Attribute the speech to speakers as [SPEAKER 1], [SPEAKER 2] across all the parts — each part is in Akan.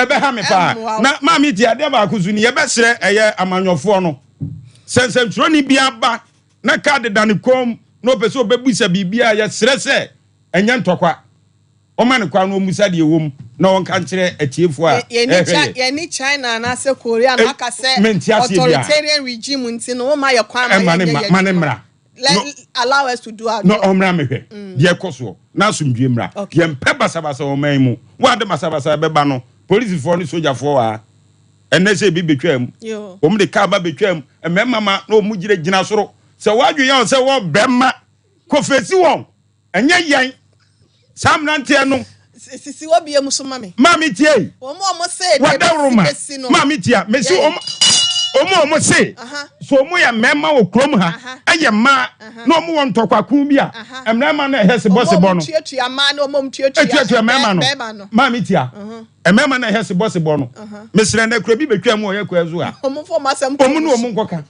[SPEAKER 1] Ɛbɛha me paa.
[SPEAKER 2] Ɛmmoa wo.
[SPEAKER 1] Na maame ti adeɛ baako so ni, yɛbɛsrɛ ɛyɛ amanyɔfoɔ no sɛ nsɛmtwerɛni bi aba na kaade da ne kɔn mu na ɔpɛ sɛ ɔbɛbusa biribi a, yɛsrɛ sɛ ɛnyɛ ntɔkwa, ɔma ne kwan na ɔmmusa deɛ ɛwɔ mu na ɔnka nkyerɛ atiefoɔ a
[SPEAKER 2] yɛni
[SPEAKER 1] ɛhwɛ yɛ.
[SPEAKER 2] Yɛni China anaasɛ Korea na aka sɛ
[SPEAKER 1] Mente aseɛ biara.
[SPEAKER 2] Authoritarian regime nti no, woma yɛ kwan ma
[SPEAKER 1] Ɛma ne
[SPEAKER 2] yɛnyɛ
[SPEAKER 1] ma
[SPEAKER 2] yɛ
[SPEAKER 1] ma ne
[SPEAKER 2] adwuma.
[SPEAKER 1] mmra.
[SPEAKER 2] Let
[SPEAKER 1] No.
[SPEAKER 2] allow us to do our
[SPEAKER 1] Na
[SPEAKER 2] job.
[SPEAKER 1] ɔmmra mehwɛ deɛ ɛkɔ soɔ na asomdwe mmra. Yɛmpɛ basabasa wɔ ɔman yi mu. Woade basabasa bɛba no, polisifoɔ ne sogyafoɔ wɔ ha. Ɛnɛ sɛ ebi bɛtwa mu, wɔn de kaa ba bɛtwa mu, mmarima ma na wɔn gyina gyina soro sɛ wɔadwe yɛn sɛ wɔ bɛrima kɔfɛsi wɔn, ɛnyɛ yɛn saa mmeranteɛ no.
[SPEAKER 2] Sisi wɔ bie mu so ma me.
[SPEAKER 1] Maame, tie.
[SPEAKER 2] Wɔn a wɔn se deɛ
[SPEAKER 1] Wadawuruma.
[SPEAKER 2] bɛsi no.
[SPEAKER 1] Maame, tia mesi wɔn a wɔn se so wɔn yɛ mmarima wɔ kurom ha, ɛyɛ mmaa na wɔn wɔ ntɔkwako bi a mmarima no ɛhɛ sebɔsebɔ no.
[SPEAKER 2] Wɔn a wɔtuatua mmaa ne wɔn a wɔtuatua
[SPEAKER 1] Etuatua mmarima no.
[SPEAKER 2] bɛrima no.
[SPEAKER 1] Maame, tia, mmarima no ɛhɛ sebɔsebɔ no, mesrɛ na kura bi betwa mu ɔyɛ kura so a,
[SPEAKER 2] wɔn fɔ wɔn asɛm.
[SPEAKER 1] Wɔn ne wɔn nkɔka.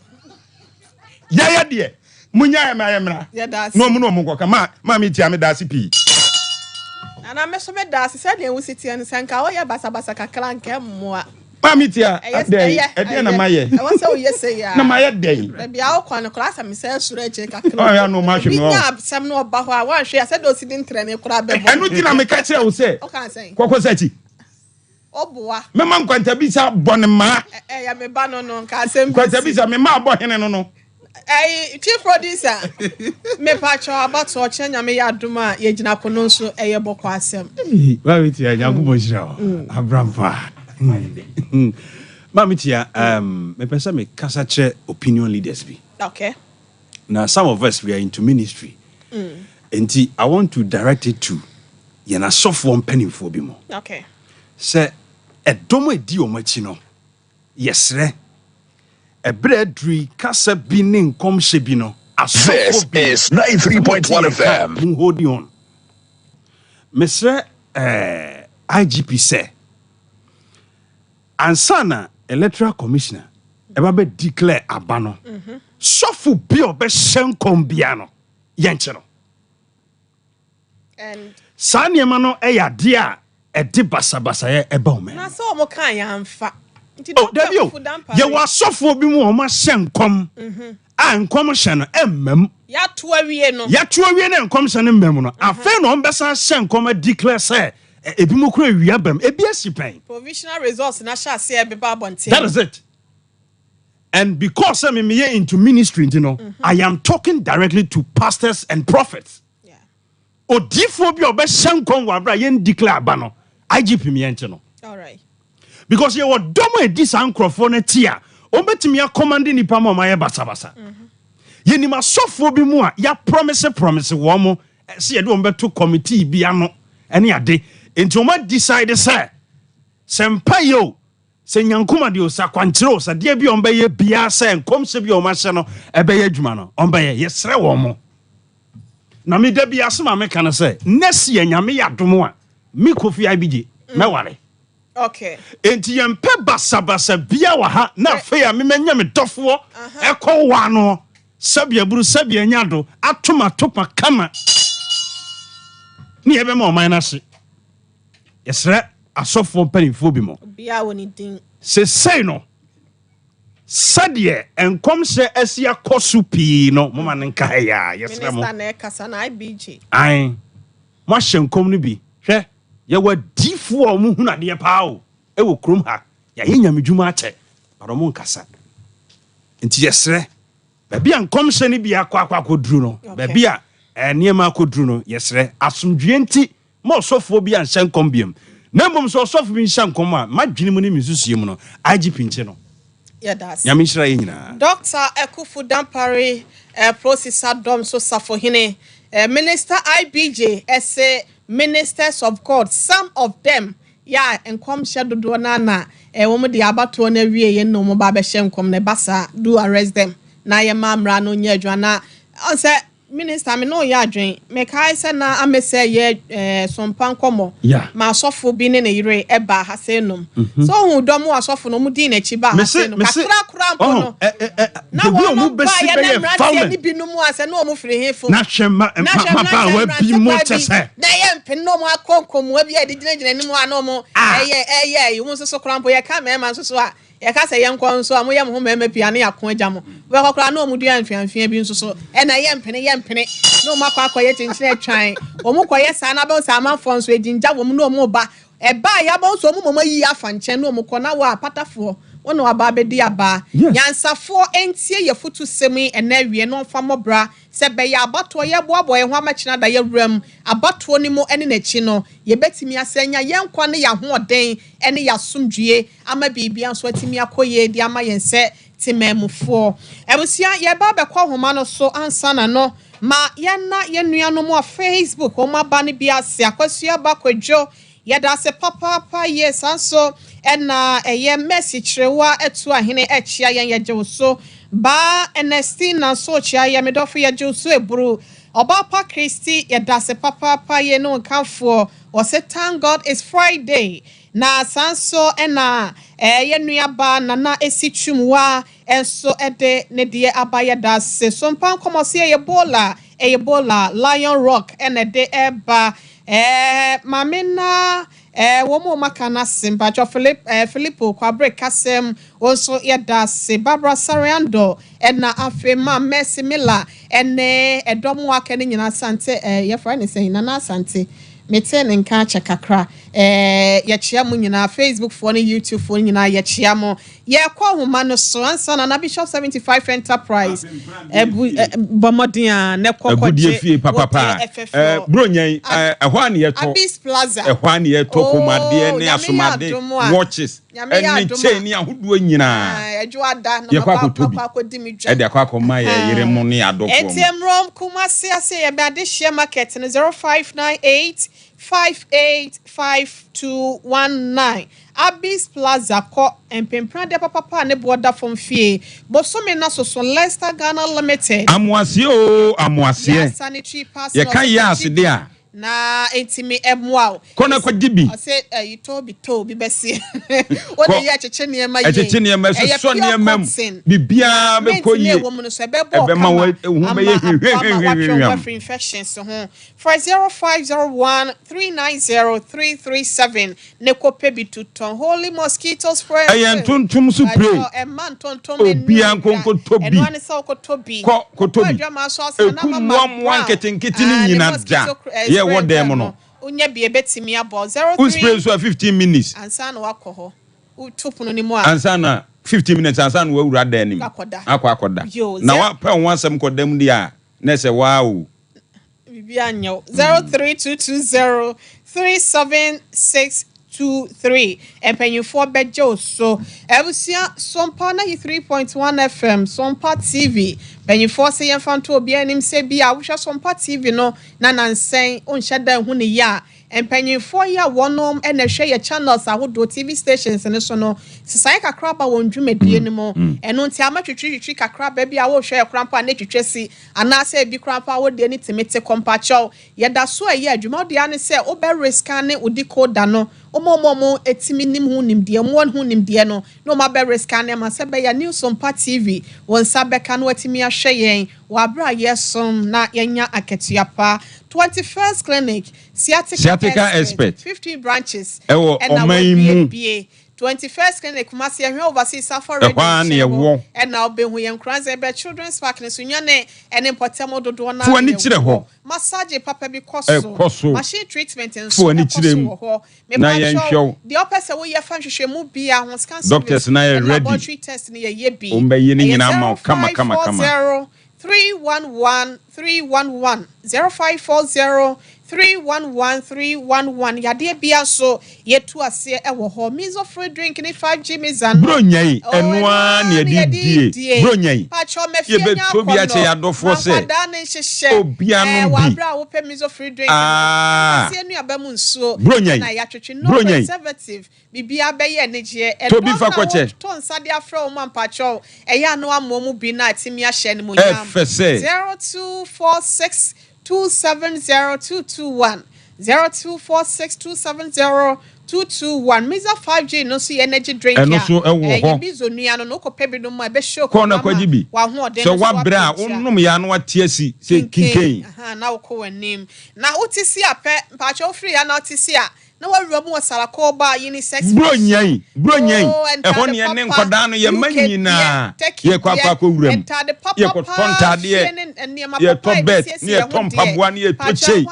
[SPEAKER 1] Yɛyɛ deɛ munya yɛ ma yɛ mmra.
[SPEAKER 2] Yɛda ase.
[SPEAKER 1] Na wɔn ne wɔn nkɔka. Maame, tia, me da ase pii.
[SPEAKER 2] Nana, me so me da ase. Sɛdeɛ wosi teɛ no, sɛ nka woyɛ basabasa kakra nka mmoa.
[SPEAKER 1] Maame, tia,
[SPEAKER 2] ɛyɛ
[SPEAKER 1] adɛn?
[SPEAKER 2] Ɛyɛ
[SPEAKER 1] Ɛdeɛ na mayɛ?
[SPEAKER 2] Ɛwɔ sɛ woyɛ sɛ yɛ.
[SPEAKER 1] Na mayɛ dɛn?
[SPEAKER 2] Baabi a wokɔ no koraa sɛ mesɛ soro akyire kakra.
[SPEAKER 1] Ɔyɛ ano, ɔmo ahwɛ
[SPEAKER 2] Obi
[SPEAKER 1] me hɔ.
[SPEAKER 2] nya asɛm no ɔba hɔ a, woanhwɛ a, sɛdeɛ osi de ntrɛne koraa bɛbɔ.
[SPEAKER 1] Ɛno ti na meka kyerɛ wo sɛ
[SPEAKER 2] Ɔka sɛn?
[SPEAKER 1] kɔkɔ sɛ akyi.
[SPEAKER 2] Ɔboa.
[SPEAKER 1] Mɛma nkwantabisa bɔ ne maa.
[SPEAKER 2] Ɛyɛ me ba no nka asɛm bi si.
[SPEAKER 1] Nkwantabisa me maa bɔ hene no.
[SPEAKER 2] Ɛyi, chief producer, mepakyɛw, abatoɔ kyerɛ, Nyame yɛ adom a, yɛgyina ko no nso ɛyɛ bɔkɔ asɛm.
[SPEAKER 3] Maame Tia, Nyankopɔn hyira wo abrampa. Maame Tia, mepɛ sɛ mekasa kyerɛ opinion leaders bi. Na some of us, we are into ministry, nti I want to direct it to yɛn asɔfoɔ mpanimfoɔ bi mu sɛ ɛdɔm a ɛdi wɔn akyi no, yɛsrɛ, ɛberɛ aduru yi, kasa bi ne nkɔmhyɛ bi no,
[SPEAKER 4] This
[SPEAKER 3] asɔfoɔ bi
[SPEAKER 4] is 93.1 FM.
[SPEAKER 3] Mo hold on. Mesrɛ IGP sɛ ansa na electoral commissioner ɛba bɛ declare aba no, sɔfo bi a ɔbɛhyɛ nkɔm bia no, yɛnkyɛ no.
[SPEAKER 2] And
[SPEAKER 3] Saa nneɛma no yɛ adeɛ a ɛde basabasayɛ ɛba ɔman
[SPEAKER 2] na
[SPEAKER 3] mu.
[SPEAKER 2] sɛ ɔmo kaa yɛn amfa nti.
[SPEAKER 3] Oh, dabi o.
[SPEAKER 2] Dr. Fufu.
[SPEAKER 3] Yɛwɔ asɔfoɔ bi mu a wɔn ahyɛ nkɔm a nkɔm hyɛ no ɛmmam.
[SPEAKER 2] Yɛato awie no.
[SPEAKER 3] Yɛato awie ne nkɔm hyɛ no mmam no, afei na wɔn bɛsan hyɛ nkɔm a declare sɛ ebi mu kura ewia bam, ebi asi pɛn.
[SPEAKER 2] Provisional results na hyɛ aseɛ ɛbɛba abɔnten.
[SPEAKER 3] That is it. And because sɛ me meyɛ into ministry nti no, I am talking directly to pastors and prophets. Odiifoɔ bi a ɔbɛhyɛ nkɔm wɔ abere a yɛn declare aba no, IGP, miɛnkye no.
[SPEAKER 2] All right.
[SPEAKER 3] Because yɛwɔ dɔm a ɛdi saa nkurɔfoɔ no akyi a wɔbɛtumi akɔmande nipa ma ɔmayɛ basabasa. Yɛnim asɔfoɔ bi mu a yɛapromise promise wɔn mo sɛ yɛde wɔn bɛto committee bi ano ɛne ade, nti wɔn adecide sɛ mpa yi o, sɛ nyankoma deɛ o, sɛ akwankyerɛ o, sɛ adeɛ bi a wɔn bɛyɛ biara sɛ nkɔmhyɛ bi a wɔn ahyɛ no ɛbɛyɛ adwuma no, wɔn bɛyɛ. Yɛsrɛ wɔn mo. Na meda bi asɛm a meka no sɛ next year, Nyame yɛ adom a, me Kofi IBJ mɛware. Enti yɛmpɛ basabasa bia wɔ ha. Na afei a memanya me dɔfoɔ ɛkɔ wa no, sɛbea buru sɛbea nya do atom atopa kama ne yɛbɛma ɔman no ase. Yɛsrɛ asɔfoɔ mpanimfoɔ bi mo.
[SPEAKER 2] Obiara wɔ ne din.
[SPEAKER 3] Sesei no, sɛdeɛ nkɔmhyɛ asi akɔ so pii no, moma no nka ha yi a, yɛsrɛ mo.
[SPEAKER 2] Minister na ɛkasa na IBJ.
[SPEAKER 3] Ae, moahyɛ nkɔm no bi. Hwɛ, yɛwɔ adiifoɔ a ɔmo hunu adeɛ paa o ɛwɔ kurom ha, yɛayɛ nyamedwuma akyɛ, but ɔmo nkasa. Nti yɛsrɛ, baabi a nkɔmhyɛ no bi akɔ akɔduru no, baabi a nneɛma akɔduru no, yɛsrɛ, asomdwie nti, ma ɔsɔfoɔ bi anhyɛ nkɔm biam. Na mmom sɛ ɔsɔfo bi nhyɛ nkɔm a, madwene mu ne me nsusuo mu no, IGP nkye no.
[SPEAKER 2] Yɛda ase.
[SPEAKER 3] Nyame nhyira yɛ nyinaa.
[SPEAKER 2] Dr. Akufu Dampare, Prosisa Dɔm so safohene, Minister IBJ ɛsɛ ministers of God, some of them yɛ a nkɔmhyɛ dodoɔ no na wɔn de abatoɔ no awie yɛn na wɔn ba abɛhyɛ nkɔm na ɛba saa, do arrest them na yɛma mmara no nyɛ adwuma na ɔn sɛ Minister, me ne wo yɛ adwen. Mekae sɛ na amesɛ yɛ eh, sompa nkɔmmɔ ma asɔfo bi ne ne yere ɛbaa ha sɛ nom. Mhm. Sɛ ohun dɔm wɔ asɔfo no, wɔn dii n'akyi baa ha sɛ nom. Kakra koraa mpo no, na wɔn ba yɛ na mmeranteɛ ne binom a sɛ na wɔn firi he fo.
[SPEAKER 3] Na hwɛ ma mmabaawa bi mu kyɛ sɛ.
[SPEAKER 2] Na ɛyɛ mpene na wɔn akɔ nkɔmmoa bi a yɛde gyinagyina anim a na wɔn ɛyɛ ɛyɛ wɔn nso so koraa mpo yɛka mmarima nso so a Yɛka sɛ yɛnkɔ nso a, moyɛ mo ho mmarima pii a na yɛako agya mo. Wobɛkɔ koraa na wɔn dua mfeamfea bi nso so. Ɛna yɛmpene, yɛmpene. Na wɔn akɔ akɔyɛ kyenkyene atwan. Wɔn kɔyɛ saa na abɛhu sɛ amanfoɔ nso agyingya wɔn na wɔn reba. Ɛba a yɛabɛhu sɛ wɔn mmom ayi afa nkyɛn na wɔn kɔ na wo a patafoɔ, wo na waba abɛdi aba. Nyansafoɔ ntie yɛfutusɛm yi ɛnɛ awie na wɔmfa mmɔ bra sɛ bɛyɛ abatoɔ yɛboaboa yɛn ho ama kyena da yɛwuram abatoɔ no mu ne n'akyi no yɛbɛtumi asan anya yɛn nkwa ne yɛn ahoɔden ne yɛn asomdwie ama biribiara nso atumi akɔ yie de ama yɛn sɛ temanmufoɔ. Abusua, yɛreba abɛkɔ ahoma no so ansa na no ma yɛnna yɛn nuanom a Facebook wɔn aba no bi ase. Akosua Ba Kwadwo, yɛda ase papaapa yie. Saa nso ɛna ɛyɛ Mercy Kyerewa Atuahene ɛkyea yɛn, yɛgye wo so. Baa Ernestina nso kyea yɛn, me dɔfo yɛgye wo so eburu. Ɔbaa pa Christy, yɛda ase papaapa yie ne wo nkamfoɔ. Ɔse thank God it's Friday. Na saa nso na yɛn nua baa Nana Esi Twumwa nso de ne deɛ aba yɛda ase. So mpa nkɔmɔ se ɛyɛ Bola, ɛyɛ Bola, Lion Rock na ɛde ɛba. Maame na wɔn a wɔaka no ase mpakyɛ Philip, Filippo Kwabre Kasɛm wɔn nso yɛda ase. Barbara Sariando ɛna afei ma Mercy Miller ɛne ɛdɔm a aka no nyinaa Asante, yɛfrɛ ne sɛn, Nana Asante. Mete ne nka akyɛ kakra. Yɛkyea mo nyinaa, Facebook foɔ ne YouTube foɔ nyinaa yɛkyea mo. Yɛkɔ ahoma no so ansa na na Bishop 75 Enterprise ɛbu bɔ mmɔden a na ɛkɔ
[SPEAKER 1] Agudie
[SPEAKER 2] kɔgye
[SPEAKER 1] fie papapa.
[SPEAKER 2] wodeɛ ɛfɛfɛ.
[SPEAKER 1] Buronya yi, ɛhɔ a ne yɛtɔ.
[SPEAKER 2] Abis Plaza.
[SPEAKER 1] Ɛhɔ a ne yɛtɔ
[SPEAKER 2] Oh,
[SPEAKER 1] kɔnmuadeɛ ne
[SPEAKER 2] Nyame yɛ
[SPEAKER 1] asomade,
[SPEAKER 2] adom a.
[SPEAKER 1] watches,
[SPEAKER 2] Nyame yɛ
[SPEAKER 1] ɛne
[SPEAKER 2] adom a.
[SPEAKER 1] chain ne ahodoɔ nyinaa.
[SPEAKER 2] Ɛdwo ada na
[SPEAKER 1] Yɛkɔ
[SPEAKER 2] makɔ
[SPEAKER 1] akɔtɔ bi.
[SPEAKER 2] akɔ akɔdi me dwa.
[SPEAKER 1] Ɛde akɔ akɔma yɛ yere mo ne adɔfoɔ
[SPEAKER 2] Enti
[SPEAKER 1] mo.
[SPEAKER 2] mmerom Kumasi ase yɛbɛ Adehyeɛ Market no 0598 585219 Abis Plaza kɔ mpempradeɛ papapa a ne boɔ da fam fie. Bosome na soso Leicester Ghana Limited.
[SPEAKER 1] Amoaseɛ o, amoaseɛ.
[SPEAKER 2] Yɛ sanitary pads.
[SPEAKER 1] Yɛka yɛ ase de a.
[SPEAKER 2] Na ntumi ɛmoa wo.
[SPEAKER 1] Kɔ na kɔgye bi.
[SPEAKER 2] Ɔsɛ ɛyi tɔ bi tɔ bi bɛsi. Wode yɛ ɛkyekyɛ nneɛma yie.
[SPEAKER 1] Ɛkyekyɛ nneɛma,
[SPEAKER 2] Ɛyɛ
[SPEAKER 1] ɛsosɔ
[SPEAKER 2] pure
[SPEAKER 1] nneɛma mu.
[SPEAKER 2] cotton.
[SPEAKER 1] Biribiara
[SPEAKER 2] Mint
[SPEAKER 1] bɛkɔ
[SPEAKER 2] na
[SPEAKER 1] yie.
[SPEAKER 2] ɛwɔ mu no so ɛbɛbɔ
[SPEAKER 1] Ɛbɛma
[SPEAKER 2] kama
[SPEAKER 1] wo ho
[SPEAKER 2] ama
[SPEAKER 1] bɛyɛ
[SPEAKER 2] aboa ma watwe wo
[SPEAKER 1] hwehwehwehwehwam.
[SPEAKER 2] afiri infections ho. Frɛ 0501 390 337 ne kɔpɛ bi tutɔn. Holy mosquito spray.
[SPEAKER 1] Ɛyɛ ntontom so pray.
[SPEAKER 2] Ɛma ntontom
[SPEAKER 1] Obiara nkonkotɔ bi.
[SPEAKER 2] Ɛno ane sɛ wokɔtɔ bi.
[SPEAKER 1] Kɔ kɔtɔ bi.
[SPEAKER 2] Wokɔ adwama so ase na
[SPEAKER 1] Eku
[SPEAKER 2] mama
[SPEAKER 1] mmoa mmoa
[SPEAKER 2] brown.
[SPEAKER 1] nketenkete ne
[SPEAKER 2] Ah, ne
[SPEAKER 1] nyina
[SPEAKER 2] mosquito
[SPEAKER 1] da.
[SPEAKER 2] spray
[SPEAKER 1] Yɛ wɔ dan mu no.
[SPEAKER 2] Wonya bi ebɛtumi abɔ 03
[SPEAKER 1] Wo spray nso a 15 minutes.
[SPEAKER 2] Ansa na wakɔ hɔ. Woto pono no mu a.
[SPEAKER 1] Ansa na 15 minutes ansa na wawura dan no mu.
[SPEAKER 2] Akɔda.
[SPEAKER 1] Akɔ akɔda.
[SPEAKER 2] Yo,
[SPEAKER 1] Na wapɛ wo ho asɛm kɔ dan mu deɛ a na ɛsɛ waa o.
[SPEAKER 2] Biribi anyɛ wo. 03220 37623 mpanyinfoɔ bɛgye wo so. Abusua, Sompa 93.1 FM, Sompa TV. Mpanyinfoɔ sɛ yɛmfa nto obiara anim sɛ bi a wohwɛ Sompa TV no na nansɛn wonhyɛ da nhu ne yie a, mpanyinfoɔ yi a wɔnom na ɛhwɛ yɛ channels ahodoɔ TV stations no so no, sesaeɛ kakra ba wɔn dwumadie no mu. Ɛno nti ama twitwiritwitwi kakra ba bi a wohwɛ yɛ koraa mpo a na etwitwa si anaasɛ ebi koraa mpo a wodeɛ ne tumi te kɔmpakyɛw. Yɛda so a ɛyɛ adwuma. Wo deɛ ne sɛ wobɛ rescan wo decoder no, wɔn a wɔn etimi nim ho nimdeɛ, wɔn wɔ ho nimdeɛ no, na wɔn abɛ rescan ama sɛ bɛyɛ New Sompa TV wɔn nsa bɛka na wɔatumi ahwɛ yɛn wɔ abere a yɛsom na yɛnya akatua pa. 21st Clinic, Sciatica,
[SPEAKER 1] Sciatica expert.
[SPEAKER 2] 15 branches
[SPEAKER 1] Ɛwɔ
[SPEAKER 2] ɛna
[SPEAKER 1] ɔman yi mu.
[SPEAKER 2] wɔabiebie. 21st Clinic Kumasi ɛhwɛ overseas Safa
[SPEAKER 1] Ɛhɔ
[SPEAKER 2] Radio
[SPEAKER 1] ara na
[SPEAKER 2] nkyɛn hɔ
[SPEAKER 1] yɛwɔ.
[SPEAKER 2] ɛna wobɛhu yɛn Nkoranza ɛbɛ Children's Park ne so nwane ɛne mpɔtam dodoɔ naa
[SPEAKER 1] Fo ani
[SPEAKER 2] na
[SPEAKER 1] kyerɛ
[SPEAKER 2] yɛwɔ.
[SPEAKER 1] hɔ.
[SPEAKER 2] Massage papa bi kɔ so.
[SPEAKER 1] Ɛkɔ so.
[SPEAKER 2] Machine treatment nso
[SPEAKER 1] Fo ani
[SPEAKER 2] ɛkɔ
[SPEAKER 1] kyerɛ
[SPEAKER 2] so
[SPEAKER 1] mu.
[SPEAKER 2] wɔ hɔ.
[SPEAKER 1] Na
[SPEAKER 2] Mepakyɛw,
[SPEAKER 1] yɛnhwɛ wo.
[SPEAKER 2] deɛ ɔpɛ sɛ woyɛ fa nhwehwɛmu bia ho scan
[SPEAKER 1] Doctors
[SPEAKER 2] service
[SPEAKER 1] na yɛ
[SPEAKER 2] ɛne
[SPEAKER 1] ready.
[SPEAKER 2] laboratory test no yɛyɛ bi.
[SPEAKER 1] Wɔn bɛyɛ ne
[SPEAKER 2] Ɛyɛ
[SPEAKER 1] nyinaa ma wo kama kama kama.
[SPEAKER 2] 0540 311 311 0540. 311 311. Yadeɛ bia nso yɛtu aseɛ ɛwɔ hɔ. Mizo free drink ne 5G mizan.
[SPEAKER 1] Buronya yi, ɛno ara na yɛde die buronya yi.
[SPEAKER 2] Pakyɛ mɛfie nya
[SPEAKER 1] Yɛbɛtɔ bi akyɛ yɛn adɔfoɔ sɛ
[SPEAKER 2] nkwadaa ne nhyehyɛ
[SPEAKER 1] obiara nom
[SPEAKER 2] wɔ
[SPEAKER 1] bi.
[SPEAKER 2] Abere a wopɛ mizo free drink
[SPEAKER 1] Ah.
[SPEAKER 2] no aseɛ nnuaba mu nsuo
[SPEAKER 1] Buronya yi.
[SPEAKER 2] na yɛatwetwe no
[SPEAKER 1] Buronya yi.
[SPEAKER 2] preservative, biribiara bɛyɛ anigyeɛ.
[SPEAKER 1] Tobi fa kɔkyɛ.
[SPEAKER 2] To nsa de afrɛ wo ma mpakyɛw ɛyɛ ano amoa mu bi na atumi ahyɛ no mu nyam.
[SPEAKER 1] Ɛfɛ sɛ
[SPEAKER 2] 0246 270 221, 0246 270 221. Miza 5G no nso yɛ energy drink.
[SPEAKER 1] Ɛno nso ɛwɔ
[SPEAKER 2] a
[SPEAKER 1] hɔ.
[SPEAKER 2] Ɛyɛ mizo nua no na wokɔpɛ bi no mu a ɛbɛhyɛ
[SPEAKER 1] Kɔɔ na kɔgye bi.
[SPEAKER 2] Wahoɔden
[SPEAKER 1] Sɛ
[SPEAKER 2] no so
[SPEAKER 1] wabrɛ a
[SPEAKER 2] wapagya.
[SPEAKER 1] wonom yɛ ano ate asi sɛ kinken.
[SPEAKER 2] Aha, na wokɔ w'anim na wote si apɛ mpakyɛ wofiri ya na wote si a na wawura mu wɔ Sarakɔba unisex.
[SPEAKER 1] Buronya yi, buronya yi,
[SPEAKER 2] Oh,
[SPEAKER 1] ɛhɔ ne yɛne nkɔdaa no yɛma nyinaa yɛkɔ akɔ akɔwura mu.
[SPEAKER 2] Ntade papa.
[SPEAKER 1] Yɛkɔtɔ ntadeɛ, yɛtɔ belt ne yɛtɔ mpaboa ne yɛtɔ kyei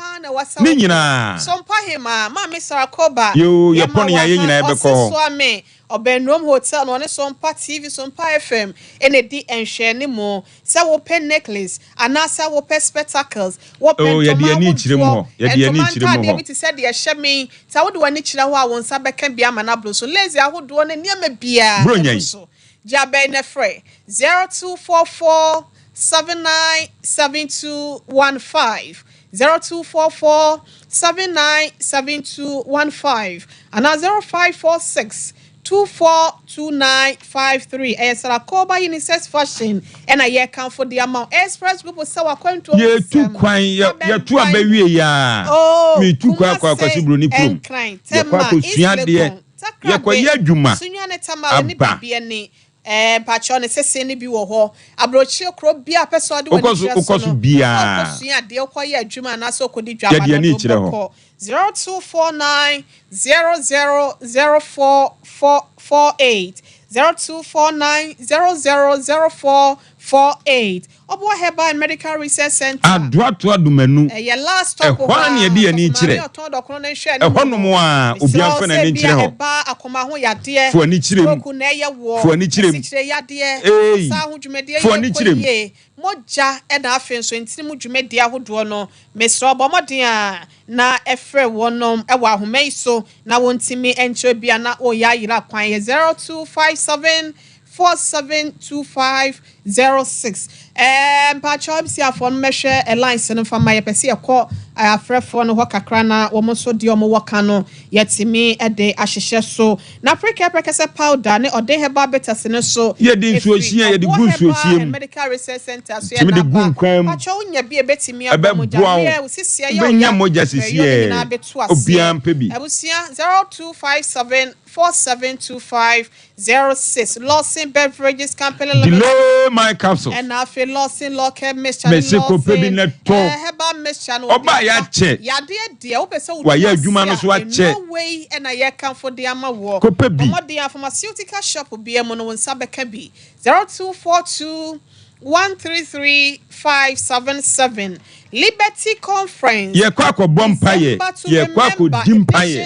[SPEAKER 1] ne nyinaa.
[SPEAKER 2] Sompa hema maame Sarakɔba.
[SPEAKER 1] Yoo, yɛpɔ ne yɛayɛ nyinaa yɛbɛkɔ hɔ.
[SPEAKER 2] Ɔse ɔbɛnrom Hotel na ɔne Sompa TV, Sompa FM ɛna di nhwɛ ne mu sɛ wopɛ necklace anaasɛ wopɛ spectacles, wopɛ
[SPEAKER 1] Oh, yɛde
[SPEAKER 2] ntoma
[SPEAKER 1] yɛn ani kyerɛ mu
[SPEAKER 2] ahodoɔ,
[SPEAKER 1] hɔ. Yɛde yɛn ani
[SPEAKER 2] ntoma
[SPEAKER 1] kyerɛ mu
[SPEAKER 2] ntaadeɛ
[SPEAKER 1] hɔ.
[SPEAKER 2] bi te sɛ deɛ ɛhyɛ me sɛ wode w'ani kyerɛ hɔ a, wo nsa bɛka bi ama no aboro so. Lace ahodoɔ ne nneɛma biara
[SPEAKER 1] Buronya
[SPEAKER 2] ɛgu
[SPEAKER 1] yi.
[SPEAKER 2] so. Gye abɛn ne frɛ 0244 797215, 0244 797215 anaa 0546 242953. Ɛyɛ Sarakoba Unisex Fashion ɛna yɛkamfo de ama wo. Express Group sɛ wakwantuo.
[SPEAKER 1] Yɛtu kwan, yɛtu abɛwie yi a,
[SPEAKER 2] Oh,
[SPEAKER 1] metu kwan akɔ Akwasi Buroni kurom.
[SPEAKER 2] Nkran,
[SPEAKER 1] Yɛkɔ
[SPEAKER 2] Tema,
[SPEAKER 1] akɔsua
[SPEAKER 2] East
[SPEAKER 1] adeɛ,
[SPEAKER 2] Legon, Takoradi,
[SPEAKER 1] yɛkɔyɛ adwuma
[SPEAKER 2] Sunyani ne Tamale ne
[SPEAKER 1] aba.
[SPEAKER 2] Bibiani ne mpakyɛw ne sese ne bi wɔ hɔ. Aburokyire kuro bi a pɛ sɛ ɔde
[SPEAKER 1] Wokɔ
[SPEAKER 2] w'ani
[SPEAKER 1] so-
[SPEAKER 2] kyerɛ
[SPEAKER 1] wokɔ so
[SPEAKER 2] no,
[SPEAKER 1] biara.
[SPEAKER 2] wokɔsua adeɛ, wokɔyɛ adwuma anaasɛ wokɔdi dwa.
[SPEAKER 1] Yɛde ani kyerɛ hɔ.
[SPEAKER 2] 0249 000448, 0249 000448. Ɔboa Herbal and Medical Research Center.
[SPEAKER 1] Adoatoa Dumanu.
[SPEAKER 2] Ɛyɛ last stop.
[SPEAKER 1] Ɛhɔ a na yɛde yɛn ani kyerɛ. Ɛhɔ nom a obiara mfa n'ani nkyerɛ hɔ.
[SPEAKER 2] Ɛba akoma ho yadeɛ,
[SPEAKER 1] Fo ani kyerɛ mu.
[SPEAKER 2] Stroke na ɛyɛ wɔ
[SPEAKER 1] Fo ani kyerɛ mu.
[SPEAKER 2] asikyire yadeɛ,
[SPEAKER 1] Ei.
[SPEAKER 2] saa ho dwumadie
[SPEAKER 1] Fo ani
[SPEAKER 2] yɛ kɔ
[SPEAKER 1] kyerɛ mu.
[SPEAKER 2] yie, mogya, ɛna afei nso ntini mu dwumadie ahodoɔ no, mesrɛ ɔbɔ mmɔden a na ɛfrɛ wɔnom ɛwɔ ahoma yi so na wɔntumi nkyerɛ bia na wɔyɛ ayera kwan yɛ 0257 472506. Mpakyɛw, MCafoɔ no mɛhwɛ lines no mfa ma yɛpɛ sɛ yɛkɔ afrɛfoɔ no hɔ kakra na wɔn nso deɛ wɔn wɔ ka no yɛtumi de ahyehyɛ so. Na Preka Prekɛsɛ powder ne ɔde herbal bitters no so
[SPEAKER 1] Yɛde nsuo
[SPEAKER 2] ɛfiri
[SPEAKER 1] hyia, yɛde gu
[SPEAKER 2] Ɔboɔ
[SPEAKER 1] nsuo
[SPEAKER 2] Herbal
[SPEAKER 1] hyia mu.
[SPEAKER 2] and Medical Research Center so.
[SPEAKER 1] Tumi de
[SPEAKER 2] Yɛ
[SPEAKER 1] gu nkwan mu.
[SPEAKER 2] Mpakyɛw, wonya bi a ebɛtumi abɔ mogya.
[SPEAKER 1] Ɛbɛboa wo.
[SPEAKER 2] Wia, wo sisi ɛyɛ
[SPEAKER 1] Wobɛnya
[SPEAKER 2] ɔya,
[SPEAKER 1] mogya
[SPEAKER 2] ɛyɛ
[SPEAKER 1] sisi
[SPEAKER 2] ne
[SPEAKER 1] ɛ.
[SPEAKER 2] nyinaa bɛto aseɛ.
[SPEAKER 1] Obiara mpɛ bi.
[SPEAKER 2] Abusua, 0257 472506. Lawson Beverages Company Limited.
[SPEAKER 1] Delay my capsule.
[SPEAKER 2] Ɛna afei Lawson Lɔkɛ mixture ne
[SPEAKER 1] Mese kɔpɛ bi na tɔ.
[SPEAKER 2] Herbal mixture no.
[SPEAKER 1] Ɔbaa yɛ akyɛ.
[SPEAKER 2] Yadeɛ deɛ wopɛ sɛ wotu
[SPEAKER 1] Wayɛ adwuma no
[SPEAKER 2] ase
[SPEAKER 1] so
[SPEAKER 2] a,
[SPEAKER 1] akyɛ.
[SPEAKER 2] ɛno wei ɛna yɛkamfo de ama wɔ.
[SPEAKER 1] Kɔpɛ bi.
[SPEAKER 2] Ɔmɔden a pharmaceutical shop bia mu no, wo nsa bɛka bi. 0242 133 577. Liberty Conference.
[SPEAKER 1] Yɛkɔ akɔbɔ mpayɛ, yɛkɔ akɔdi mpayɛ.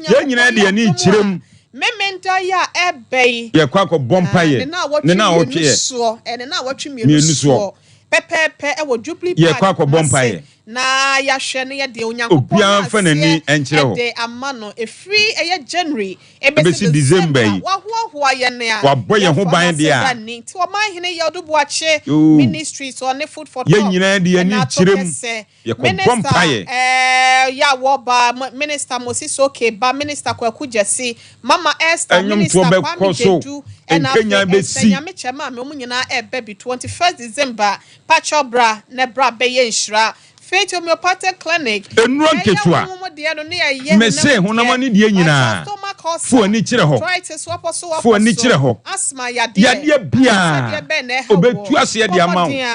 [SPEAKER 1] Yɛn nyinaa de yɛn ani kyerɛ mu.
[SPEAKER 2] Memenda yi a ɛbɛ yi.
[SPEAKER 1] Yɛkɔ akɔbɔ mpayɛ
[SPEAKER 2] Ne na awɔtwe
[SPEAKER 1] ne na
[SPEAKER 2] mmienu
[SPEAKER 1] awɔtwe yɛ
[SPEAKER 2] soɔ, ɛne na awɔtwe mmienu
[SPEAKER 1] mmienu soɔ.
[SPEAKER 2] Soɔ pɛpɛɛpɛ ɛwɔ Jubilee
[SPEAKER 1] Yɛkɔ
[SPEAKER 2] Park
[SPEAKER 1] akɔbɔ
[SPEAKER 2] Kumasi.
[SPEAKER 1] mpaeɛ.
[SPEAKER 2] Na yɛahwɛ no yɛdeɛ Onyankopɔn
[SPEAKER 1] Obiara mfa n'ani nkyerɛ hɔ.
[SPEAKER 2] ɛde ama no ɛfiri ɛyɛ January
[SPEAKER 1] ɛbɛsi December yi.
[SPEAKER 2] Wahoahoa yɛn a
[SPEAKER 1] Wabɔ yɛn ho
[SPEAKER 2] yɛmfa
[SPEAKER 1] ban deɛ a.
[SPEAKER 2] n'aseda nni. Nti ɔman hene yɛ ɔdo Boakye
[SPEAKER 1] Yoo.
[SPEAKER 2] Ministries ɔne Food for
[SPEAKER 1] Yɛn
[SPEAKER 2] Thought
[SPEAKER 1] nyinaa de yɛn ani
[SPEAKER 2] ɛna ato
[SPEAKER 1] kyerɛ mu.
[SPEAKER 2] kɛsɛ.
[SPEAKER 1] Yɛkɔbɔ
[SPEAKER 2] Minister,
[SPEAKER 1] mpaeɛ.
[SPEAKER 2] Yɛ a wɔba Minister Moses Oke ba, Minister Kwaku Gyasi, Mama Esther,
[SPEAKER 1] Ɛnwomtoɔ
[SPEAKER 2] Minister
[SPEAKER 1] bɛkɔ
[SPEAKER 2] Kwame
[SPEAKER 1] so.
[SPEAKER 2] Gyedu, ɛna
[SPEAKER 1] Nkenyan
[SPEAKER 2] afei
[SPEAKER 1] bɛsi.
[SPEAKER 2] Esther Nyame Kyɛma me, wɔn nyinaa ɛbɛ bi 21st December. Pakyɛw bra na bra bɛyɛ nhyira. Faith Homeopathic Clinic.
[SPEAKER 1] Nnuro
[SPEAKER 2] Ɛyɛ
[SPEAKER 1] nketewa.
[SPEAKER 2] honhom deɛ no ne ɛyɛ
[SPEAKER 1] Mese honam ani deɛ nyinaa.
[SPEAKER 2] Pakyɛw, stomach ulcer,
[SPEAKER 1] Fo ani kyerɛ hɔ.
[SPEAKER 2] arthritis, wɔpɔ so, wɔpɔ
[SPEAKER 1] Fo ani
[SPEAKER 2] so,
[SPEAKER 1] kyerɛ hɔ.
[SPEAKER 2] asthma yadeɛ.
[SPEAKER 1] Yadeɛ biara.
[SPEAKER 2] Sɛdeɛ bɛn na ɛha
[SPEAKER 1] Obetu
[SPEAKER 2] wɔ.
[SPEAKER 1] aseɛ de ama wo.
[SPEAKER 2] Bɔ mmɔden a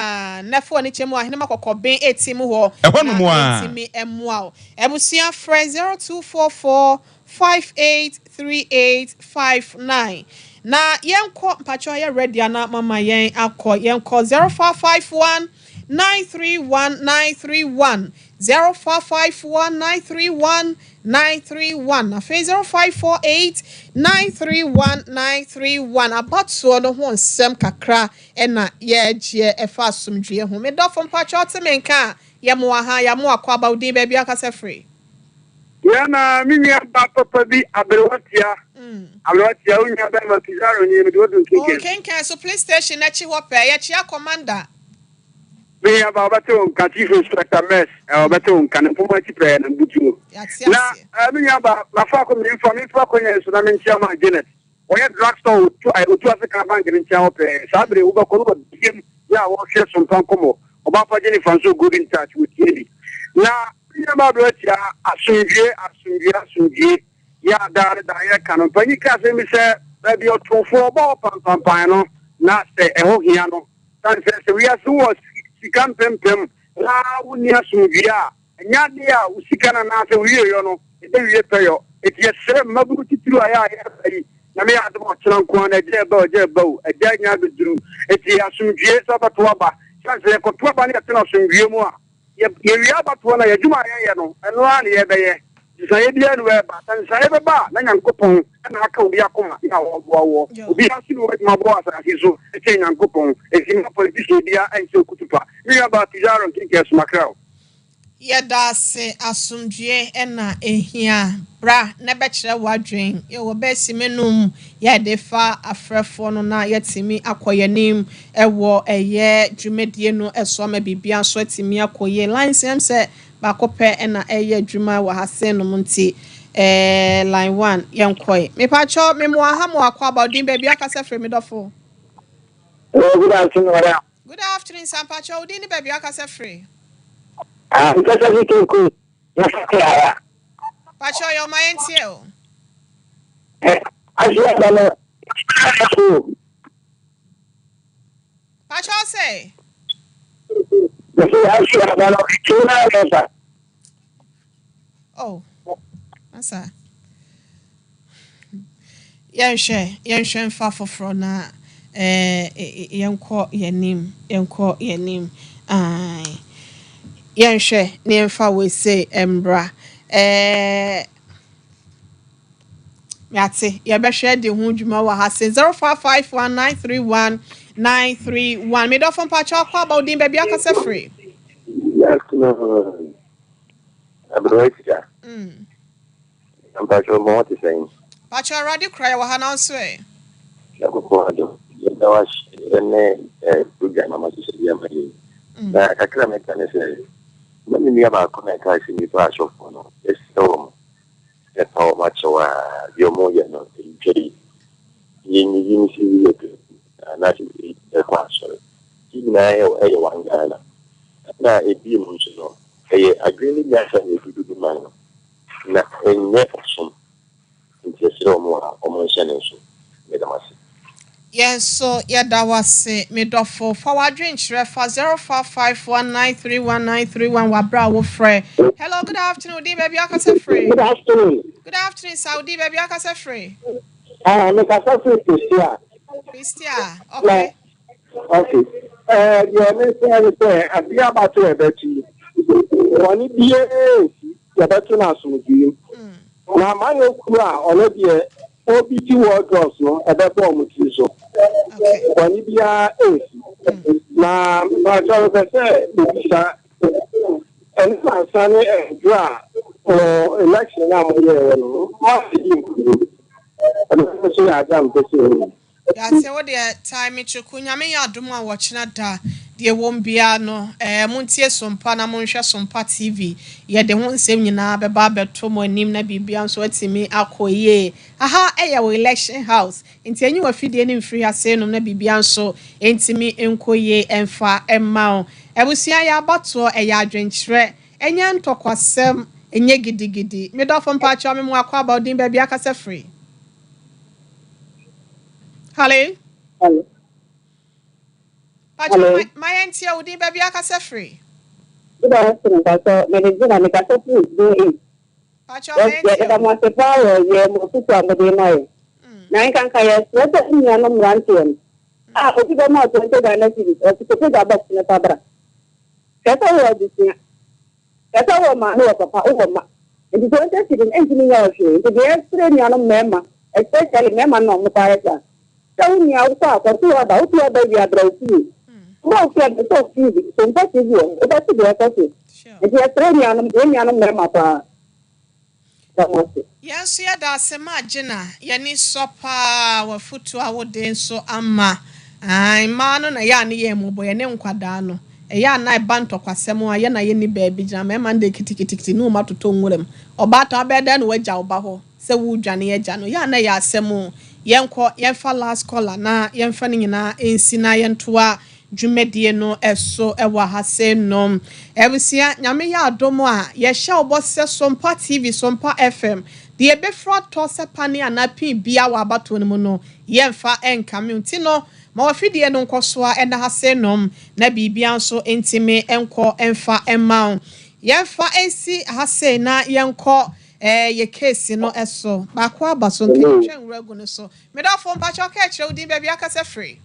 [SPEAKER 2] na fo ani kyerɛ mu ahenema kɔkɔben eti mu hɔ.
[SPEAKER 1] Ɛhɔ nom
[SPEAKER 2] Na
[SPEAKER 1] a.
[SPEAKER 2] ɛtumi ɛmoa wo. Abusua, frɛ 0244 583859 na yɛnkɔ. Mpakyɛw, yɛ ready ana mama yɛn akɔ? Yɛnkɔ 0551 931 931, 0551 931 931, afei 0548 931 931. Abatoɔ no ho nsɛm kakra ɛna yɛregyeɛ ɛfa asomdwoeɛ ho. Medɔfo, mpakyɛw, te me nka a Yɛmo aha, yɛamo akɔ aba. Wo din, baabi akasa firi?
[SPEAKER 5] Yana me nua ba papa bi, Aberewa Tia. Aberewa Tia, wo nua bɛrima Pizarro nie, mede wadu Nkenken.
[SPEAKER 2] Nkenken so police station n'akyi hɔ pɛɛ. Yɛkyia commander.
[SPEAKER 5] Me nua ba, wɔbɛte wo nka, Chief Inspector Mess, wɔbɛte wo nka ne mpoma akyi pɛɛ na mbutuo.
[SPEAKER 2] Yɛate
[SPEAKER 5] Na
[SPEAKER 2] aseɛ.
[SPEAKER 5] Me nua ba, mafa akɔ memfa akɔnyɛ so na menkyia ma Janet. Wɔyɛ drug store otu ase kan bank ne nkyɛn hɔ pɛɛ. Saa bere wobɛkɔ no wɔbiem yɛ a wɔhwɛ sompa nkɔmmɔ. Ɔbaafa Jennifer nso, Golden Touch, wɔtie bi. Na me nua ba Aberewa Tia, asomdwie, asomdwie, asomdwie. Yɛ a daa ne daa yɛka no. Mpanyin ka asɛm bi sɛ baabi ɔtomfoɔ ɔbɔ hɔ pampampan no na sɛ ɛho hia no. Sane sɛ wiase wɔ sika mpempem na wonni asomdwie a, ɛnyɛ adeɛ a wo sika no anaasɛ wowieyɔ no ɛbɛwie pɛyɔ. Enti yɛsrɛ mmabunu titiriw a yɛ a yɛreba yi, na meyɛ adom a ɔkyena nko ara no agya ɛba o, agya ɛba o, agya anya abɛduru. Enti asomdwie sɛ wobɛto aba. Sane sɛ yɛkɔto aba ne yɛtena asomdwie mu a, yɛwie abatoɔ no a, yɛadwuma a yɛyɛ no, ɛno ara ne yɛbɛyɛ. Nsesaeɛ biara ne wɔɛba. Sɛ nsesaeɛ bɛba a, na Nyankopɔn ɛna aka obi akoma na ɔboa woɔ. Obiara nso ne wɔadwuma bɔ asase so kyɛn Nyankopɔn. Enti mma politician biara ɛnhyɛ okutupa. Me nua baa Pizarro Nkenken Somakra o.
[SPEAKER 2] Yɛda ase. Asomdwie na ehia. Bra na bɛkyerɛ w'adwen. Yɛwɔ bɛsi menum yɛde fa afrɛfoɔ no na yɛtumi akɔ yɛnim ɛwɔ ɛyɛ dwumadie no ɛso ama biribia nso atumi akɔ yie. Lines ɛm sɛ baako pɛ ɛna ɛyɛ adwuma wɔ ha se nom, nti line one, yɛnkɔe. Mepakyɛw, memoa ha mo akɔ aba. Odin, baabi akasa firi, me dɔfo?
[SPEAKER 6] Good afternoon, madam.
[SPEAKER 2] Good afternoon, sampakyɛw, odin ne baabi akasa firi?
[SPEAKER 6] Ah, nkasa fi Cape Yɛfa Clara.
[SPEAKER 2] Pakyɛw, yɛ ɔma yɛntie o.
[SPEAKER 6] Ase aba no, o.
[SPEAKER 2] Pakyɛw sɛ?
[SPEAKER 6] Yɛsɛ ase aba no, kyerɛ na yɛfa.
[SPEAKER 2] Oh, asa. Yɛnhwɛ mfa foforɔ na yɛnkɔ yɛnim, yɛnkɔ yɛnim. Ae. Yɛnhwɛ na yɛmfa wei se mbra. Yate, yɛbɛhwɛ de ho dwuma wɔ ha se 0551931931. Medɔfo, mpakyɛ, akɔ aba. Odin, baabi akasa firi?
[SPEAKER 7] Yes, no. Aberewa Tia. Mpakyɛ, ma wɔte sɛn?
[SPEAKER 2] Pakyɛ, Awurade kura yɛ wɔ ha, nanso ɛ?
[SPEAKER 7] Nyankopɔn adom. Yɛda wahyɛ ne program ama hyehyɛ bi ama yɛn. Na kakra mɛka ne sɛ, na me nua baako na ɛka sɛ nnipa asɔfoɔ no, yɛsrɛ wɔn sɛ pa wɔn akyɛw a deɛ ɔmo yɛ no ntwa yi. Yɛnyiyi ne sɛ yɛ anaasɛ ɛkɔ asɔre. Ti nyinaa ɛyɛ one Ghana. Na ebi mu nso no, ɛyɛ adwene ne nyansa na ɛdudu bi man no. Na ɛnyɛ ɔsom. Nti yɛsrɛ wɔn a wɔn nhyɛ ne nso. Meda mo ase.
[SPEAKER 2] Yɛn nso yɛda wase, me dɔfo. Fa w'adwenkyerɛ fa 0551931931 wɔ aberɛ a wofrɛ. Hello, good afternoon. Din, baabi akasa firi?
[SPEAKER 6] Good afternoon.
[SPEAKER 2] Good afternoon, Saudi. Baabi akasa firi?
[SPEAKER 6] Ah, mekasa firi Christia.
[SPEAKER 2] Christia, okay.
[SPEAKER 6] Okay. Deɛ mesɛ ne sɛ adeɛ abato a ɛbɛto yi, wɔne biara esi yɛbɛto no asomdwee mu. Na amayɛ kuro a ɔno deɛ obi ti wardrobes no ɛbɛbɔ ɔmo tiri so. Wɔne biara esi. Na mpakyɛw, pɛ sɛ ebisa ɛne nansa ne ɛduro a wɔ election a moyɛɛ no, mo di nkunim. Ɛno nso yɛ ade a mpɛ sɛ ehu.
[SPEAKER 2] Yɛate wo deɛ time kyeko. Nyame yɛ adom a, wɔkyena da deɛ wɔm biara no, montie Sompa na monhwɛ Sompa TV. Yɛde ho nsɛm nyinaa bɛba abɛto mo anim na biribia nso atumi akɔ yie. Aha ɛyɛ wɔ election house, nti ɛnyi wɔ afidie no mfiri ha sei nom na biribia nso ntumi nkɔ yie ɛmfa ɛmma wo. Abusua, yɛ abatoɔ ɛyɛ adwenkyerɛ, ɛnyɛ ntɔkwasɛm, ɛnyɛ gidigidi. Medɔfo, mpaakyɛw, me mu akɔ aba. Odin, baabi akasa firi? Hello.
[SPEAKER 6] Hello.
[SPEAKER 2] Pacho, ma yɛntie wo din, baabi akasa firi?
[SPEAKER 6] Good afternoon, Pastor. Mede gyina mekasa firi Zone 8.
[SPEAKER 2] Pacho, ma yɛntie.
[SPEAKER 6] Yɛda mo ase paa wɔ yɛ mo foto a mode ma yɛ. Na nkanka yɛsrɛ sɛ nnuanom mmeranteɛ no a obi bɛma 20 Ghana cedis, ɔte kɔpagya box no fa bra. Hwɛ sɛ wowɔ abusua. Hwɛ sɛ wowɔ maame, wɔ papa, wowɔ ma. Nti 20 cedis no ɛntumi nyɛ wo hwee. Nti deɛ yɛsrɛ nnuanom mmarima, especially mmarima no a ɔmo taa yɛ saa. Sɛ wo nua wokɔ a, kɔto aba, woto aba wie a, brɛ wo fie.
[SPEAKER 8] Wo a wofrɛ no sɛ TV, Sompa TV wɔ hɔ, wobɛte deɛ ɛkɔ so. Nti yɛsrɛ anuanom, yɛn nuanom mmarima paa. Da mo ase.
[SPEAKER 2] Yɛn nso yɛda ase ma Gina, yɛn ani sɔ paa w'afotuo a wode nso ama. Ae, mmaa no na ɛyɛ a ne yɛn mmɔbɔ, yɛne nkwadaa no. Ɛyɛ a na ɛba ntɔkwasɛm a, yɛn na yɛnni baabi gyina, mmarima no deɛ kitikiti ne wɔn atotɔ nwura mu. Ɔbaatan wobɛyɛ dɛn na woagya wo ba hɔ sɛ woredwane agya no? Ɛyɛ a na ɛyɛ asɛm o. Yɛnkɔ, yɛmfa last caller na yɛmfa ne nyinaa nsi na yɛntoa dwumadie no so wɔ ha sei nom. Abusua, Nyame yɛ adom a, yɛhyɛ wo bɔ sɛ Sompa TV, Sompa FM, deɛ ɛbɛfiri atɔ sɛ pane anaa pin biara wɔ abatoɔ no mu no, yɛmfa nkame wo. Nti no, ma w'afidie no nkɔ so ara ɛna ha sei nom, na biribiara nso ntumi nkɔ mfa mma wo. Yɛmfa nsi ha sei na yɛnkɔ yɛ case no so. Baako aba so, nka yɛtwa nwura gu no so. Me dɔfo, mpakyɛw ka kyerɛ wo din, baabi akasa firi.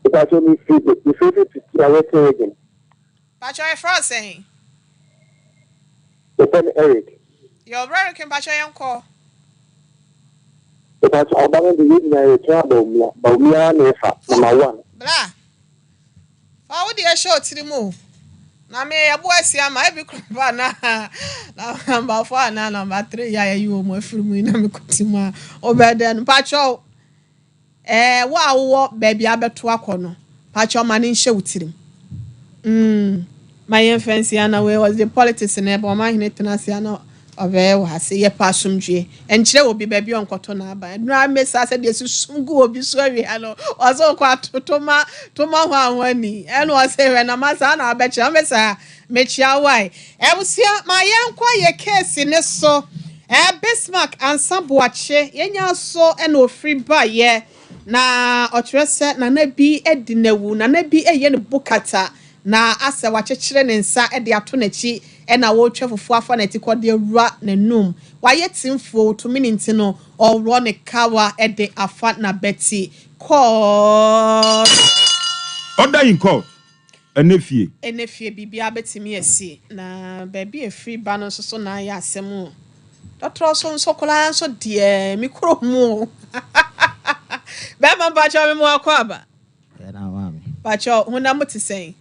[SPEAKER 6] Mpakyɛw me firi me firi fi Pisia Western Region.
[SPEAKER 2] Mpakyɛw yɛfrɛ wo sɛn?
[SPEAKER 6] Yɛfrɛ me Eric.
[SPEAKER 2] Yoo bra Eric mpakyɛw yɛnkɔ.
[SPEAKER 6] Mpakyɛw aba no de yɛn nyinaa yɛtua Bawumia Bawumia ara na ɛfa number one.
[SPEAKER 2] Bra Fa wo deɛ hyɛ ɔtiri mu o. Na me yɛbo asi ama ebi kura ba na na number four anaa number three yi a yɛyi wɔn afiri mu yi na mekɔti mu a wobɛdɛn no mpakyɛw Ɛɛ, wo a wowɔ baabi a abɛto akɔ no, pakyɛw ma no nhyɛ wo tirim. Mm, ma yɛmfa nsi ha na wei ɔde politics na ɛba, ɔmanhene tena ase a na ɔbɛyɛ wɔ ha se yɛpɛ asomdwoe. Ɛnkyerɛ obi baabi a ɔnkɔto n'aban. Ɛno ara mmesa sɛdeɛ susum gu obi so awia no, ɔsɛ ɔkɔ ato toma, toma ho ahoani. Ɛna ɔsɛ hwɛ na ma saa na abɛkyerɛ, mmesa mekyia wo ae. Abusua, ma yɛnkɔ yɛ case no so. Eh, Bismarck Ansah Boakye, yɛnyaa so na ɔfiri baeɛ, na ɔkyerɛ sɛ nana bi adi no awu, nana bi reyɛ no bukata, na asɛ wakyekyere ne nsa de ato n'akyi na ɔretwa fufuo afa n'atikɔ de awura n'anum. Wayɛ timfuo, ɔtumi ne nti no, ɔreworɔ ne kawa de afa n'abati. Court.
[SPEAKER 1] Order in court. Ɛnɛ fie.
[SPEAKER 2] Ɛnɛ fie biribiara bɛtumi asi na baabi a ɛfiri ba no nso so na ayɛ asɛm o. Dɔtorɔ so nso koraa nso deɛ me kurom o. Bɛrima mpakyɛw me mo akɔ aba. Mpakyɛw honam te sɛn?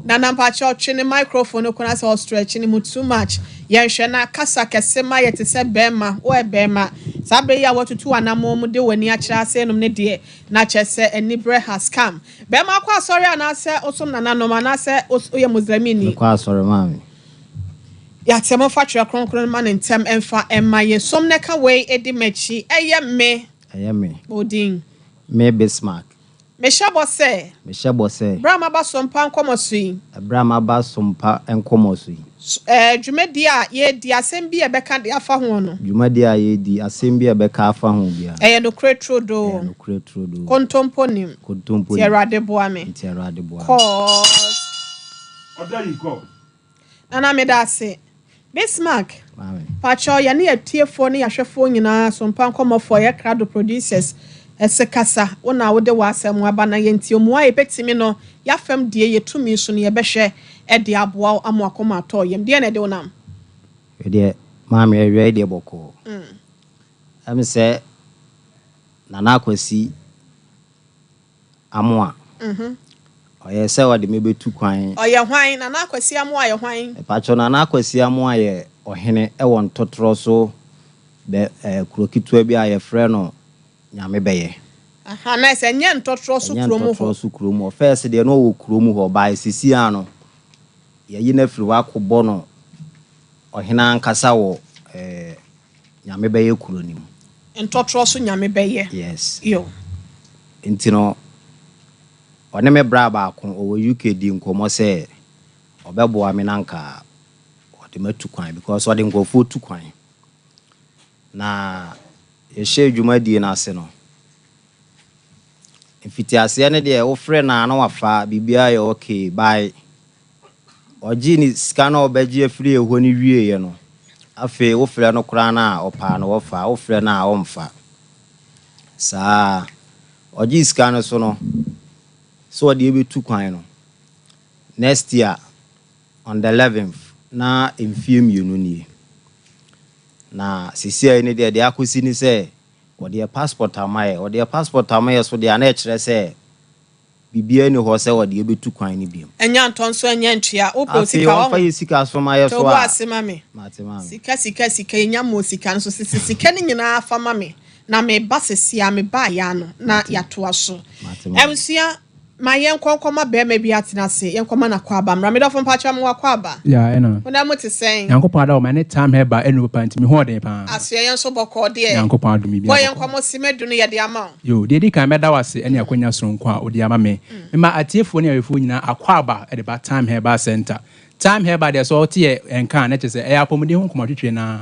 [SPEAKER 2] Nana mpakyɛw twe ne microphone no kɔn asɛ ɔstretch ne mu too much. Yɛnhwɛ na kasa kɛse ma yɛ te sɛ bɛrima woyɛ bɛrima. Saa berɛ yi a watutu w'anammɔn mu de w'ani akyerɛ ase nom ne deɛ na kyerɛ sɛ aniberɛ has come. Bɛɛma kɔ asɔre anaasɛ wosom nananom anaasɛ woyɛ Muslimini?
[SPEAKER 9] Mekɔ asɔre maame.
[SPEAKER 2] Yɛate momfa twerɛ kronkron no ma no ntɛm mfa mma yɛn som na ɛka wei di m'akyi ɛyɛ me.
[SPEAKER 9] Ɛyɛ me.
[SPEAKER 2] Bɔ din.
[SPEAKER 9] Me Bismarck.
[SPEAKER 2] Mehyɛ bɔ sɛ.
[SPEAKER 9] Mehyɛ bɔ sɛ.
[SPEAKER 2] Berɛ a maba Sompa nkɔmmɔ so yi.
[SPEAKER 9] Berɛ a maba Sompa nkɔmmɔ so yi.
[SPEAKER 2] Dwumadie a yɛredi, asɛm bi a ɛbɛka de afa ho no.
[SPEAKER 9] Dwumadie a yɛredi, asɛm bi a ɛbɛka afa ho biara.
[SPEAKER 2] Ɛyɛ nokorɛ turodoo.
[SPEAKER 9] Ɛyɛ nokorɛ turodoo.
[SPEAKER 2] Kontompo nnim.
[SPEAKER 9] Kontompo
[SPEAKER 2] nnim. Nti Awurade boa me.
[SPEAKER 9] Nti Awurade boa me.
[SPEAKER 2] Cause.
[SPEAKER 1] Ɔda yi kɔ.
[SPEAKER 2] Nana meda ase. Bismarck, pakyɛw yɛne atiefoɔ ne yɛahwɛfoɔ nyinaa Sompa Nkɔmmɔfoɔ yɛ krado producers se kasa wo na wode w'asɛm aba na yɛntie mmoa a yɛbɛtumi no yɛafam deɛ yɛtumi so no yɛbɛhwɛ de aboa wo ama wakoma atɔ wo yam deɛn na ɛde wo nam?
[SPEAKER 9] Wedeɛ maame awia yi deɛ bɔkɔɔ. Ɛm sɛ Nana Akwasi Amoah. Ɔyɛ sɛ ɔde me bɛtu kwan.
[SPEAKER 2] Ɔyɛ hwan? Nana Akwasi Amoah yɛ hwan?
[SPEAKER 9] Mepakyɛw, Nana Akwasi Amoah yɛ ɔhene wɔ Ntotorɔ so bɛ eh, kuro ketewa bi a yɛfrɛ no Nyamebɛyɛ.
[SPEAKER 2] Aha, na ɛsɛ ɛnyɛ Ntɔtorɔ so
[SPEAKER 9] Ɛnyɛ
[SPEAKER 2] kurom hɔ.
[SPEAKER 9] Ntɔtorɔ so kurom hɔ. First deɛ na ɔwɔ kurom hɔ, but seesei ara no, yɛayi no afiri hɔ akɔbɔ no ɔhene ankasa wɔ eh, Nyame bɛyɛ kuro no mu.
[SPEAKER 2] Ntɔtorɔ so Nyame bɛyɛ.
[SPEAKER 9] Yes.
[SPEAKER 2] Yo.
[SPEAKER 9] Nti no, ɔne me bra baako, ɔwɔ UK dii nkɔmmɔ sɛ ɔbɛboa me na anka ɔde me atu kwan because ɔde nkurɔfoɔ tu kwan. Na yɛhyɛɛ dwumadie no ase no, mfitiaseɛ no deɛ wofrɛ no a na wafa, biribiara yɛ okay, by Ɔgyee ne sika no a ɔbɛgye afiri yɛn hɔ no wieeɛ no, afei wofrɛ no koraa no a, ɔpaa no ɔfa, wofrɛ no a ɔmfa. Saa ara. Ɔgyee sika no so no, sɛ ɔde rebɛtu kwan no, next year on the eleventh, na mfeɛ mmienu nie. Na seesei no deɛ, deɛ akɔsi ne sɛ, ɔde yɛn passport ama yɛn. Ɔde yɛn passport ama yɛn so deɛ a, na ɛkyerɛ sɛ. Biribiara nni hɔ sɛ wɔde yɛbɛtu kwan no bio.
[SPEAKER 2] Ɛnyɛ antɔ nso ɛnyɛ ntua. Wopɛ
[SPEAKER 9] Afei
[SPEAKER 2] osika
[SPEAKER 9] wɔmfa
[SPEAKER 2] wahu.
[SPEAKER 9] yɛ sika so ma yɛ
[SPEAKER 2] To
[SPEAKER 9] so
[SPEAKER 2] bo
[SPEAKER 9] a.
[SPEAKER 2] ase ma me.
[SPEAKER 9] Mate maame.
[SPEAKER 2] Sika sika sika yɛnya mmɔɔ sika nso sese sika no nyinaa fa ma me na meba sese a mebaa yɛ ano na
[SPEAKER 9] Mate.
[SPEAKER 2] yɛatoa so.
[SPEAKER 9] Mate maame.
[SPEAKER 2] Abusua ma yɛnkɔ nkɔma bɛrima bi atena ase yɛnkɔma no akwaaba mmra. Me dɔfo mpakyɛ mo akwaaba.
[SPEAKER 10] Ya ɛna.
[SPEAKER 2] Wo na mo te sɛn?
[SPEAKER 10] Nyankopɔn ada wo ma ne time hɛba ɛnu papa nti me ho ɔden paa.
[SPEAKER 2] Asoɛ yɛn nso bɔkɔɔ deɛ.
[SPEAKER 10] Nyankopɔn adom bi
[SPEAKER 2] Bɔ yɛn
[SPEAKER 10] abɔkɔɔ.
[SPEAKER 2] nkɔmmɔ simma du no yɛde ama wo.
[SPEAKER 10] Yo, deɛ di kan mɛda wo ase ɛne akwanya soronko a wode ama me. Mema atiefoɔ ne awɛfoɔ nyinaa akwaaba ɛde ba Time Herbal Center. Time Herbal deɛ sɛ ɔte yɛ ɛnka a na kyerɛ sɛ ɛyɛ apɔmuden ho nkɔmmɔtwetwe naa.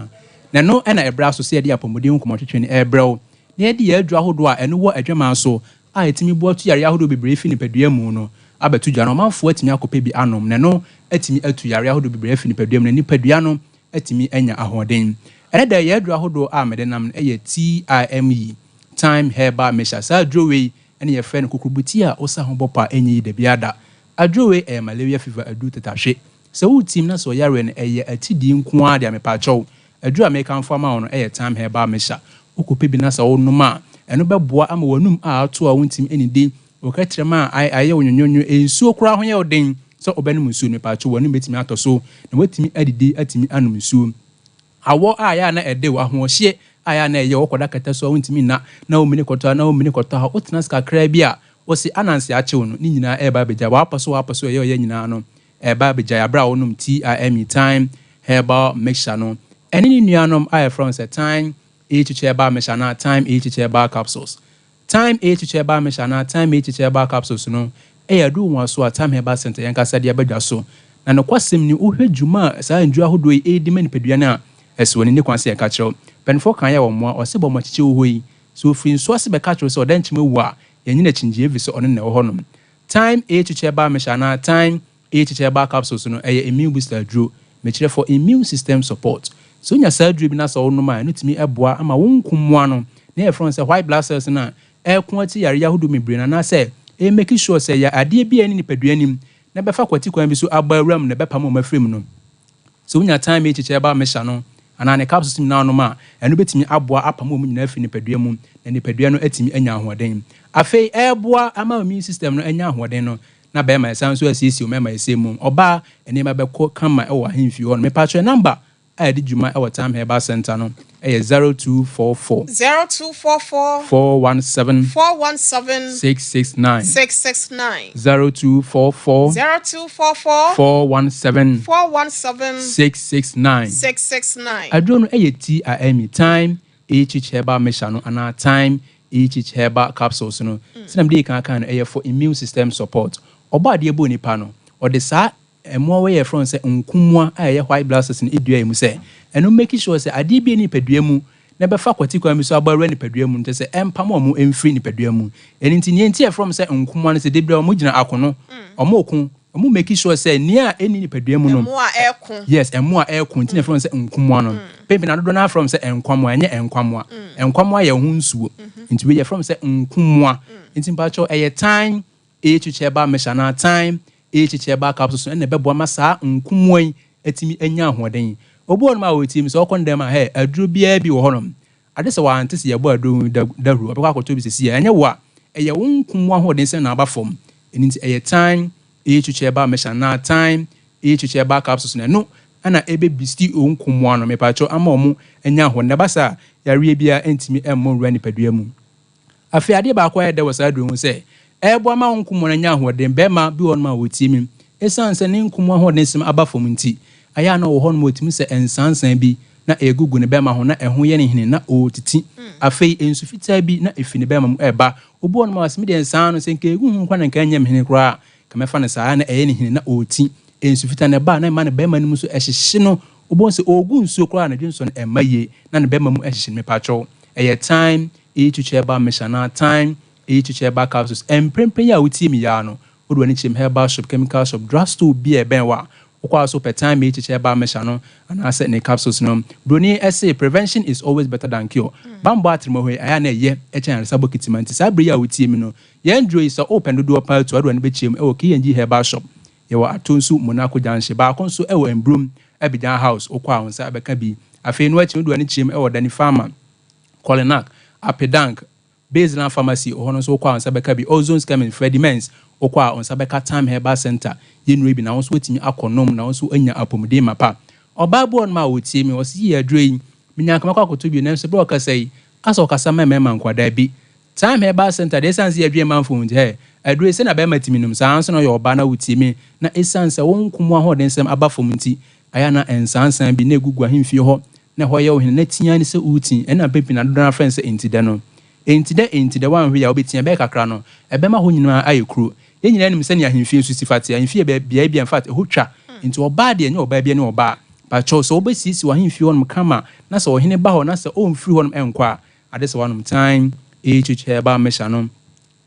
[SPEAKER 10] Na ɛno ɛna ɛbrɛ so sɛ yɛde apɔmuden ho nkɔmmɔtwetwe no ɛrebrɛ wo. Na yɛde yɛn aduro ahodoɔ a ɛno wɔ adwaman so a ɛtumi boa tu yareɛ ahodoɔ bebree fi nipadua mu no abɛto dwa no ɔmanfoɔ atumi akɔpɛ bi anom na ɛno atumi atu yareɛ ahodoɔ bebree afi nipadua mu na nipadua no atumi anya ahoɔden. Ɛnɛ da yɛn aduro ahodoɔ a mede nam no ɛyɛ TIME, Time Herbal Mixture. Saa aduro wei ɛne yɛfrɛ no kokurobuti a wosa ho bɔ pa a ɛnyɛ yi da biara da. Aduro wei ɛyɛ malaria fever aduro tetahwe. Sɛ wotim na sɛ ɔyareɛ no ɛyɛ atidie nko ara deɛ mepaakyɛw. Aduro a mekamfo ama wo no ɛyɛ Time Herbal Mixture. Wokɔpɛ bi na sɛ wonom a ɛno bɛboa ama w'anum a ato a wontumi anidi wɔka a ayɛ wo nwonwonwo nsuo koraa ho yɛ wo den sɛ wobɛnom nsuo no mepaakyɛw w'anum bɛtumi atɔ so na woatumi adidi atumi anom nsuo. Awɔ a yɛ a na ɛde wo ahoɔhyeɛ a yɛ a na ɛyɛ wɔkɔda kɛtɛ so a wontumi nna na womini kɔtɔ a na womini kɔtɔ a wotena ase kakraa bi a wɔsi ananse akyew no ne nyinaa ɛreba abɛgya wapɔ so wapɔ so ɛyɛ ɔyɛ nyinaa no ɛreba abɛgya abere a wɔnom TIME Time Herbal Mixture no ɛne ne nuanom a yɛfrɛ wɔn sɛ Time H Herbal Mixture anaa Time H Herbal Capsules. Time H Herbal Mixture anaa Time H Herbal Capsules no ɛyɛ aduro wɔn so a Time Herbal Center yɛn kasa de abɛdwa so na nokwasɛm ni wohwɛ dwuma a saa nduro ahodoɔ yi ɛredi ma nipadua no a ɛsɛ wɔn ani kwan sɛ yɛka kyerɛw mpanimfoɔ kan yɛ wɔn mmoa ɔsɛ bɔ ɔmo akyekye wɔ hɔ yi so ofiri nsuo ase bɛka kyerɛw sɛ ɔda nkyɛn ewu a yɛnyina akyingyie efi sɛ ɔno na ɛwɔ hɔnom. Time H Herbal Mixture anaa Time H Herbal Capsules no ɛyɛ immune booster aduro mekyerɛ for immune system support. So wonya saa aduro bi na sɛ wonom a ɛno tumi ɛboa ama wo nkomoa no na yɛfrɛ no sɛ white blood cells no a ɛko akyi yareɛ ahodoɔ bebree no anaasɛ ɛ make sure sɛ yɛ adeɛ bi a ɛne nipadua nim na bɛfa kwati kwan bi so aba awura mu na ɛbɛpam wɔn afiri mu no sɛ wonya Time H Herbal Mixture no anaa ne capsules nyinaa nom a ɛno bɛtumi aboa apam wɔn nyinaa afiri nipadua mu na nipadua no atumi anya ahoɔden. Afei ɛɛboa ama immune system no anya ahoɔden no na bɛrima ɛsan nso asiesie wɔn mmarima ɛsɛ mu ɔbaa nneɛma bɛkɔ kama ɛwɔ ahemfie hɔ no. Mepatwɛ number a yɛde dwuma ɛwɔ Time Herbal Center no ɛyɛ 0244
[SPEAKER 2] 0244
[SPEAKER 10] 417
[SPEAKER 2] 417
[SPEAKER 10] 669.
[SPEAKER 2] 669.
[SPEAKER 10] 0244
[SPEAKER 2] 0244
[SPEAKER 10] 417
[SPEAKER 2] 417
[SPEAKER 10] 669.
[SPEAKER 2] 669.
[SPEAKER 10] Aduro no ɛyɛ TIME Time H Herbal Mixture no anaa Time H Herbal Capsules no. Sɛnea mede kan kan no ɛyɛ for immune system support. Ɔbɔ adeɛ bɔ nipa no ɔde saa mmoa wɔ yɛ frɛ no sɛ nkumoa a ɛyɛ white blood cells no edua mu sɛ ɛno make sure sɛ adeɛ bi yɛ nipadua mu na bɛfa kwati kwan bi so abɔ awura nipadua mu nkyɛ sɛ ɛmpam ɔmo mfiri nipadua mu. Ɛno nti nea nti yɛfrɛ mo sɛ nkumoa no sɛ de bia ɔmo gyina akono ɔmo ko ɔmo make sure sɛ nea ɛni nipadua mu no
[SPEAKER 2] Mmoa a ɛko.
[SPEAKER 10] Yes, ɛmo a ɛko nti na yɛfrɛ no sɛ nkumoa no. Pempem na dodoɔ no afrɛ mo sɛ nkwamoa ɛnyɛ nkwamoa. Nkwamoa yɛ ho nsuo nti wei yɛfrɛ mo sɛ nkumoa. Nti mpakyɛw ɛyɛ Time H Herbal Mixture anaa Time H Herbal Capsules ɛna ɛbɛboa ma saa nkumoa yi atumi anya ahoɔden. Obi wɔ nom a wɔtie mi sɛ ɔkɔ ndɛm a hɛ aduro biara bi wɔ hɔnom ade sɛ wante sɛ yɛbɔ aduro ho dahuro ɔbɛkɔ akɔtɔ bi sisi a ɛnyɛ wo a ɛyɛ wo nkumoa ahoɔden sɛ na aba fam. Ɛno nti ɛyɛ Time H Herbal Mixture anaa Time H Herbal Capsules no ɛno ɛna ɛbɛbisi wo nkumoa no mepatwɛ ama ɔmo anya ahoɔden. Ɛba saa yareɛ biara ɛntumi ɛmmɔ nwura nipadua mu. Afei adeɛ baako a ɛyɛ dɛ wɔ saa aduro ho sɛ ɛboa ma wo nkumoa no anya ahoɔden. Bɛrima bi wɔ nom a wɔtie mi ɛsiane sɛ ne nkumoa ahoɔden sɛm aba fam nti ayɛ a na ɔwɔ hɔ nom ɔtumi sɛ nsansan bi na ɛgugu ne bɛrima ho na ɛho yɛ ne hene na ɔretiti. Afei nsu fitaa bi na ɛfi ne bɛrima mu ɛreba. Obi wɔ nom a ɔsɛ medeɛ nsaa no sɛ nka ɛgu ho nkwa na nka ɛnyɛ me hene koraa ka mɛfa no saa na ɛyɛ ne hene na ɔreti nsu fitaa na ɛba na ɛma ne bɛrima no mu nso ɛhyehye no. Wobɛhu sɛ ɔgu nsuo koraa na dwensɔ no ɛmma yie na ne bɛrima mu ɛhyehye no. Mepakyɛw ɛyɛ Time H Herbal Mixture anaa Time H Herbal Capsules. Mprempren yi a wotie mi yaa no wode w'ani kyerɛ mu herbal shop, chemical shop, drug store bi a ɛbɛn wɔ a wokɔ a so pɛ Time H Herbal Mixture no anaasɛ ne capsules no. Broni ɛse prevention is always better than cure. Bambɔ atremɔ hɔ yi ɛyɛ a na ɛyɛ ɛkyɛn aresa bɔ kitima. Nti saa bere yi a wotie mi no yɛn duro yi sɛ wopɛ dodoɔ paa tu wode w'ani bɛkyerɛ mu ɛwɔ KNG Herbal Shop. Yɛwɔ Atonsu Monaco Junction baako nso ɛwɔ Mbrom Abidjan House wokɔ a wo nsa bɛka bi. Afei no akyi wode w'ani kyerɛ mu ɛwɔ Dani Farmer, Kolinak, Apedank. Baseline Pharmacy, hɔ no nso wokɔ a wo nsa bɛka bi. Ozone's Chemist, Freddie Mens, wokɔ a wo nsa bɛka Time Herbal Centre, yɛn nnuro yi bi na wo nso woatumi akɔ nom na wo nso anya apɔmuden mapa. Ɔbaa bi wɔ hɔnom a ɔtie me, ɔse yie aduro yi, menya anka mɛkɔ akɔtɔ bio nanso berɛ a ɔkasa yi, asɛ ɔkasa ma mmarima nkoa, daabi. Time Herbal Centre deɛ ɛsiane sɛ yɛdwen manfo ho nti, hɛ, aduro yi sɛnea barima tumi nom, saa ara nso na ɔyɛ ɔbaa na wotie me, na ɛsiane sɛ wo nko mu ahoɔdensɛm aba fam nti, ayɛ a na nsansan bi na ɛgugu ahemfie hɔ na ɛhɔ yɛ wo hene na tea ne sɛ woreti, ɛna mpɛn pii no dodoɔ no ara frɛ no sɛ entidɛ no. Entidɛ, entidɛ, woanhwɛ yie a wobɛtia, ɛbɛyɛ kakra no, ɛbɛma hɔ nyinaa ayɛ kuro. Yɛn nyinaa nim sɛnea ahemfie nso si fa te, ahemfie yɛ beaeɛ bi a in fact ɛhɔ twa, nti ɔbaa deɛ ɛnyɛ ɔbaa biara ne ɔbaa. Pakyɛw, sɛ wobɛsiesie w'ahemfie hɔnom kama na sɛ ɔhene ba hɔ na sɛ ɔmfiri hɔnom nkɔ a, ade sɛ woanom thyme, HH herbal mixture no,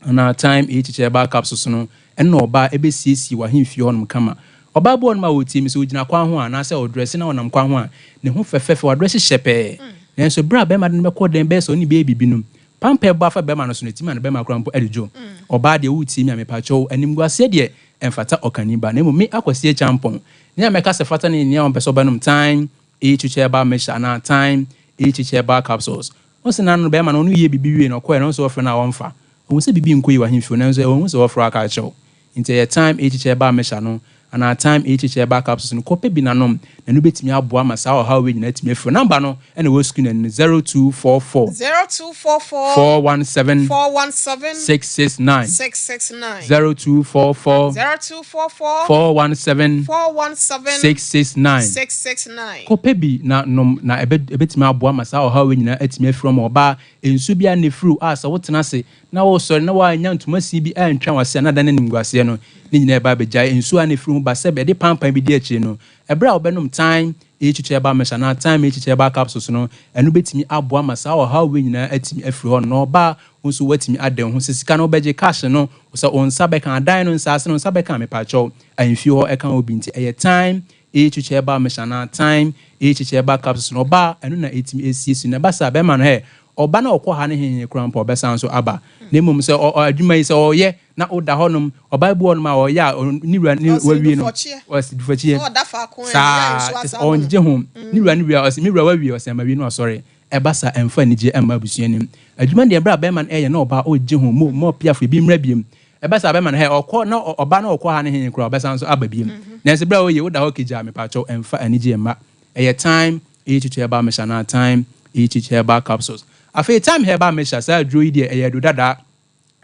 [SPEAKER 10] anaa Thyme HH herbal capsules no, ɛno na ɔbaa ɛbɛsiesie w'ahemfie hɔnom kama. Ɔbaa bi wɔ hɔnom a ɔtie me, sɛ ɔgyina kwan ho a, anaasɛ ɔdrɛse na ɔnam kwan ho a, ne ho fɛfɛɛfɛ, wadrɛse hyɛpɛɛ. Nanso berɛ a bɛrima de no bɛkɔ dɛn bɛyɛ sɛ ɔne no bɛyɛ biribi no, pampa ɛbɔ afa bɛrima no so no, ɛtumi ma no bɛrima koraa mpo adwodwo. Ɔbaa deɛ woretie me a, mepakyɛw, animguaseɛ deɛ ɛmfata ɔkani ba, na mmom me Akwasi Acheampong, nea mɛka sɛ fata ne nea ɔmpɛ sɛ ɔbɛnom Thyme HH herbal mixture anaa Thyme HH herbal capsules. Ɔse n'ano no bɛɛma no ɔno yie bibi wie no ɔkɔɛ no ɔnse ɔfrɛ no a ɔnfa. Ɔhu sɛ bibi nkɔ yie wɔ ahemfie hɔ nanso ɔnhu sɛ ɔfrɛ aka akyerɛ wo. Nti ɛyɛ Thyme HH herbal mixture no anaa Thyme HH herbal capsules no kɔ pɛ bi na nom na ɛno bɛtumi aboa ma saa ɔhaw wei nyinaa atumi afiri hɔ. Number no na ɛwɔ screen no ani no 0244
[SPEAKER 2] 0244
[SPEAKER 10] 417
[SPEAKER 2] 417
[SPEAKER 10] 669
[SPEAKER 2] 669
[SPEAKER 10] 0244
[SPEAKER 2] 0244
[SPEAKER 10] 417
[SPEAKER 2] 417
[SPEAKER 10] 669.
[SPEAKER 2] 669.
[SPEAKER 10] Kɔpɛ bi na nom na ɛbɛ ɛbɛtumi aboa ma saa ɔhaw wei nyinaa atumi afiri hɔ ma ɔbaa. Nsuo biara nni firiw a sɛ wotena ase na woresɔre na woannya ntoma sin bi antwa w'ase a na adane animguaseɛ no, ne nyinaa ɛba abɛgyae. Nsuo a na ɛfiri ho ba sɛ ɛde pampan bi di akyire no, ɛberɛ a wobɛnom Thyme HH Herbal Mixture anaa Thyme HH Herbal Capsules no, ɛno bɛtumi aboa ma saa ɔhaw wei nyinaa atumi afiri hɔ na ɔbaa wo nso woatumi ada wo ho sɛ sika no wobɛgye, cash no, sɛ wo nsa bɛka, adan no, nsaase no, wo nsa bɛka a, mepakyɛw, ahemfie hɔ ɛka ho bi nti ɛyɛ Thyme HH Herbal Mixture anaa Thyme HH Herbal Capsules no ɔba a, ɛno na ɛtumi ɛsiesie no. Ɛba saa a, bɛrima no hɛ, ɔba na ɔkɔ ha ne hehe koraa mpo a, ɔbɛsan nso aba. Na mmom sɛ ɔ, ɔ, adwuma yi sɛ ɔyɛ na woda hɔnom, ɔbaa bi wɔ hɔnom a ɔyɛ a, ɔ, ne wura ne
[SPEAKER 2] Ɔse
[SPEAKER 10] wawie no,
[SPEAKER 2] dufɔkyeɛ.
[SPEAKER 10] ɔse dufɔkyeɛ.
[SPEAKER 2] Sɛ ɔda faako a, ɛne yɛ
[SPEAKER 10] Saa,
[SPEAKER 2] nso
[SPEAKER 10] kyerɛ sɛ
[SPEAKER 2] asa abɔ no.
[SPEAKER 10] ɔngyegye ho. Ne wura no wie a, ɔse me wura wawie, ɔse mawie na wasɔre. Ɛba saa a, ɛmfa anigyeɛ mma abusua no mu. Adwuma no deɛ, berɛ a bɛrima no reyɛ na ɔbaa ɔregye ho, mo, mo apiafo, ebi mmra biom. Ɛba saa a, bɛrima no, hɛ, ɔkɔ na ɔba na ɔkɔ ha ne he koraa, ɔbɛsan nso aba biom. Nanso berɛ a ɔreyɛ, woda hɔ kegyaa, mepakyɛw, ɛmfa anigyeɛ mma. Ɛyɛ Thyme HH Herbal Mixture anaa Thyme HH Herbal Capsules. Afei Thyme Herbal Mixture, saa aduro yi deɛ, ɛyɛ aduro dadaa.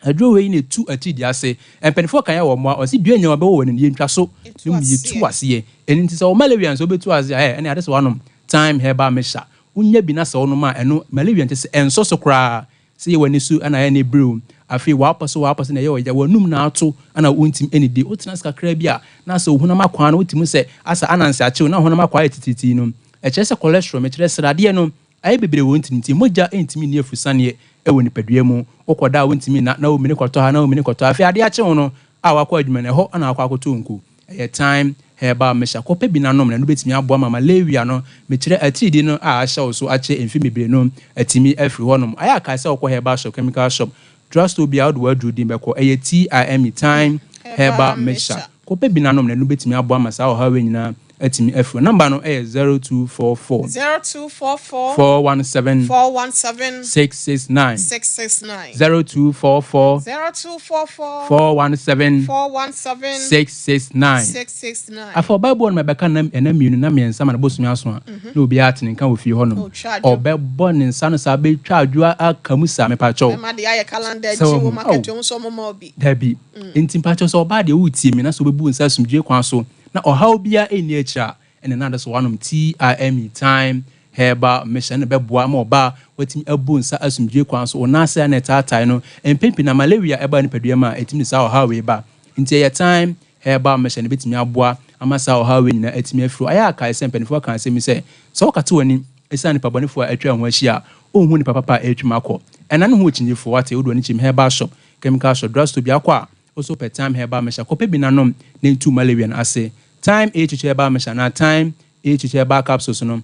[SPEAKER 10] Aduro wei na ɛtu atiridii ase. Mpaninfoɔ kan yɛ wɔ mmoa, ɔse dua nya wabɛwɔ w'ani no, yɛntwa so, na mmom yɛtu aseɛ. Ɛno nti sɛ wo malaria nso wobɛtu aseɛ a, ɛɛ, ɛnneɛ ade sɛ woanom Thyme Herbal Mixture. Wonya bi na sɛ wonom a, ɛno, malaria nkyɛ sɛ ɛnsɔ so koraa. Sɛ yɛ w'ani so na ayɛ na ɛbiri wo, afei w'apɔ so w'apɔ so na ɛyɛ ɔya, w'anum na ato na wontumi nnidi. Wotena ase kakra bi a, na asɛ wo honam akwaa no, wote mu sɛ asɛ ananse akye wo na wo honam akwaa ayɛ titiritii no. Ɛkyerɛ sɛ cholesterol, mekyerɛ sradeɛ no, ayɛ bebree wɔ wo ntini nti mogya ntumi nni afurusaneɛ wɔ nipadua mu. Wokɔda a wontumi nna, na womini kɔtɔ ha na womini kɔtɔ ha. Afei adeɛ akye wo no a wakɔ adwuma no, ɛhɔ na wakɔ akɔtɔ nku. Ɛyɛ thyme herbal mixture. Kɔpɛ bi na nom na ɛno bɛtumi aboa ma malaria no, mekyerɛ atiridii no a ahyɛ wo so akyɛ mfe bebree no atumi afiri hɔnom. Ayɛ a kae sɛ wokɔ herbal shop, chemical shop, drug store biara wode w'aduro din bɛkɔ. Ɛyɛ TIME, thyme herbal mixture. Kɔpɛ bi na nom na ɛno bɛtumi aboa ma saa ɔhaw wei nyinaa atumi afiri hɔ. Number no yɛ 0244.
[SPEAKER 2] 0244.
[SPEAKER 10] 417.
[SPEAKER 2] 417.
[SPEAKER 10] 669.
[SPEAKER 2] 669.
[SPEAKER 10] 0244.
[SPEAKER 2] 0244.
[SPEAKER 10] 417.
[SPEAKER 2] 417.
[SPEAKER 10] 669.
[SPEAKER 2] 669.
[SPEAKER 10] Afei ɔbaa bi wɔ hɔ nom a ɛbɛka nna nna mmienu nna mmiɛnsa ma no bosome aso a na obiara ate ne nka wɔ fie hɔ nom.
[SPEAKER 2] Ɔtwa adwo.
[SPEAKER 10] Ɔbɛbɔ ne nsa no saa bɛtwa adwo aka mu saa mepakyɛw.
[SPEAKER 2] Mɛma deɛ ayɛ calendar
[SPEAKER 10] Sɛ
[SPEAKER 2] akyi
[SPEAKER 10] wahu
[SPEAKER 2] wɔ market
[SPEAKER 10] oh
[SPEAKER 2] wɔn nso wɔn ma obi.
[SPEAKER 10] Dabi. Enti mpakyɛw sɛ ɔbaa deɛ woretie me na sɛ wobɛbu wo nsa asomdwoeɛ kwan so na ɔhaw biara nni akyire a, ɛnna na ade so woanom TIME, Thyme Herbal Mixture, ɛnna ɛbɛboa ama ɔbaa watumi abu nsa asomdwoeɛ kwan so, wo nan ase a na ɛtaatae no, mpɛn pii na malaria ɛba nipadua mu a, ɛtumi de saa ɔhaw wei ba. Nti ɛyɛ Thyme Herbal Mixture na ɛbɛtumi aboa ama saa ɔhaw wei nyinaa atumi afiri hɔ. Ayɛ a kae sɛ mpanimfoɔ aka asɛm yi sɛ, sɛ wokate w'ani ɛsiane nnipa bɔnefoɔ a atwa wo ho ahyia a, wonhu nnipa papa a ɛretwam akɔ. Ɛnna ne ho okyinnyefo, wate, wode w'ani kyim herbal shop, chemical shop, drugstore biako a, wo nso wopɛ Thyme Herbal Mixture, kɔpɛ bi na nom na ntu malaria no ase. Thyme HH Herbal Mixture anaa Thyme HH Herbal Capsules no,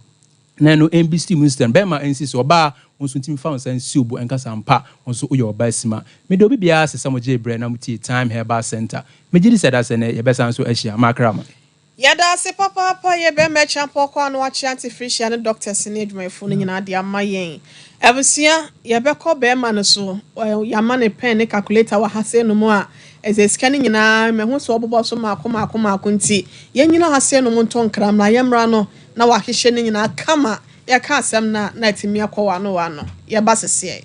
[SPEAKER 10] na ɛno ɛmbisti immune system, bɛrima ɛnsi so, ɔbaa wo nso ntumi fa wo nsa nsi wo bo ɛnkasa ampa, wo nso woyɛ ɔbaa sima. Meda obi biara ase sɛ mo gyee berɛ na mo tiee Thyme Herbal Centre. Megye di sɛ dasɛ nnɛ yɛbɛsan nso ahyia. Makra mo.
[SPEAKER 2] Yɛda ase papaapa yɛ bɛrima Acheampong kɔ ano akyea Auntie Felicia ne doctors ne adwumayɛfoɔ no nyinaa de ama yɛn. Abusua, yɛbɛkɔ bɛrima no so, yɛama no pen ne calculator wɔ ha sei nom a, ɛsɛ sika no nyinaa mahu sɛ ɔbobɔ so maako maako maako nti yɛnyina ha sei nom ntɔ nkra mmra yɛmmra no na wahyehyɛ ne nyinaa kama, yɛka asɛm no a na atumi akɔ wano wano. Yɛba seseɛ.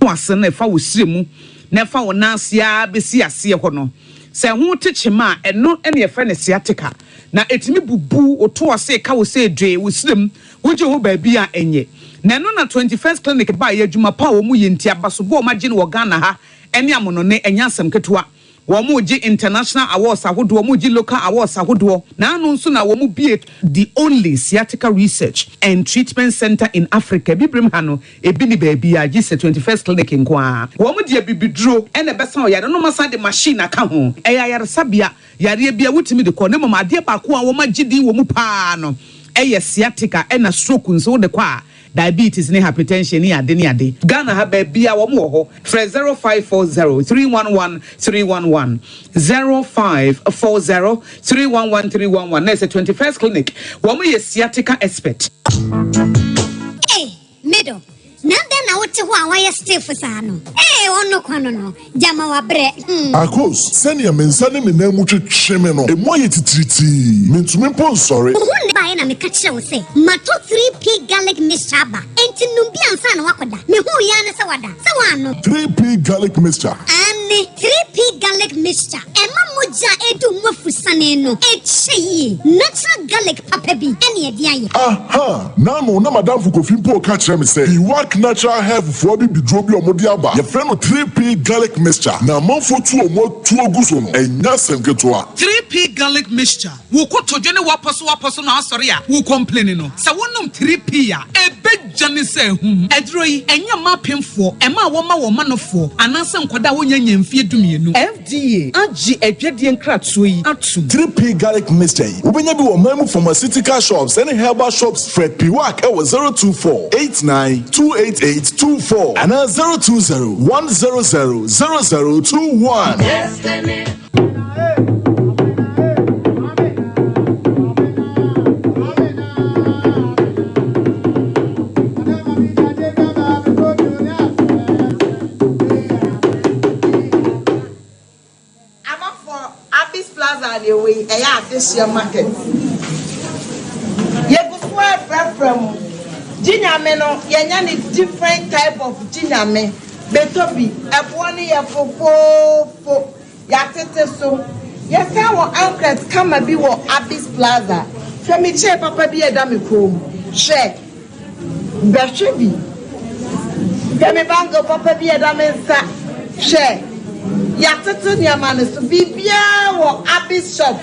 [SPEAKER 11] Wo ase no ɛfa wo srɛ mu na ɛfa wo nan ase ara bɛsi aseɛ hɔ no, sɛ ɛho te kyema a, ɛno na yɛfrɛ no sciatica. Na ɛtumi bubu wo to ase ka wo sɛ dwee wo srɛ mu, wogye wo ho baabi a ɛnyɛ. Na ɛno na 21st Clinic baeɛ, adwuma pa a wɔyɛ nti, abasobɔ a wɔagye no wɔ Ghana ha ne amonone, ɛnyɛ asɛm ketewa. Wɔregye international awards ahodoɔ, wɔregye local awards ahodoɔ, na ano nso na wɔbue the only sciatica research and treatment centre in Africa, Abibirem ha no, ebi nni baabiara gye sɛ 21st Clinic nko ara. Wɔde abibiduro na ɛbɛsa ɔyare no, na wɔasan de machine aka ho. Ɛyɛ ayaresabea, yareɛ biara wotumi de kɔ, na mmom adeɛ baako a wɔagye din wɔ mu pa ara no yɛ sciatica ɛna stroke nso wode kɔ a, Diabetes ne hypertension ne ade ne ade. Ghana ha baabiaa wɔn wɔ hɔ. Frɛ 0540 311 311, 0540 311 311 na ɛsɛ 21st clinic wɔn yɛ sciatica expert.
[SPEAKER 12] Ei, me dɔ, na dɛn na wote hɔ a woayɛ stiff saa no? Ei, ɔno kwa no no, Gyama wabrɛ, hmm.
[SPEAKER 4] Akos, sɛnea me nsa ne me nan mu twetwe me no, emu ayɛ titiritii. Mintumi mpo nsɔre.
[SPEAKER 12] Wo ho nne baeɛ na meka kyerɛɛ wo sɛ matɔ 3P Garlic Mixture aba, enti nom bi ansa na woakɔda. Mehuu yi ara ne sɛ wada. Sɛ woannom.
[SPEAKER 4] 3P Garlic Mixture.
[SPEAKER 12] Aane, 3P Garlic Mixture. Ɛma mogya a ɛredi wo mu afusane no kyɛ yie. Natural garlic papa bi na yɛde ayɛ.
[SPEAKER 4] Aha! N'ano na m'adamfo Kofi mpo reka kyerɛ me sɛ Biwak Natural Health foɔ abibiduro bi a wɔde aba, yɛfrɛ no 3P Garlic Mixture, na amanfoɔ tu wɔn atuo gu so no, ɛnyɛ asɛm ketewa.
[SPEAKER 11] 3P Garlic Mixture, Wo kotodwe ne w'apɔsowapɔso no asɔre a wo complaini no, sɛ wonom 3P a, ɛbɛdwane sɛ ahum. Aduro yi, ɛnyɛ mma apemfoɔ, ɛma a wɔma wɔn manofoɔ, anaasɛ nkwadaa a wɔnnya nnya mfeɛ dumienu. FDA agye adwadie nkratoɔ yi atom.
[SPEAKER 4] 3P Garlic Mixture yi, wobɛnya bi wɔ ɔman mu pharmaceutical shops ne herbal shops. Frɛ Piwak wɔ 024 89 288 24 anaa 020 100 0021.
[SPEAKER 13] Amafoɔ, Abis Plaza deɛ wei ɛyɛ adehyeɛ market. Yɛgu so ɛfrɛfrɛ mo. Gye Nyame no yɛnya ne different type of Gye Nyame. Bɛtɔ bi, ɛboɔ no yɛ fofoofo. Yɛatete so. Yɛsan wɔ ankret kama bi wɔ Abis Plaza. Hwɛ me chair papa bi a ɛda me kɔn mu. Hwɛ. Bɛhwɛ bi. Hwɛ me bangle papa bi a ɛda me nsa. Hwɛ. Yɛatoto nneɛma no so. Biribiara wɔ Abby's shop.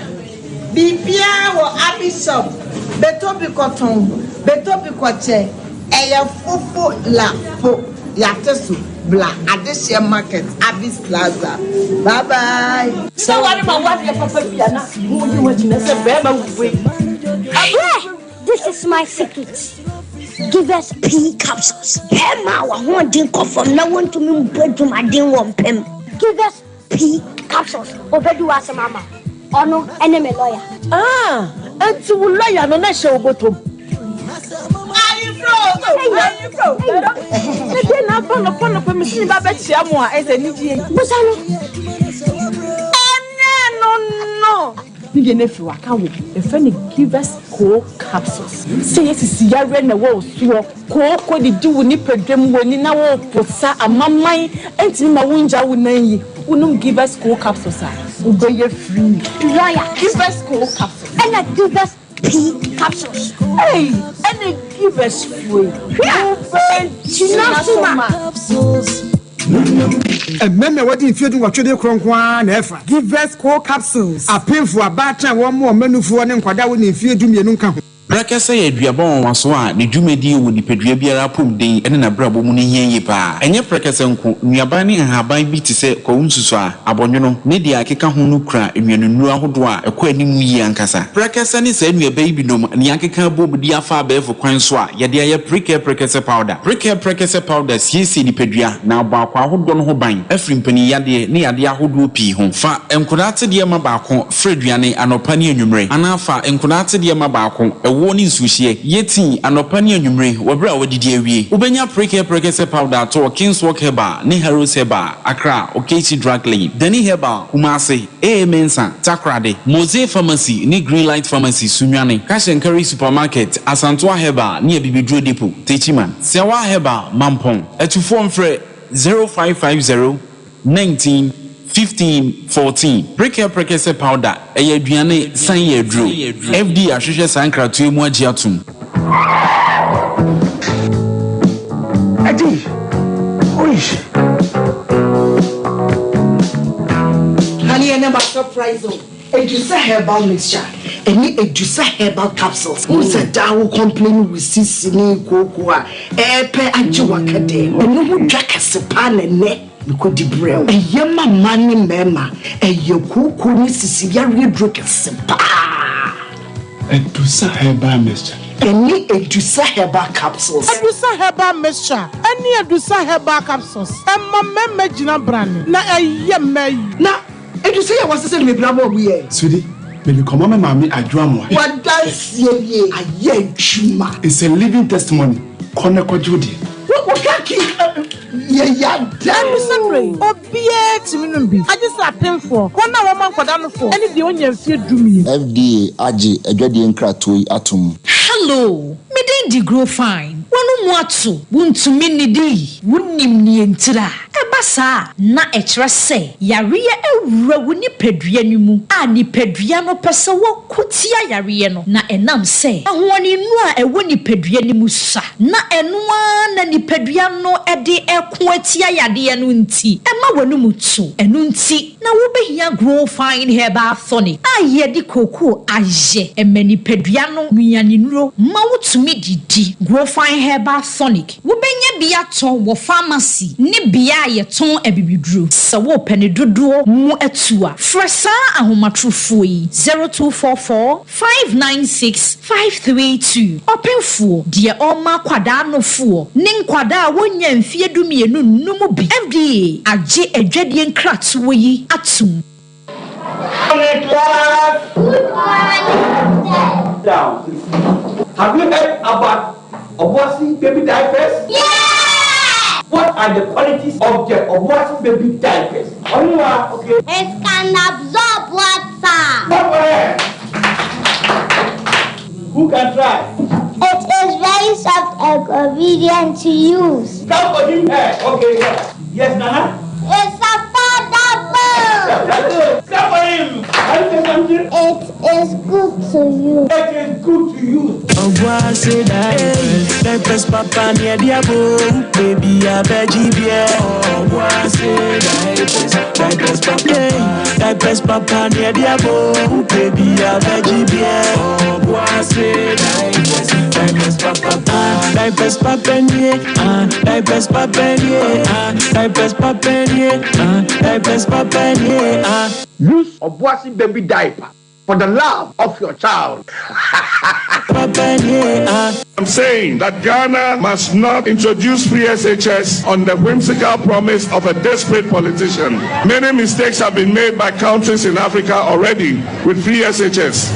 [SPEAKER 13] Biribiara wɔ Abby's shop. Bɛtɔ bi kɔtɔn. Bɛtɔ bi kɔkyɛ. Ɛyɛ fofo la fo. Yɛate so. Bla Adehyeɛ Market, Abby's Plaza. Bye bye.
[SPEAKER 14] Sɛ ware ma wo adeɛ papa bi a na mo yi ho agyina sɛ bɛrima wei.
[SPEAKER 12] Hwɛ! This is my secret. Give us pee capsules. Bɛrima a w'ahoɔden kɔ fam na wontumi mbɔ adwumaden wɔ mpam. Give us pee capsules. Obedi w'asɛm ama wo. Ɔno ne me lawyer.
[SPEAKER 14] Ah, enti wo lawyer no na ɛhyɛ wo bɔtɔ mu? Ayefro o, ayefro. Na deɛ na aba nɔpa nɔpa mesi me ba bɛkyia mo a ɛsɛ anigye yi.
[SPEAKER 12] Busa no.
[SPEAKER 14] Ɛnɛ no no. Ne deɛ no afiri waka wo yɛfrɛ no givers koo capsules sɛ yɛ sisi yareɛ na ɛwɔ wo soɔ kooko didi wo nipadwa mu w'ani na wo posa amaman ɛntumi ma wo ngya wo nan yi wo nom givers koo capsules a wo bɛyɛ free.
[SPEAKER 12] Lawyer.
[SPEAKER 14] Givers koo capsules.
[SPEAKER 12] Ɛna givers pii capsules.
[SPEAKER 14] Ei ɛne givers foɔ yi wo bɛ gyina so ma.
[SPEAKER 15] Mmarima a wɔadi mfeɛ dunwɔtwe de rekorɔ nko ara na ɛfa.
[SPEAKER 16] Givers Co Capsules.
[SPEAKER 15] Apemfo, abaatan a wɔmmoa wɔn mma nufoɔ ne nkwadaa a wɔnni mfeɛ dumienu nka ho.
[SPEAKER 16] Prɛkɛsɛ yɛ aduaba nwanwaso a ne dwumadie wɔ nipadua biara apɔmuden ne n'abrabɔ mu no hia yie pa ara. Ɛnyɛ prɛkɛsɛ nko, nnuaban ne nhaban bi te sɛ kwawu nsusuaa, abɔnwono, ne deɛ ɛkeka ho no kura nnuanennuro ahodoɔ a ɛkɔ anim yie ankasa. Prɛkɛsɛ ne saa nnuaba yi binom na yɛakeka abom de afa abɛɛfo kwan so a yɛde ayɛ Prekɛ Prɛkɛsɛ Powder. Prekɛ Prɛkɛsɛ Powder siesie nipadua na abɔ akwaa ahodoɔ no ho ban afiri mpaninyadeɛ ne yadeɛ ahodoɔ pii ho. Fa nkwadaa atedeɛ ma baako Fra aduane anɔpa ne anwummere, anaa fa nkwadaa atedeɛ ma baako, ɛwoɔ ne nsuohyeɛ. Yɛ tii anɔpa ne anwummere wɔ berɛ a woadidi awie. Wobɛnya Prekɛ Prɛkɛsɛ Powder atɔ wɔ Kingswalk Herbal ne Harrows Herbal, Accra, Okaishie Drug Lane, Dani Herbal, Kumasi, AA Mensah, Takoradi, Mose Pharmacy ne Greenlight Pharmacy, Sunyani, Cash and Carry Supermarket, Asantoa Herbal ne Abibiduro Depot, Techiman, Siawa Herbal, Mampong. Atufoɔ mfrɛ 0550 19 15 14 Prekɛ Prekɛsɛ powder ɛyɛ aduane san yɛ aduro. FDA ahwehwɛ saa nkratoɔ yi mu agye atom.
[SPEAKER 17] Adi! Oish!
[SPEAKER 13] Honey, ɛnɛ ma surprise o. Edusa herbal mixture ɛne Edusa herbal capsules. Wohu sɛ daa wo complain wo sisi ne kooko a ɛɛpɛ agye w'akɛdɛ. Ɛno ho dwa kɛse paa na ɛnɛ mekɔdi brɛ wo. Ɛyɛ ma mmaa ne mmarima. Ɛyɛ kooko ne sisi yareɛ duro kɛse paa.
[SPEAKER 17] Edusa herbal mixture.
[SPEAKER 13] Ɛne Edusa herbal capsules.
[SPEAKER 18] Edusa herbal mixture ɛne Edusa herbal capsules ɛma mmarima gyina brane na ɛyɛ mmaa yi.
[SPEAKER 13] Na Edu sɛ yɛ wase sɛ de mebra bɔɔ mu yɛ.
[SPEAKER 17] Sweetie, mede kɔma me maame Adwo Amoah.
[SPEAKER 13] W'adanseɛ nie, ayɛ adwuma.
[SPEAKER 17] It's a living testimony, kɔ na kɔgye wo deɛ.
[SPEAKER 13] Wo wo kaki yɛ ya dɛn.
[SPEAKER 18] Ɛno sɛ berɛ yi, obiara tumi nom bi, agye sɛ apemfoɔ, wɔn a wɔma nkwadaa nofoɔ, ne deɛ ɔnnya mfeɛ dumien.
[SPEAKER 19] FDA agye adwadie nkratoɔ yi atom.
[SPEAKER 20] Hello, me din de Grow Fine. W'ano mu ato, wontumi nnidi, wonnim nea ntira. Ɛba saa a, na ɛkyerɛ sɛ yareɛ awura wo nipadua no mu a nipadua no pɛ sɛ wɔko tia yareɛ no, na ɛnam sɛ ahoɔdennuro a ɛwɔ nipadua no mu sua, na ɛno ara na nipadua no de reko atia yadeɛ no nti, ɛma w'anomu to. Ɛno nti na wobɛhia Grow Fine Herbal Tonic a yɛde kookoo ayɛ. Ɛma nipadua no nnuanennuro ma wotumi didi. Grow Fine Herbal Tonic. Wobɛnya bi atɔ wɔ famasi ne bea a yɛtɔn abibiduro. Sɛ worepɛ ne dodoɔ mu atu a, frɛ saa ahomatorofoɔ yi, 0244 596 532. Ɔpemfoɔ, deɛ ɔrema akwadaa nofoɔ ne nkwadaa a wɔnnya mfeɛ dumienu nnom bi. FDA agye adwadie nkratoɔ yi atom.
[SPEAKER 21] Good morning, sir.
[SPEAKER 22] Down. Have you heard about Obuasi baby diapers?
[SPEAKER 21] Yeah!
[SPEAKER 22] What are the qualities of the Obuasi baby diapers? Onua, okay.
[SPEAKER 21] It can absorb water.
[SPEAKER 22] Clap Who can try?
[SPEAKER 21] It is very soft and convenient to use.
[SPEAKER 22] Clap for him. Hey, okay, yes. Yes, Nana?
[SPEAKER 21] It's affordable.
[SPEAKER 22] Clap for him. Can you say something?
[SPEAKER 21] It is good to use.
[SPEAKER 22] It is good to use.
[SPEAKER 23] Obuasi diapers, diapers papa near diabo, baby a veggie beer. Obuasi diapers, diapers papa, diapers papa near diabo, baby a veggie beer. Obuasi diapers, diapers papa, diapers papa near, diapers papa near, diapers papa near, diapers papa near.
[SPEAKER 22] Use Obuasi baby diaper for the love of your child.
[SPEAKER 4] I'm saying that Ghana must not introduce free SHS on the whimsical promise of a desperate politician. Many mistakes have been made by countries in Africa already with free SHS.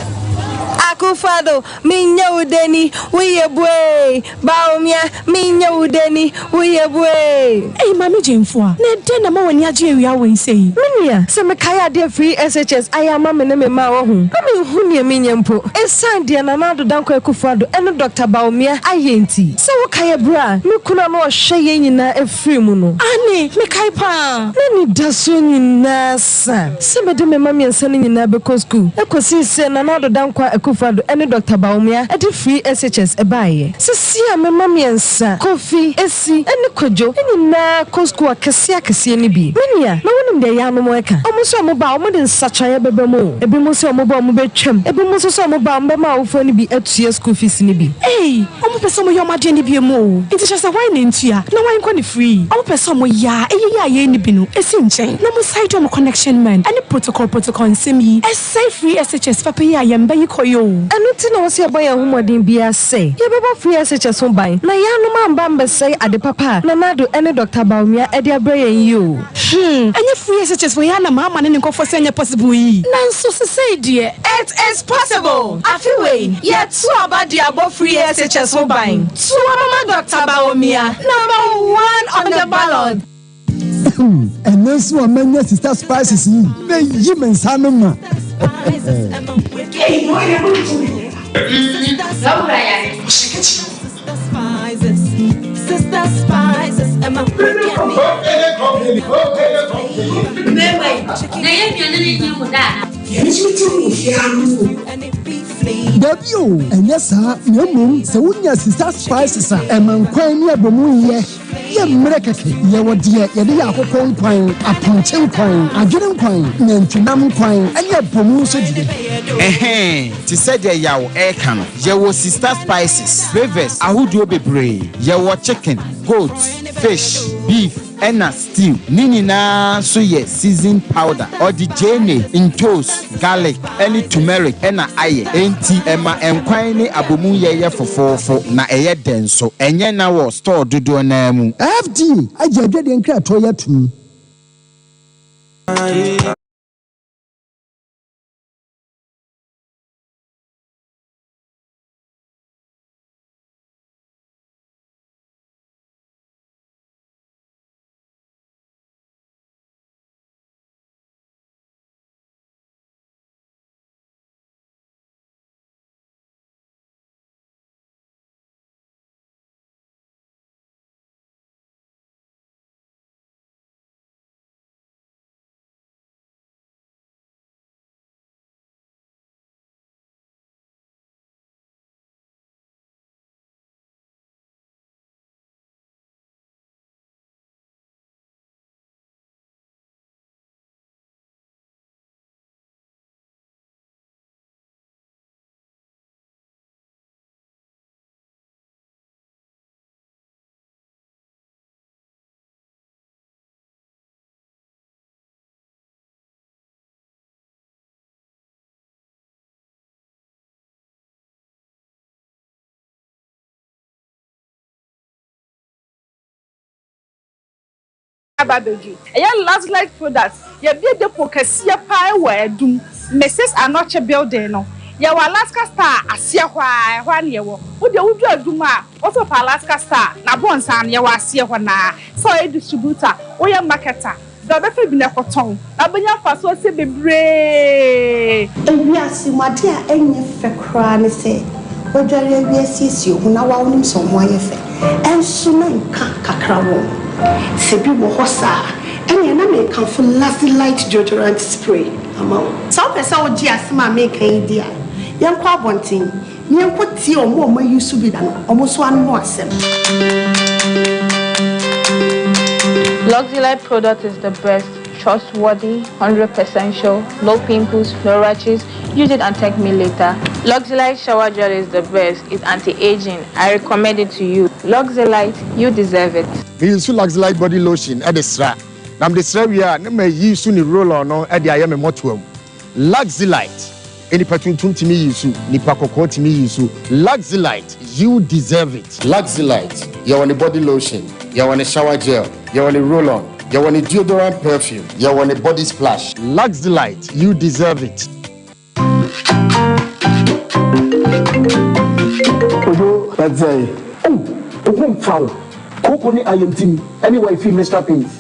[SPEAKER 24] Akufo-Addo, menyɛ wo deni, woyɛ buee. Bawumia, menyɛ wo deni, woyɛ buee.
[SPEAKER 25] Ei Maame Gyamfua, na ɛdɛn na ɛma w'ani agye awia wei sei?
[SPEAKER 24] Me nua, sɛ mekae adeɛ free SHS ayɛ ama me ne me mma a wahu, na menhu neɛ menyɛ mpo. Ɛsiane deɛ Nana Addo Dankwa Akufo-Addo ɛne Dɔkta Bawumia ayɛ nti. Sɛ wokae ɛberɛ a me kunu a na ɔhwɛ yɛn nyinaa firii mu no.
[SPEAKER 25] Aane, mekae paa.
[SPEAKER 24] N'anidasoɔ nyinaa sa sɛ mede me mma mmiɛnsa no nyinaa bɛkɔ sukuu kɔsii sɛ Nana Addo Dankwa Akufo. Akufo-Addo ne Dɔkta Bawumia de free SHS baeɛ. Seesei a me mma mmiɛnsa, Kofi, Esi ne Kwadwo nyinaa kɔ sukuu akɛseɛ akɛseɛ no bi. Me nua, na wonim deɛ yaanom reka? Wɔn nso wɔba a, wɔde nsakyeraeɛ bɛba mu o. Ebinom sɛ wɔba a wɔbɛtwam, ebinom nso sɛ wɔba a wɔbɛma awofoɔ no bi atua sukuu fees no bi.
[SPEAKER 25] Ei! Ɔmo pɛ sɛ ɔmo yɛ ɔmo adeɛ no biom oo, nti kyerɛ sɛ hwan na ntua na hwan nkɔ no free? Ɔmo pɛ sɛ ɔmo yɛ a ɛyɛ yi a yɛn nni bi no si nkyɛn na ɔmo side ɔmo connection man ɛne protocol protocol nsɛm yi ɛsɛe free SHS papa yi a yɛn ba yi kɔ yi oo.
[SPEAKER 24] Ɛno nti na ɛwɔ sɛ yɛbɔ yɛn ho mmɔden biara sɛ yɛbɛbɔ free SHS ho ban na yɛanom amba ammɛsɛe ade papa a Nana Addo ne Dɔkta Bawumia de abrɛ yɛn yi oo.
[SPEAKER 25] Hmm, ɛnyɛ free SHS wei ara na maama ne ne nkurɔfoɔ sɛ ɛnyɛ possible yi? Nanso sesei deɛ.
[SPEAKER 2] It is possible! Afe wei, yɛto aba de abɔ free SHS ho ban. To aba ma Dɔkta Bawumia, number one on the ballot.
[SPEAKER 15] Ɛnnɛ nso a manya Sista Spices yi, meyi me nsa ano ma. Dabi o, ɛnyɛ saa, na mmom sɛ wonya Sista Spices a, ɛma nkwan ne abomu yɛ. Yɛ mmerɛ kɛkɛ. Yɛwɔ deɛ yɛde yɛ akokɔ nkwan, apɔnkye nkwan, adwene nkwan, nantwinam nkwan ɛne abomu nso deɛ.
[SPEAKER 16] Ɛhɛɛ, te sɛ deɛ Yaw reka no, yɛwɔ Sista Spices, flavours ahodoɔ bebree. Yɛwɔ chicken, goat, fish, beef ɛna stew. Ne nyinaa nso yɛ seasoned powder. Ɔde gyeene, ntoos, garlic ne turmeric na ayɛ, enti ɛma nkwan ne abomu yɛ yɛ fofoofo na ɛyɛ dɛ nso. Ɛnyɛ na wɔ store dodoɔ no ara mu.
[SPEAKER 15] FDA agye adwadeɛ nkratoɔ yi atom.
[SPEAKER 2] Aba abɛduru. Ɛyɛ Luxlite products. Yɛabue depot kɛseɛ paa wɔ Adum, Mrs Anokye building no. Yɛwɔ Alaska Star aseɛ hɔ ara, ɛhɔ ara na yɛwɔ. Wo deɛ woduru Adum a, wo sɛ wopɛ Alaska Star, n'abɔnsan no, yɛwɔ aseɛ hɔ no ara. Sɛ woyɛ distributor, woyɛ marketer, bra bɛfa bi na kɔtɔn, na wobɛnya mfasoɔ sɛ bebree.
[SPEAKER 3] Ewiase mu ade a ɛnyɛ fɛ koraa ne sɛ woadware awie asiesie wo ho na woa wonim sɛ wo ho ayɛ fɛ nso na nka kakra wɔ wo ho. Sɛ bi wɔ hɔ saa a, ɛnneɛ na merekamfo Lazilite Deodorant Spray ama wo. Sɛ wopɛ sɛ wogye asɛm a mereka yi di a, yɛnkɔ abɔnten na yɛnkɔtie wɔn a wɔayi so bi da no, wɔn nso ano asɛm.
[SPEAKER 5] Luxelite product is the best, trustworthy, 100% sure, no pimples, no rashes. Use it and thank me later. Luxelite shower gel is the best. It's anti-aging. I recommend it to you. Luxelite, you deserve it.
[SPEAKER 6] Me use Luxelite body lotion de sra, na mede sra wie a na mayi so ne roll on no de ayɛ me mmɔtoa mu. Luxelite, nnipa tuntum tumi yi so, nnipa kɔkɔɔ tumi yi so. Luxelite, you deserve it. Luxelite, yɛwɔ ne body lotion, yɛwɔ ne shower gel, yɛwɔ ne roll on, yɛwɔ ne deodorant perfume, yɛwɔ ne body splash. Luxelite, you deserve it.
[SPEAKER 17] Kojo ɛdzɛn oh wo ho nfa wo kooko ne ayamtim ɛne wifey menstrual pains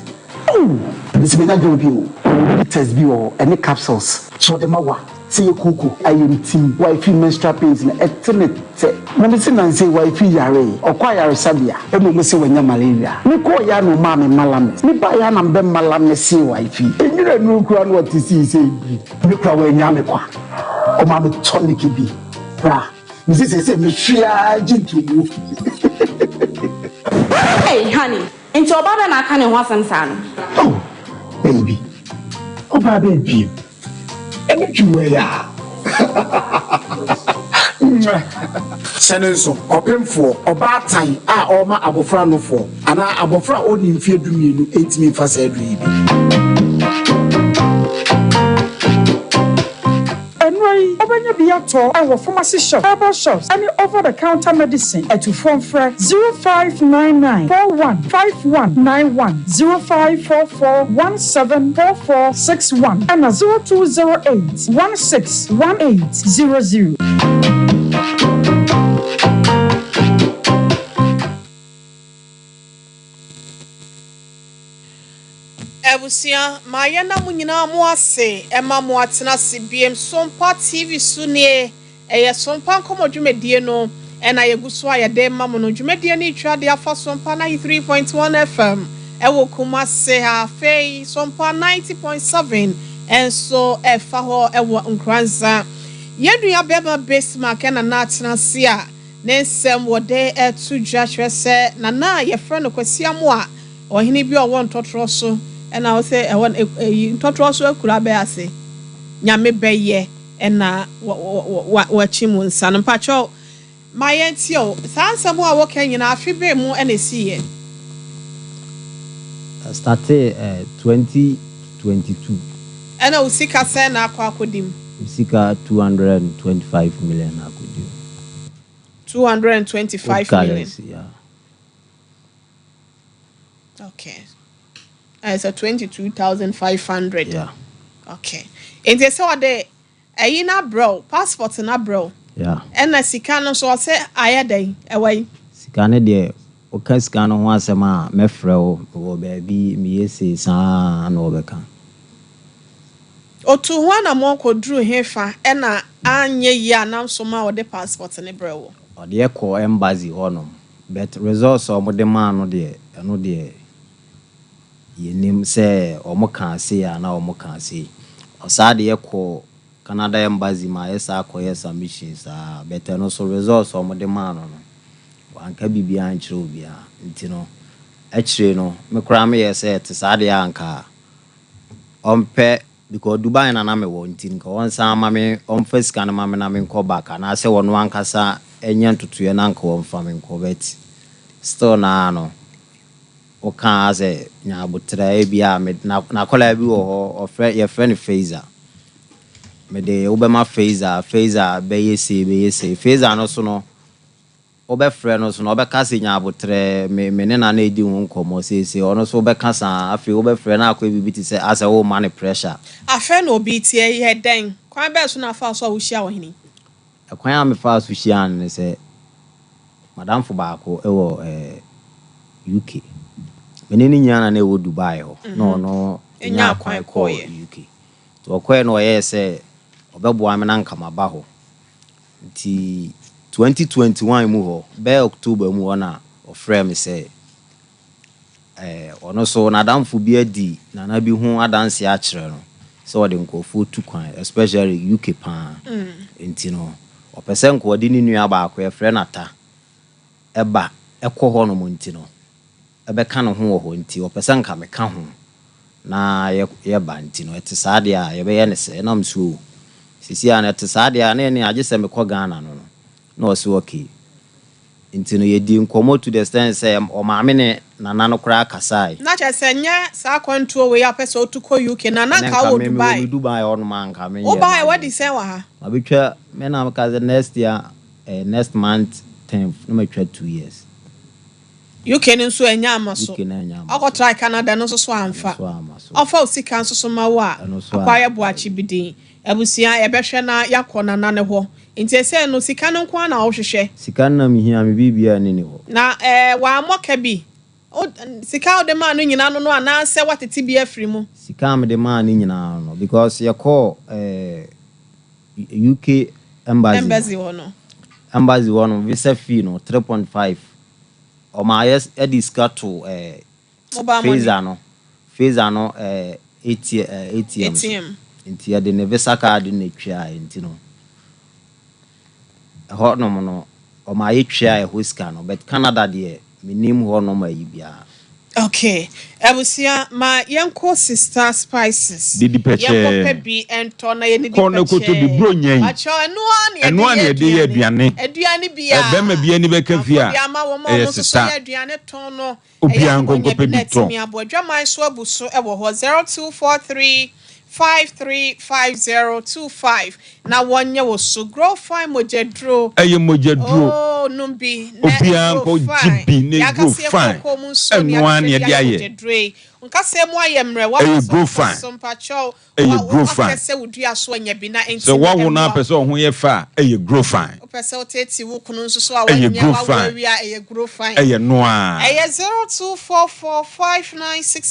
[SPEAKER 17] oh mesi menya girl bi o ɔwɔ bitters bi wɔ hɔ ɛne capsules sɛ ɔde ma wa sɛ yɛ kooko ayamtim wifey menstrual pains no ɛte ne tɛ na mesi nansa yi wifey yaree ɔkɔ ayaresabea ɛna ɔmo se wanya malaria me kɔɔ yɛ a na ɔmaa me malamis me baa yɛ a na mebɛ malamise wifey nwura nuru koraa na ɔte sii sɛ bi. Me kora wannya me kwa. Ɔmaa me tonic bi. Bra, mese seesei mehwe ara gye ntomu.
[SPEAKER 1] Hey honey, nti ɔbaa bɛn na aka ne ho asɛm saa no?
[SPEAKER 17] Oh baby, ɔbaa bɛn bio? Ɛne dwuma yi a. Mwah.
[SPEAKER 6] Hyɛ no nso, ɔpemfoɔ, ɔbaatan a ɔrema abɔfra nofoɔ, anaa abɔfra a ɔnnii mfeɛ dumienu ntumi mfa saa aduro yi bi.
[SPEAKER 11] Nnuro yi, wobɛnya bi atɔ wɔ pharmacy shops, herbal shops ne over the counter medicine. Atufoɔ mfrɛ 0599 41 5191, 0544 17 4461 ɛna 0208 16 1800.
[SPEAKER 2] Abusua, ma yɛnna mo nyinaa mo ase ma mo atena ase biem. Sompa TV so nie, ɛyɛ Sompa nkɔmmɔ dwumadie no na yɛgu so a yɛde rema mo no. Dwumadie no retwa de afa Sompa 93.1 FM ɛwɔ Kumase ha. Afei Sompa 90.7 nso ɛfa hɔ ɛwɔ Nkoranza. Yɛn nua bɛrima Bismarck ɛna na atena ase a ne nsɛm wɔde reto dwa kyerɛ sɛ Nana a yɛfrɛ no Kwasi Amoah Ɔhene bi a ɔwɔ ntɔtorɔ so na ɔsɛ ɛhɔ no ɛyi ntɔtorɔ so akura bɛ ase Nyame bɛyɛ na wakyim wo nsa no mpakyɛw ma yɛn tie o saa nsɛm a woka nyinaa afe bɛn mu na ɛsiiɛ?
[SPEAKER 7] Startee 2022.
[SPEAKER 2] Ɛna wo sika sɛn na akɔ akɔdi mu?
[SPEAKER 7] Me sika 225 million na akɔdi mu.
[SPEAKER 2] 225
[SPEAKER 7] Old
[SPEAKER 2] million.
[SPEAKER 7] currency, yeah.
[SPEAKER 2] Okay. Ɛyɛ sɛ 22,500.
[SPEAKER 7] Yeah.
[SPEAKER 2] Okay. Nti sɛ ɔde ɛyi no abrɛ wo, passport no abrɛ wo.
[SPEAKER 7] Yeah.
[SPEAKER 2] Ɛna sika no nso ɔsɛ ayɛ dɛn? Ɛwɔ yi.
[SPEAKER 7] Sika no deɛ, woka sika no ho asɛm a, mɛfrɛ wo, mewɔ baabi, meyɛ sei, saa na wɔbɛka.
[SPEAKER 2] Otuu ho anammɔn kɔduruu hefa ɛna anyɛ yie a nam so ma ɔde passport no brɛɛ wo?
[SPEAKER 7] Ɔdeɛ kɔɔ embassy hɔ nom but results a ɔmo de maa no deɛ ɛno deɛ yɛnnim sɛ ɔmo kaa sei anaa ɔmo kaa sei. Ɔsaa deɛ kɔɔ Canada embassy ma yɛsaa kɔyɛɛ submission saa but ɛno nso results a ɔmo de maa no no wanka biribiara ankyerɛ obiara nti no akyire no me koraa meyɛɛ sɛ ɛte saa deɛ a anka ɔmpɛ Because Dubai na na mewɔ nti nka ɔnsan ma me ɔmfa sika no ma me na menkɔ back anaasɛ ɔno ankasa nyɛ ntotoeɛ na nka ɔmfa me nkɔ but still naa no woka ara sɛ nya aboterɛ ebia me na n'akwadaa bi wɔ hɔ ɔfrɛ yɛfrɛ no Faiza mede wobɛma Faiza Faiza bɛyɛ sei bɛyɛ sei Faiza no so no Wobɛfrɛ no so no, ɔbɛka se, Nya aboterɛ, me me ne Nana redi ho nkɔmmɔ seesei. Ɔno nso wobɛka saa. Afei wobɛfrɛ no akɔyɛ biribi te sɛ asɛ worema no pressure.
[SPEAKER 2] Afei na obi retie, Ɛyɛ dɛn? Kwan bɛn so na wofaa so a wuhyiaa ɔhene yi?
[SPEAKER 7] Ɛkwan a mefaa so hyiaa no ne sɛ, m'adamfo baako wɔ eh, UK. Me ne no nyinaa na na ɛwɔ Dubai hɔ, na ɔno nyaa kwan kɔɔ UK. Nti ɔkɔeɛ no ɔyɛɛ sɛ ɔbɛboa me na anka maba hɔ. Nti 2021 mu hɔ, bɛyɛ October mu hɔ na ɔfrɛɛ me sɛ eh, ɔno nso n'adamfo bi adi nana bi ho adanseɛ akyerɛ no sɛ ɔde nkurɔfoɔ tu kwan, especially UK paa. Nti no, ɔpɛ sɛ nka ɔde ne nua baako, yɛfrɛ no Atta, ba kɔ hɔnom nti no, bɛka ne ho wɔ hɔ nti ɔpɛ sɛ nka meka ho na yɛba nti no ɛte saa deɛ a yɛbɛyɛ no sɛ ɛna mese oo seesei a no ɛte saa deɛ a na ɛne agye sɛ mekɔ Ghana no no na ɔse okay nti no yɛdii nkɔmmɔ to the extent sɛ ɔmaa me ne Nana no koraa kasae.
[SPEAKER 2] Na kyerɛ sɛ nyɛ saa akwantuo wei a wopɛ sɛ wotu kɔ UK no a na
[SPEAKER 7] Ɛnɛ
[SPEAKER 2] nka
[SPEAKER 7] nka
[SPEAKER 2] wowɔ
[SPEAKER 7] me mewɔ
[SPEAKER 2] Dubai.
[SPEAKER 7] me Dubai hɔ nom a nka menyɛɛ
[SPEAKER 2] Wobaeɛ
[SPEAKER 7] m'adwene
[SPEAKER 2] woadi
[SPEAKER 7] sɛ
[SPEAKER 2] sɛn wɔ ha?
[SPEAKER 7] mabɛtwa me na meka sɛ next year eh, next month 10th na matwa 2 years.
[SPEAKER 2] UK no nso annya amma so.
[SPEAKER 7] UK no annya amma so.
[SPEAKER 2] Ɔkɔ try Canada no nso so amfa.
[SPEAKER 7] Ɛno nso amma so.
[SPEAKER 2] Ɔfa wo sika nso so ma wo a,
[SPEAKER 7] Ɛno nso
[SPEAKER 2] akɔ ayɛ
[SPEAKER 7] a.
[SPEAKER 2] boakye bi din. Abusua yɛbɛhwɛ na yɛakɔ Nana no hɔ. Nti ɛsei no sika no nko ara na wohwehwɛ?
[SPEAKER 7] Sika no na mehia, me biribiara nni ne hɔ.
[SPEAKER 2] Na ɛɛ wammɔ ka bi? Wo sika a wode maa no nyinaa no no anaasɛ woatete bi afiri mu?
[SPEAKER 7] Sika a mede maa no nyinaa no because yɛkɔɔ ɛɛ UK embassy no.
[SPEAKER 2] Embassy hɔ no.
[SPEAKER 7] Embassy hɔ no visa fee no 3.5 Ɔmaa yɛ de sika too ɛɛ
[SPEAKER 2] Mobile money.
[SPEAKER 7] Feza no Feza no ɛɛ ATM ɛɛ ATM so.
[SPEAKER 2] ATM.
[SPEAKER 7] Nti yɛde ne visa card no na etuaeɛ nti no. Ɛhɔnom no, wɔma yɛtuaa ɛhɔ sika no, but Canada deɛ, mennim hɔnom ayi biara.
[SPEAKER 2] Ok abusua ma yɛnkɔ sister spices
[SPEAKER 8] Didi pɛkyɛɛ.
[SPEAKER 2] yɛnkɔ pɛ bi ntɔ na yɛnidi
[SPEAKER 8] Kɔ na kɔtɔ bi,
[SPEAKER 2] pɛkyɛɛ
[SPEAKER 8] Buronya yi.
[SPEAKER 2] pakyɛw ɛno ara na
[SPEAKER 8] Ɛno ara na
[SPEAKER 2] yɛde
[SPEAKER 8] yɛde
[SPEAKER 2] yɛ
[SPEAKER 8] yɛ aduane.
[SPEAKER 2] aduane biara
[SPEAKER 8] Bɛrima bi ani bɛka fie
[SPEAKER 2] kamfo
[SPEAKER 8] a,
[SPEAKER 2] de ama wɔn a
[SPEAKER 8] ɛyɛ
[SPEAKER 2] wɔn nso so
[SPEAKER 8] sista.
[SPEAKER 2] yɛ aduane tɔn no ɛyɛ
[SPEAKER 8] Obiara
[SPEAKER 2] a
[SPEAKER 8] nkɔ
[SPEAKER 2] wɔnya bi
[SPEAKER 8] nkɔpɛ
[SPEAKER 2] na
[SPEAKER 8] bi tɔ.
[SPEAKER 2] atumi aboa adwaman so abu so wɔ hɔ 0243 535025 na wɔnyɛ wo so grow fine mogyaduro.
[SPEAKER 8] Ɛyɛ mogyaduro.
[SPEAKER 2] Oh nom bi na
[SPEAKER 8] Obiara
[SPEAKER 2] grow
[SPEAKER 8] nkɔ gye
[SPEAKER 2] fine.
[SPEAKER 8] bi na
[SPEAKER 2] Yɛn
[SPEAKER 8] grow
[SPEAKER 2] ankasa yɛ
[SPEAKER 8] fine.
[SPEAKER 2] kookoo mu nsuo ne
[SPEAKER 8] Ɛno ara na
[SPEAKER 2] yɛahwehwɛ
[SPEAKER 8] yɛde
[SPEAKER 2] de ayɛ
[SPEAKER 8] ayɛ.
[SPEAKER 2] mogyaduro yi. Nkasɛɛ mu ayɛ mmerɛ
[SPEAKER 8] Ɛyɛ
[SPEAKER 2] waba sɛ
[SPEAKER 8] grow
[SPEAKER 2] wokɔ
[SPEAKER 8] fine.
[SPEAKER 2] so mpakyɛw
[SPEAKER 8] Ɛyɛ
[SPEAKER 2] wa
[SPEAKER 8] grow
[SPEAKER 2] wopɛ
[SPEAKER 8] fine.
[SPEAKER 2] sɛ wo dua so anya bi na
[SPEAKER 8] Sɛ
[SPEAKER 2] ɛntumi
[SPEAKER 8] woawo na
[SPEAKER 2] mmoa
[SPEAKER 8] apɛ
[SPEAKER 2] wo.
[SPEAKER 8] sɛ wo ho yɛ fɛ a, ɛyɛ grow fine.
[SPEAKER 2] Wopɛ sɛ woteetee wo kunu nso so a
[SPEAKER 8] Ɛyɛ
[SPEAKER 2] wanyɛ
[SPEAKER 8] grow
[SPEAKER 2] wawo
[SPEAKER 8] fine.
[SPEAKER 2] awie a ɛyɛ grow fine.
[SPEAKER 8] Ɛyɛ no ara.
[SPEAKER 2] Ɛyɛ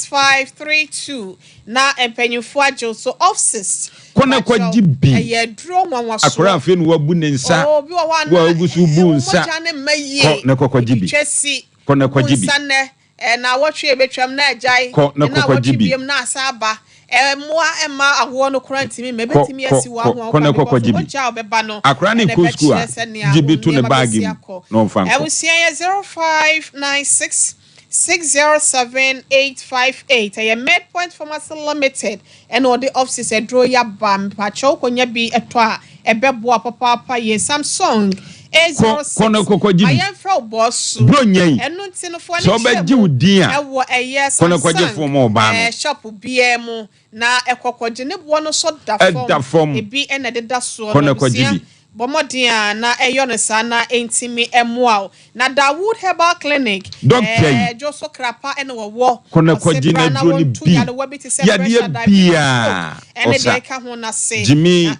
[SPEAKER 2] 0244596532 Na mpanyinfoɔ agye wo so ofsis.
[SPEAKER 8] Kɔ na kɔ gye bi.
[SPEAKER 2] Ɛyɛ aduro nwanwasoɔ.
[SPEAKER 8] Akwadaa afei na wabu ne nsa.
[SPEAKER 2] Oh, obi wɔ hɔ a
[SPEAKER 8] Wo a
[SPEAKER 2] na
[SPEAKER 8] wogu so bu
[SPEAKER 2] wo
[SPEAKER 8] nsa.
[SPEAKER 2] mogya ne mma yie.
[SPEAKER 8] Kɔ na kɔ kɔ gye bi.
[SPEAKER 2] Etwitwa si.
[SPEAKER 8] Kɔ na kɔ
[SPEAKER 2] Bu
[SPEAKER 8] gye bi.
[SPEAKER 2] nsa nnɛ, ɛ naawɔtwe a ebetwam na agyae.
[SPEAKER 8] Kɔ na
[SPEAKER 2] Ne
[SPEAKER 8] kɔ kɔ gye
[SPEAKER 2] naawɔtwe
[SPEAKER 8] bi.
[SPEAKER 2] biom na asa aba. Mmoa mma awoɔ no koraa ntumi mma.
[SPEAKER 8] Kɔ
[SPEAKER 2] Ebetumi
[SPEAKER 8] kɔ
[SPEAKER 2] asi wo
[SPEAKER 8] kɔ
[SPEAKER 2] ahoa
[SPEAKER 8] kɔ na
[SPEAKER 2] koraa
[SPEAKER 8] kɔ kɔ
[SPEAKER 2] because
[SPEAKER 8] gye bi.
[SPEAKER 2] mogya a ɔbɛba no
[SPEAKER 8] Akwadaa no
[SPEAKER 2] ɛna
[SPEAKER 8] rekɔ sukuu
[SPEAKER 2] ɛbɛkyerɛ
[SPEAKER 8] a,
[SPEAKER 2] sɛnea
[SPEAKER 8] gye
[SPEAKER 2] wo
[SPEAKER 8] bi to ne
[SPEAKER 2] nneɛma
[SPEAKER 8] baage
[SPEAKER 2] besi
[SPEAKER 8] mu
[SPEAKER 2] akɔ.
[SPEAKER 8] na ɔmfa nkɔ.
[SPEAKER 2] Abusua yɛ 0596 607858 ɛyɛ Medpoint Pharmacy Limited ɛna ɔde offices aduro yi aba mpakyɛw konya bi ɛtɔ a ɛbɛboa papaapa yie Samsung
[SPEAKER 8] Kɔ kɔ na
[SPEAKER 2] A06
[SPEAKER 8] kɔkɔgye
[SPEAKER 2] ma
[SPEAKER 8] bi.
[SPEAKER 2] yɛnfrɛ wo bɔɔso
[SPEAKER 8] Buronya yi,
[SPEAKER 2] ɛno nti no fo ani
[SPEAKER 8] sɛ
[SPEAKER 2] kyerɛ
[SPEAKER 8] ɔbɛgye
[SPEAKER 2] mu
[SPEAKER 8] wo din a,
[SPEAKER 2] ɛwɔ ɛyɛ
[SPEAKER 8] kɔ na kɔgye
[SPEAKER 2] Samsung
[SPEAKER 8] fon ma ɔbaa no.
[SPEAKER 2] ɛɛ shop biara mu Na ɛkɔkɔgye ne boɔ no so da fam.
[SPEAKER 8] Ɛda fam.
[SPEAKER 2] Ebi na ɛdeda soɔ
[SPEAKER 8] Kɔ
[SPEAKER 2] no
[SPEAKER 8] na kɔgye
[SPEAKER 2] abusua
[SPEAKER 8] bi.
[SPEAKER 2] bɔ mmɔden a na ɛyɔ no saa na ɛntumi mmoa wo. Na Dawood Herbal Clinic,
[SPEAKER 8] Dɔkta yi.
[SPEAKER 2] ɛɛ dwo so kra pa na wɔwɔ.
[SPEAKER 8] Kɔ na
[SPEAKER 2] Ɔse
[SPEAKER 8] kɔgye
[SPEAKER 2] bra na
[SPEAKER 8] n'aduro no
[SPEAKER 2] wɔntu
[SPEAKER 8] bi.
[SPEAKER 2] nyarewa bi te sɛ
[SPEAKER 8] Yadeɛ
[SPEAKER 2] pressure, diabetes, stroke
[SPEAKER 8] biara
[SPEAKER 2] ɛne deɛ
[SPEAKER 8] ɔsa.
[SPEAKER 2] ɛka ho no ase.
[SPEAKER 8] Gyimi.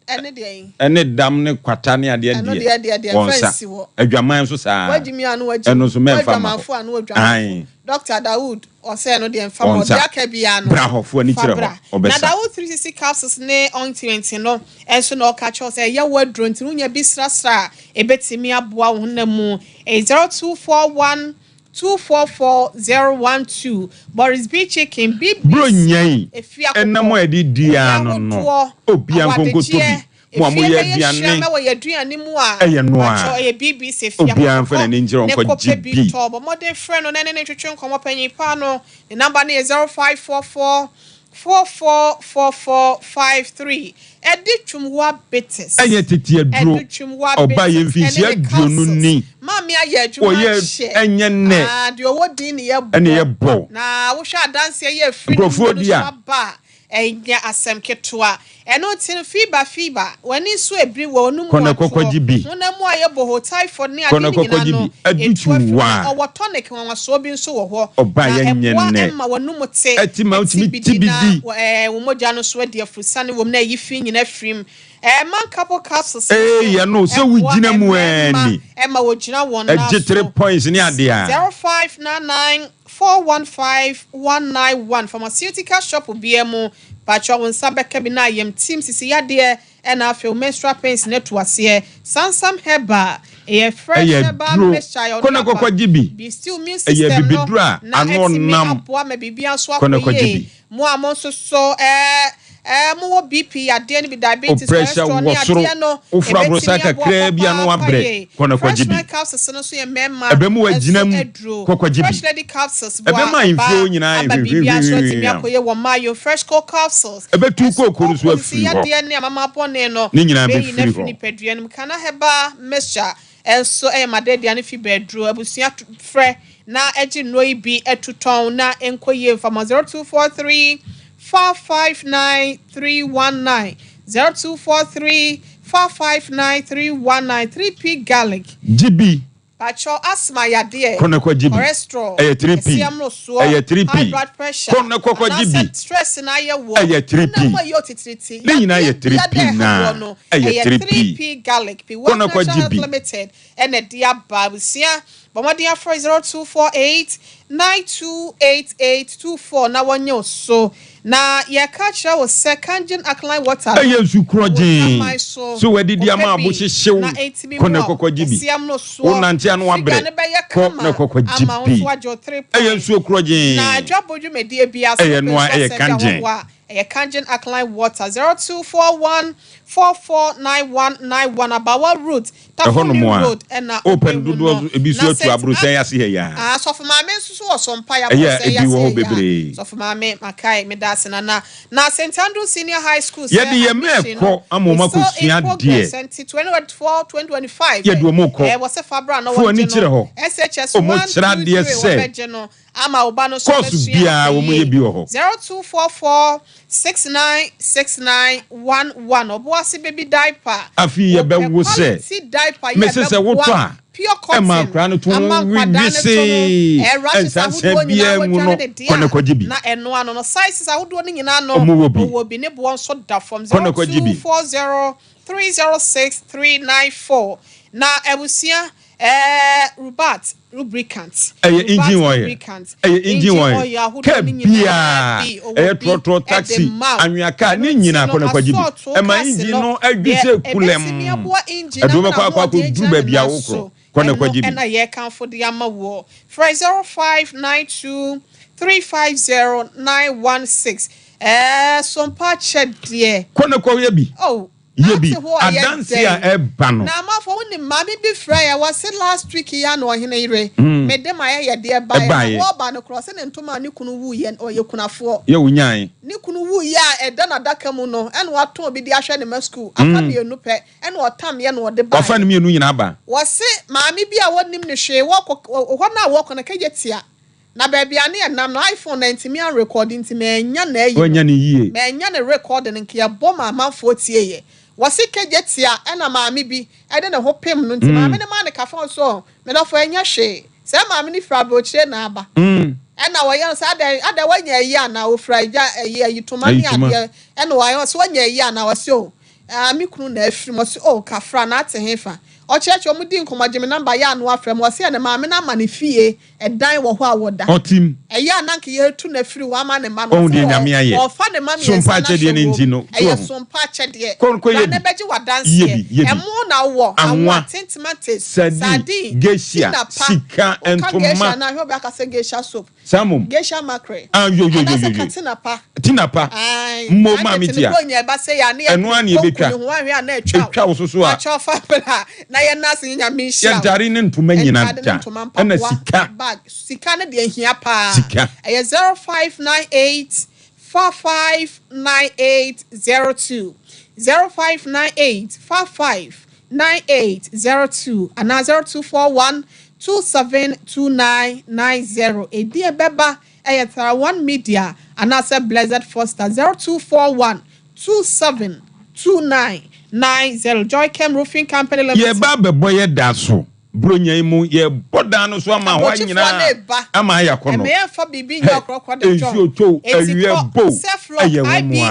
[SPEAKER 2] Na ɛne deɛn?
[SPEAKER 8] Ɛne dam ne kwata ne adeɛ
[SPEAKER 2] Ɛno
[SPEAKER 8] deɛ,
[SPEAKER 2] deɛ deɛ deɛ
[SPEAKER 8] wɔn
[SPEAKER 2] mfa
[SPEAKER 8] nsa.
[SPEAKER 2] nsi hɔ.
[SPEAKER 8] Adwaman nso saa ara.
[SPEAKER 2] Wagye mi a na wagye
[SPEAKER 8] Ɛno
[SPEAKER 2] mu.
[SPEAKER 8] nso mɛmfa mma hɔ.
[SPEAKER 2] W'adwamanfo a na w'adwamanfo.
[SPEAKER 8] Ae.
[SPEAKER 2] Doctor Dawood ɔsɛ ɛno deɛ mfa
[SPEAKER 8] Wɔn
[SPEAKER 2] mma hɔ.
[SPEAKER 8] nsa.
[SPEAKER 2] Deɛ aka biara no,
[SPEAKER 8] Bra hɔ, fo ani
[SPEAKER 2] fa
[SPEAKER 8] kyerɛ hɔ.
[SPEAKER 2] bra. Na
[SPEAKER 8] Ɔbɛsa.
[SPEAKER 2] Dawood 360 capsules ne ointment no nso na ɔka kyerɛ wo sɛ ɛyɛ wo aduro nti wonya bi srasra a, ɛbɛtumi aboa wo honam mu. Ɛyɛ 0241 244012 Boris B Chicken, BBC,
[SPEAKER 8] Buronya yi,
[SPEAKER 2] Efie
[SPEAKER 8] ɛnam
[SPEAKER 2] akokɔ,
[SPEAKER 8] a yɛde di
[SPEAKER 2] efie
[SPEAKER 8] ara no no,
[SPEAKER 2] ahodoɔ,
[SPEAKER 8] obiara nkɔ nkɔtɔ bi.
[SPEAKER 2] awadegyeɛ,
[SPEAKER 8] Mo a
[SPEAKER 2] efie
[SPEAKER 8] moyɛ
[SPEAKER 2] bɛyɛ
[SPEAKER 8] aduane,
[SPEAKER 2] hyiam wɔ yɛn aduane mu a,
[SPEAKER 8] ɛyɛ no
[SPEAKER 2] patrɔ
[SPEAKER 8] ara.
[SPEAKER 2] ɛyɛ BBC Efie
[SPEAKER 8] Obiara
[SPEAKER 2] akokɔ,
[SPEAKER 8] mfa
[SPEAKER 2] kɔ
[SPEAKER 8] n'ani nkyerɛ
[SPEAKER 2] ne
[SPEAKER 8] nkɔgye
[SPEAKER 2] kɔpɛ bi
[SPEAKER 8] bi.
[SPEAKER 2] tɔ. Bɔ mmɔden frɛ no na ɛne no ntwetwe nkɔmmɔ panyin paa no, ne number no yɛ 0544 444453. Ɛde Twumwa Bitters.
[SPEAKER 8] Ɛnyɛ tete aduro.
[SPEAKER 2] Ɛde Twumwa
[SPEAKER 8] Ɔbaa yɛ
[SPEAKER 2] Bitters
[SPEAKER 8] mfinhyia
[SPEAKER 2] ɛne ne
[SPEAKER 8] aduonu
[SPEAKER 2] capsules.
[SPEAKER 8] ni.
[SPEAKER 2] Maame ayɛ adwuma
[SPEAKER 8] Ɔyɛ
[SPEAKER 2] akyɛ.
[SPEAKER 8] ɛnyɛ nnɛ.
[SPEAKER 2] Ah, deɛ ɔwɔ din ne yɛ bɔ.
[SPEAKER 8] Ɛne yɛ bɔ.
[SPEAKER 2] Na wohwɛ adanseɛ yɛ afiri ne
[SPEAKER 8] Nkurɔfoɔ
[SPEAKER 2] mu no
[SPEAKER 8] di
[SPEAKER 2] so
[SPEAKER 8] a.
[SPEAKER 2] aba a, ɛnyɛ asɛm ketewa. Ɛno nti no, fiba fiba, w'ani nso ebiri wɔ ɔno mu
[SPEAKER 8] Kɔ na
[SPEAKER 2] atoɔ,
[SPEAKER 8] kɔkɔgye bi.
[SPEAKER 2] honam mu ayɛ boho, typhoid ne
[SPEAKER 8] Kɔ
[SPEAKER 2] ade
[SPEAKER 8] na
[SPEAKER 2] no nyinaa
[SPEAKER 8] kɔkɔgye
[SPEAKER 2] no,
[SPEAKER 8] bi. Adu
[SPEAKER 2] etu afiri mu.
[SPEAKER 8] Twumwa.
[SPEAKER 2] Ɔwɔ tonic nwanwasoɔ bi nso wɔ hɔ,
[SPEAKER 8] Ɔbaa
[SPEAKER 2] na
[SPEAKER 8] yɛ nyɛ
[SPEAKER 2] ɛboa
[SPEAKER 8] nnɛ.
[SPEAKER 2] ma w'anum te,
[SPEAKER 8] Ɛte ma
[SPEAKER 2] ɛte
[SPEAKER 8] wotumi
[SPEAKER 2] bi
[SPEAKER 8] te
[SPEAKER 2] di
[SPEAKER 8] bi
[SPEAKER 2] na
[SPEAKER 8] di.
[SPEAKER 2] wɔ ɛɛ wo mogya no nso adi afurusane wɔ mu na ayi fi nyinaa afiri mu. Ɛɛ Mancabo capsules no
[SPEAKER 8] Ee
[SPEAKER 2] nso
[SPEAKER 8] yɛ no sɛ
[SPEAKER 2] ɛboa
[SPEAKER 8] wogyina mu ɛɛ
[SPEAKER 2] mmarima
[SPEAKER 8] ni.
[SPEAKER 2] ma wɔgyina wɔn nan
[SPEAKER 8] Ɛgye
[SPEAKER 2] so.
[SPEAKER 8] three points ne adeɛ a.
[SPEAKER 2] 0599 415 191 Pharmaceutical shop biara mu, pakyɛ wo nsa bɛka bi na ayam tim, sisi yadeɛ ɛna afei wo menstrual pains no atu aseɛ. Sansam Herbal, ɛyɛ fresh
[SPEAKER 8] Ɛyɛ
[SPEAKER 2] herbal
[SPEAKER 8] aduro.
[SPEAKER 2] mixture a
[SPEAKER 8] Kɔ
[SPEAKER 2] ɔde
[SPEAKER 8] na
[SPEAKER 2] aba.
[SPEAKER 8] kɔkɔgye bi.
[SPEAKER 2] Bi still immune
[SPEAKER 8] Ɛyɛ
[SPEAKER 2] system no
[SPEAKER 8] abibiduro a
[SPEAKER 2] na
[SPEAKER 8] ano
[SPEAKER 2] atumi
[SPEAKER 8] ɔnam.
[SPEAKER 2] aboa ma biribiara nso
[SPEAKER 8] Kɔ na
[SPEAKER 2] akɔ
[SPEAKER 8] kɔgye
[SPEAKER 2] yie.
[SPEAKER 8] bi.
[SPEAKER 2] Mo a mo nso so ɛɛ ɛɛ mo wɔ BP yadeɛ no bi,
[SPEAKER 8] Wo
[SPEAKER 2] diabetes,
[SPEAKER 8] pressure
[SPEAKER 2] cholesterol ne
[SPEAKER 8] wɔ soro,
[SPEAKER 2] adeɛ no,
[SPEAKER 8] woforo aborosan
[SPEAKER 2] ɛbɛtumi aboa
[SPEAKER 8] kakraa bi a na
[SPEAKER 2] papaapa
[SPEAKER 8] woabrɛ.
[SPEAKER 2] yie.
[SPEAKER 8] Kɔ na
[SPEAKER 2] Fresh
[SPEAKER 8] kɔgye bi.
[SPEAKER 2] Mind capsules no nso yɛ mmarima
[SPEAKER 8] Ɛbɛma woagyina
[SPEAKER 2] nso
[SPEAKER 8] mu.
[SPEAKER 2] aduro.
[SPEAKER 8] Kɔ kɔgye bi.
[SPEAKER 2] Fresh Lady capsules boa
[SPEAKER 8] Ɛbɛma ahemfie
[SPEAKER 2] ɔbaa
[SPEAKER 8] hɔ nyinaa ayɛ
[SPEAKER 2] ama biribiara nso atumi
[SPEAKER 8] hwihwihwihwihwam.
[SPEAKER 2] akɔyɛ wɔ mmaa yom. Fresh Cold capsules
[SPEAKER 8] Ɛbɛtu
[SPEAKER 2] nso
[SPEAKER 8] kooko no so
[SPEAKER 2] kooko sisi
[SPEAKER 8] afiri hɔ.
[SPEAKER 2] yadeɛ ne amama bɔne no
[SPEAKER 8] Ne nyinaa
[SPEAKER 2] bɛyi no
[SPEAKER 8] bɛfiri
[SPEAKER 2] afiri
[SPEAKER 8] hɔ.
[SPEAKER 2] nipadua no mu. Kana Herbal Mixture nso yɛ m'adaduane fi bɛaduro. Abusua frɛ na gye nnuro yi bi to tɔn na ɛnkɔ yie mfa ma 0243 459 319 0243 459 319 3P garlic.
[SPEAKER 8] Gye bi.
[SPEAKER 2] Pakyɛw asthma yadeɛ,
[SPEAKER 8] Kɔ na kɔ gye bi.
[SPEAKER 2] cholesterol,
[SPEAKER 8] Ɛyɛ 3P.
[SPEAKER 2] ɛseɛ mmorosoɔ,
[SPEAKER 8] Ɛyɛ 3P.
[SPEAKER 2] high blood pressure,
[SPEAKER 8] Kɔ na kɔ kɔ gye bi.
[SPEAKER 2] anaasɛ stress na ayɛ woɔ,
[SPEAKER 8] Ɛyɛ 3P.
[SPEAKER 2] honam mu ayɛ otitiritii,
[SPEAKER 8] Ne nyinaa yɛ
[SPEAKER 2] yadeɛ
[SPEAKER 8] 3P
[SPEAKER 2] biara a ɛha
[SPEAKER 8] naa.
[SPEAKER 2] woɔ no,
[SPEAKER 8] Ɛyɛ
[SPEAKER 2] ɛyɛ
[SPEAKER 8] 3P.
[SPEAKER 2] 3P garlic. P
[SPEAKER 8] Kɔ
[SPEAKER 2] Wealth
[SPEAKER 8] na kɔ
[SPEAKER 2] Natural
[SPEAKER 8] gye
[SPEAKER 2] Health
[SPEAKER 8] bi.
[SPEAKER 2] Limited ɛna ɛde aba. Abusua, bɔ mmɔden afrɛ 0248 928824 na wɔnyɛ wo so. Na yɛka kyerɛ wo sɛ Kangen Alkaline Water no
[SPEAKER 8] Ɛyɛ nsu
[SPEAKER 2] wɔ
[SPEAKER 8] korɔgyee.
[SPEAKER 2] dwaman so.
[SPEAKER 8] So woadidi
[SPEAKER 2] Kɔpɛ
[SPEAKER 8] ama abo
[SPEAKER 2] bi
[SPEAKER 8] hyehye wo?
[SPEAKER 2] na ɛntumi
[SPEAKER 8] Kɔ na
[SPEAKER 2] mmoa wo.
[SPEAKER 8] kɔkɔgye bi.
[SPEAKER 2] Ɛseam no soɔ,
[SPEAKER 8] Wonante a na
[SPEAKER 2] figure
[SPEAKER 8] woabrɛ.
[SPEAKER 2] no bɛyɛ
[SPEAKER 8] Kɔ na
[SPEAKER 2] kama
[SPEAKER 8] kɔkɔgye
[SPEAKER 2] ama wo
[SPEAKER 8] bi.
[SPEAKER 2] nso woagye wo
[SPEAKER 8] Ɛyɛ
[SPEAKER 2] 3
[SPEAKER 8] nsuo
[SPEAKER 2] point. Na
[SPEAKER 8] korɔgyee.
[SPEAKER 2] adwabɔ dwumadie biara so
[SPEAKER 8] Ɛyɛ
[SPEAKER 2] wopɛ
[SPEAKER 8] noa,
[SPEAKER 2] nso
[SPEAKER 8] ɛyɛ
[SPEAKER 2] asɛ de
[SPEAKER 8] Kangen.
[SPEAKER 2] ahɔhoɔ a, Ɛyɛ Kangen Alkaline Water, 0241 449191, Abawa Road,
[SPEAKER 8] Ɛhɔ
[SPEAKER 2] Takoradi
[SPEAKER 8] nom a,
[SPEAKER 2] Road ɛna
[SPEAKER 8] wopɛ no
[SPEAKER 2] wobɛhu
[SPEAKER 8] dodoɔ
[SPEAKER 2] no.
[SPEAKER 8] nso, ebi nso
[SPEAKER 2] Na
[SPEAKER 8] atu
[SPEAKER 2] St.
[SPEAKER 8] abrosɛe ase ha yi ara.
[SPEAKER 2] Ah, Sɔfo Maame nso so wɔ Sompa,
[SPEAKER 8] Ɛyɛ a
[SPEAKER 2] Abrosɛe
[SPEAKER 8] ebi
[SPEAKER 2] ase
[SPEAKER 8] wɔ
[SPEAKER 2] ha
[SPEAKER 8] hɔ
[SPEAKER 2] yi ara.
[SPEAKER 8] bebree.
[SPEAKER 2] Sɔfo Maame, makae, meda ase nana. Na St. Andrew Senior High School sɛ
[SPEAKER 8] Yɛde yɛn mma
[SPEAKER 2] admission
[SPEAKER 8] rekɔ
[SPEAKER 2] no
[SPEAKER 8] ama
[SPEAKER 2] is
[SPEAKER 8] wɔn
[SPEAKER 2] still in
[SPEAKER 8] akɔsua
[SPEAKER 2] progress,
[SPEAKER 8] adeɛ.
[SPEAKER 2] nti 2024, 2025
[SPEAKER 8] Yɛde wɔn rekɔ.
[SPEAKER 2] eh, wɔ sɛ fa bra na
[SPEAKER 8] Fa w'ani
[SPEAKER 2] wɔngye
[SPEAKER 8] kyerɛ
[SPEAKER 2] no.
[SPEAKER 8] hɔ.
[SPEAKER 2] SHS 1,
[SPEAKER 8] Wɔkyerɛ
[SPEAKER 2] 2,
[SPEAKER 8] adeɛ
[SPEAKER 2] 3
[SPEAKER 8] sɛ
[SPEAKER 2] wɔbɛgye no ama wo ba no nso
[SPEAKER 8] kɔɔso
[SPEAKER 2] bɛsua
[SPEAKER 8] biara
[SPEAKER 2] ade
[SPEAKER 8] wɔyɛ
[SPEAKER 2] yie.
[SPEAKER 8] bi wɔ hɔ.
[SPEAKER 2] 0244 696911 Ɔboase baby diaper.
[SPEAKER 8] Afei
[SPEAKER 2] Wɔpɛ
[SPEAKER 8] yɛbɛwo sɛ
[SPEAKER 2] quality diaper yi a
[SPEAKER 8] mese sɛ wotɔ
[SPEAKER 2] ɛbɛboa
[SPEAKER 8] a
[SPEAKER 2] pure
[SPEAKER 8] ɛma
[SPEAKER 2] cotton
[SPEAKER 8] akwadaa no to
[SPEAKER 2] ama
[SPEAKER 8] ho
[SPEAKER 2] nkwadaa no to no
[SPEAKER 8] wesee
[SPEAKER 2] eh, rashes
[SPEAKER 8] nsansa
[SPEAKER 2] ahodoɔ nyinaa
[SPEAKER 8] biara mu
[SPEAKER 2] wɔadware
[SPEAKER 8] no
[SPEAKER 2] ne deɛ
[SPEAKER 8] kɔ na
[SPEAKER 2] a
[SPEAKER 8] kɔgye bi.
[SPEAKER 2] na ɛno ano no sizes ahodoɔ no nyinaa no
[SPEAKER 8] Wɔwɔ bi.
[SPEAKER 2] ɔwɔ bi ne boɔ nso da fam
[SPEAKER 8] Kɔ na kɔgye bi.
[SPEAKER 2] 0240 306 394 Na abusua eh, Rubat lubricant.
[SPEAKER 8] Ɛyɛ
[SPEAKER 2] Rubat
[SPEAKER 8] engine oil.
[SPEAKER 2] lubricant.
[SPEAKER 8] Ɛyɛ engine oil.
[SPEAKER 2] oil ahodoɔ
[SPEAKER 8] Kaa
[SPEAKER 2] no nyinaa
[SPEAKER 8] biara,
[SPEAKER 2] bi, ɔwɔ
[SPEAKER 8] ɛyɛ
[SPEAKER 2] bi
[SPEAKER 8] trɔtrɔ,
[SPEAKER 2] de
[SPEAKER 8] taxi,
[SPEAKER 2] ma wo.
[SPEAKER 8] anwea kaa,
[SPEAKER 2] Ɛno
[SPEAKER 8] ne
[SPEAKER 2] nti
[SPEAKER 8] nyinaa
[SPEAKER 2] no,
[SPEAKER 8] kɔ na kɔgye bi.
[SPEAKER 2] asɔɔto
[SPEAKER 8] Ɛma
[SPEAKER 2] cars
[SPEAKER 8] engine
[SPEAKER 2] no,
[SPEAKER 8] no adwi
[SPEAKER 2] deɛ
[SPEAKER 8] sɛ
[SPEAKER 2] ɛbɛtumi
[SPEAKER 8] kulɛmm.
[SPEAKER 2] aboa engine
[SPEAKER 8] Ɛde
[SPEAKER 2] ama
[SPEAKER 8] wobɛkɔ akɔ
[SPEAKER 2] n'ahoɔden
[SPEAKER 8] akɔduru
[SPEAKER 2] agyina ne
[SPEAKER 8] baabi a
[SPEAKER 2] nan
[SPEAKER 8] wokorɔ.
[SPEAKER 2] so.
[SPEAKER 8] Kɔ na
[SPEAKER 2] Ɛno
[SPEAKER 8] kɔgye bi.
[SPEAKER 2] na yɛrekamfo de ama woɔ. Frɛ 0592 350 916. Ɛɛ, Sompa akyɛdeɛ.
[SPEAKER 8] Kɔ na kɔyɛ bi.
[SPEAKER 2] Oh,
[SPEAKER 8] Yɛ bi.
[SPEAKER 2] Ate hɔ a yɛ
[SPEAKER 8] Adanse a
[SPEAKER 2] dɛn?
[SPEAKER 8] ɛba no.
[SPEAKER 2] Na amanfoɔ wonim maame bi frɛ yɛ wɔse last week yi ara na ɔhene yere mede mayɛyɛdeɛ baeɛ na
[SPEAKER 8] Ɛbaeɛ.
[SPEAKER 2] wɔreba no korɔ ɔse ne ntoma a ne kunu wuiɛ ɔyɛ kunafoɔ.
[SPEAKER 8] Yɛ wonyae.
[SPEAKER 2] Ne kunu wuiɛ a ɛda n'adaka mu no ɛna watɔn bi de ahwɛ ne mma sukuu aka mmienu pɛ ɛna ɔtameɛ na ɔde
[SPEAKER 8] Wafa
[SPEAKER 2] baeɛ.
[SPEAKER 8] ne mmienu nyinaa aba.
[SPEAKER 2] Wɔse maame bi a wɔnnim no hwee wɔkɔ hɔ no a wɔkɔ no kɛyɛ tia Na baabi a ne yɛnam no iPhone no antumi anrekɔɔde nti mannya n'ayi no.
[SPEAKER 8] Wannya no yie.
[SPEAKER 2] Mannya ne rekɔɔde no nka yɛbɔ ma amanfoɔ tieeɛ. Wɔse kegye tia ɛna maame bi de ne ho pem no nti maame no maa no kafa ɔse oh me dɔfo ɛnyɛ hwee. Saa maame no firi aburokyire na aba. Ɛna wɔyɛ no sɛ adɛn adɛn wanya ayi anaa ɔfira agya ayi ayitoma ne
[SPEAKER 8] Ayitoma.
[SPEAKER 2] adeɛ ɛna wɔayɛ ɔse wanya ayi anaa ɔse oh ah me kunu na afiri mu ɔse oh kafra na ate hefa ɔkyerɛkyerɛ wɔn di nkɔmmɔ gye me number yɛ ano afrɛ me ɔse ɛne maame no ama ne fie Ɛdan wɔ hɔ a wɔda.
[SPEAKER 8] Ɔtem.
[SPEAKER 2] Ɛyɛ a na anka yɛretu no afiri hɔ ama ne mma no.
[SPEAKER 8] Ɔhu
[SPEAKER 2] Ɔse
[SPEAKER 8] deɛ Nyame ayɛ.
[SPEAKER 2] ɔrefa ne mma
[SPEAKER 8] Sompa
[SPEAKER 2] mmiɛnsa no
[SPEAKER 8] akyɛdeɛ
[SPEAKER 2] ahyɛ
[SPEAKER 8] no nti
[SPEAKER 2] wom.
[SPEAKER 8] no, so
[SPEAKER 2] Ɛyɛ
[SPEAKER 8] wahu?
[SPEAKER 2] sompa akyɛdeɛ.
[SPEAKER 8] Kɔ kɔ
[SPEAKER 2] Bra
[SPEAKER 8] yɛ
[SPEAKER 2] na
[SPEAKER 8] bi.
[SPEAKER 2] bɛgye
[SPEAKER 8] Yɛ
[SPEAKER 2] w'adanseɛ.
[SPEAKER 8] bi, yɛ bi.
[SPEAKER 2] Ɛmo na wowɔ,
[SPEAKER 8] Anwa,
[SPEAKER 2] anwa, tintomates,
[SPEAKER 8] sardine,
[SPEAKER 2] sardine,
[SPEAKER 8] geisha,
[SPEAKER 2] tina pa.
[SPEAKER 8] sika,
[SPEAKER 2] Woka geisha
[SPEAKER 8] ntoma.
[SPEAKER 2] no a, hwɛ obi aka sɛ geisha soap.
[SPEAKER 8] Saa mmom.
[SPEAKER 2] Geisha mackerel.
[SPEAKER 8] Ah, yo, yo, yo,
[SPEAKER 2] Anaasɛ
[SPEAKER 8] yo, yo.
[SPEAKER 2] katina pa.
[SPEAKER 8] Tina pa.
[SPEAKER 2] Ae.
[SPEAKER 8] Mmo
[SPEAKER 2] Saa
[SPEAKER 8] maame
[SPEAKER 2] tete no
[SPEAKER 8] tia.
[SPEAKER 2] Buronya ɛba sei a, ne
[SPEAKER 8] Ɛno ara
[SPEAKER 2] yɛde
[SPEAKER 8] na
[SPEAKER 2] konku
[SPEAKER 8] yɛbɛtwa.
[SPEAKER 2] ne ho ahwɛ a na atwa wo.
[SPEAKER 8] Ɛtwa wo so so a.
[SPEAKER 2] Pakyɛw fa bra na yɛnna ase nyɛ Nyame nhyira
[SPEAKER 8] Yɛ
[SPEAKER 2] wo.
[SPEAKER 8] ntare ne ntoma nyina
[SPEAKER 2] Ntade ne
[SPEAKER 8] da.
[SPEAKER 2] ntoma,
[SPEAKER 8] Ɛna
[SPEAKER 2] mpaboa,
[SPEAKER 8] sika.
[SPEAKER 2] bag. Sika no deɛ ɛhia paa.
[SPEAKER 8] Sika.
[SPEAKER 2] Ɛyɛ 0598 45 9802. 0598 45 9802 anaa 0241 272990. Edin a ɛbɛba yɛ Tara One Media anaasɛ Blessed Foster 0241 272990. Joychem Roofing Company Limited.
[SPEAKER 8] Yɛreba abɛbɔ yɛ da so Buronya yi mu, yɛrebɔ dan no so ama hɔ
[SPEAKER 2] Aburokyifoɔ
[SPEAKER 8] nyinaa
[SPEAKER 2] no reba.
[SPEAKER 8] ama ayɛ akɔnnɔ.
[SPEAKER 2] Ɛmɛ yɛmfa biribi nyɛ
[SPEAKER 8] Hɛ,
[SPEAKER 2] ɔkorɔkorɔ de John.
[SPEAKER 8] nsuo tɔ o,
[SPEAKER 2] Enti
[SPEAKER 8] awia
[SPEAKER 2] kɔ
[SPEAKER 8] bɔ o,
[SPEAKER 2] Ceflock,
[SPEAKER 8] ɛyɛ wɔn
[SPEAKER 2] IBL,
[SPEAKER 8] a.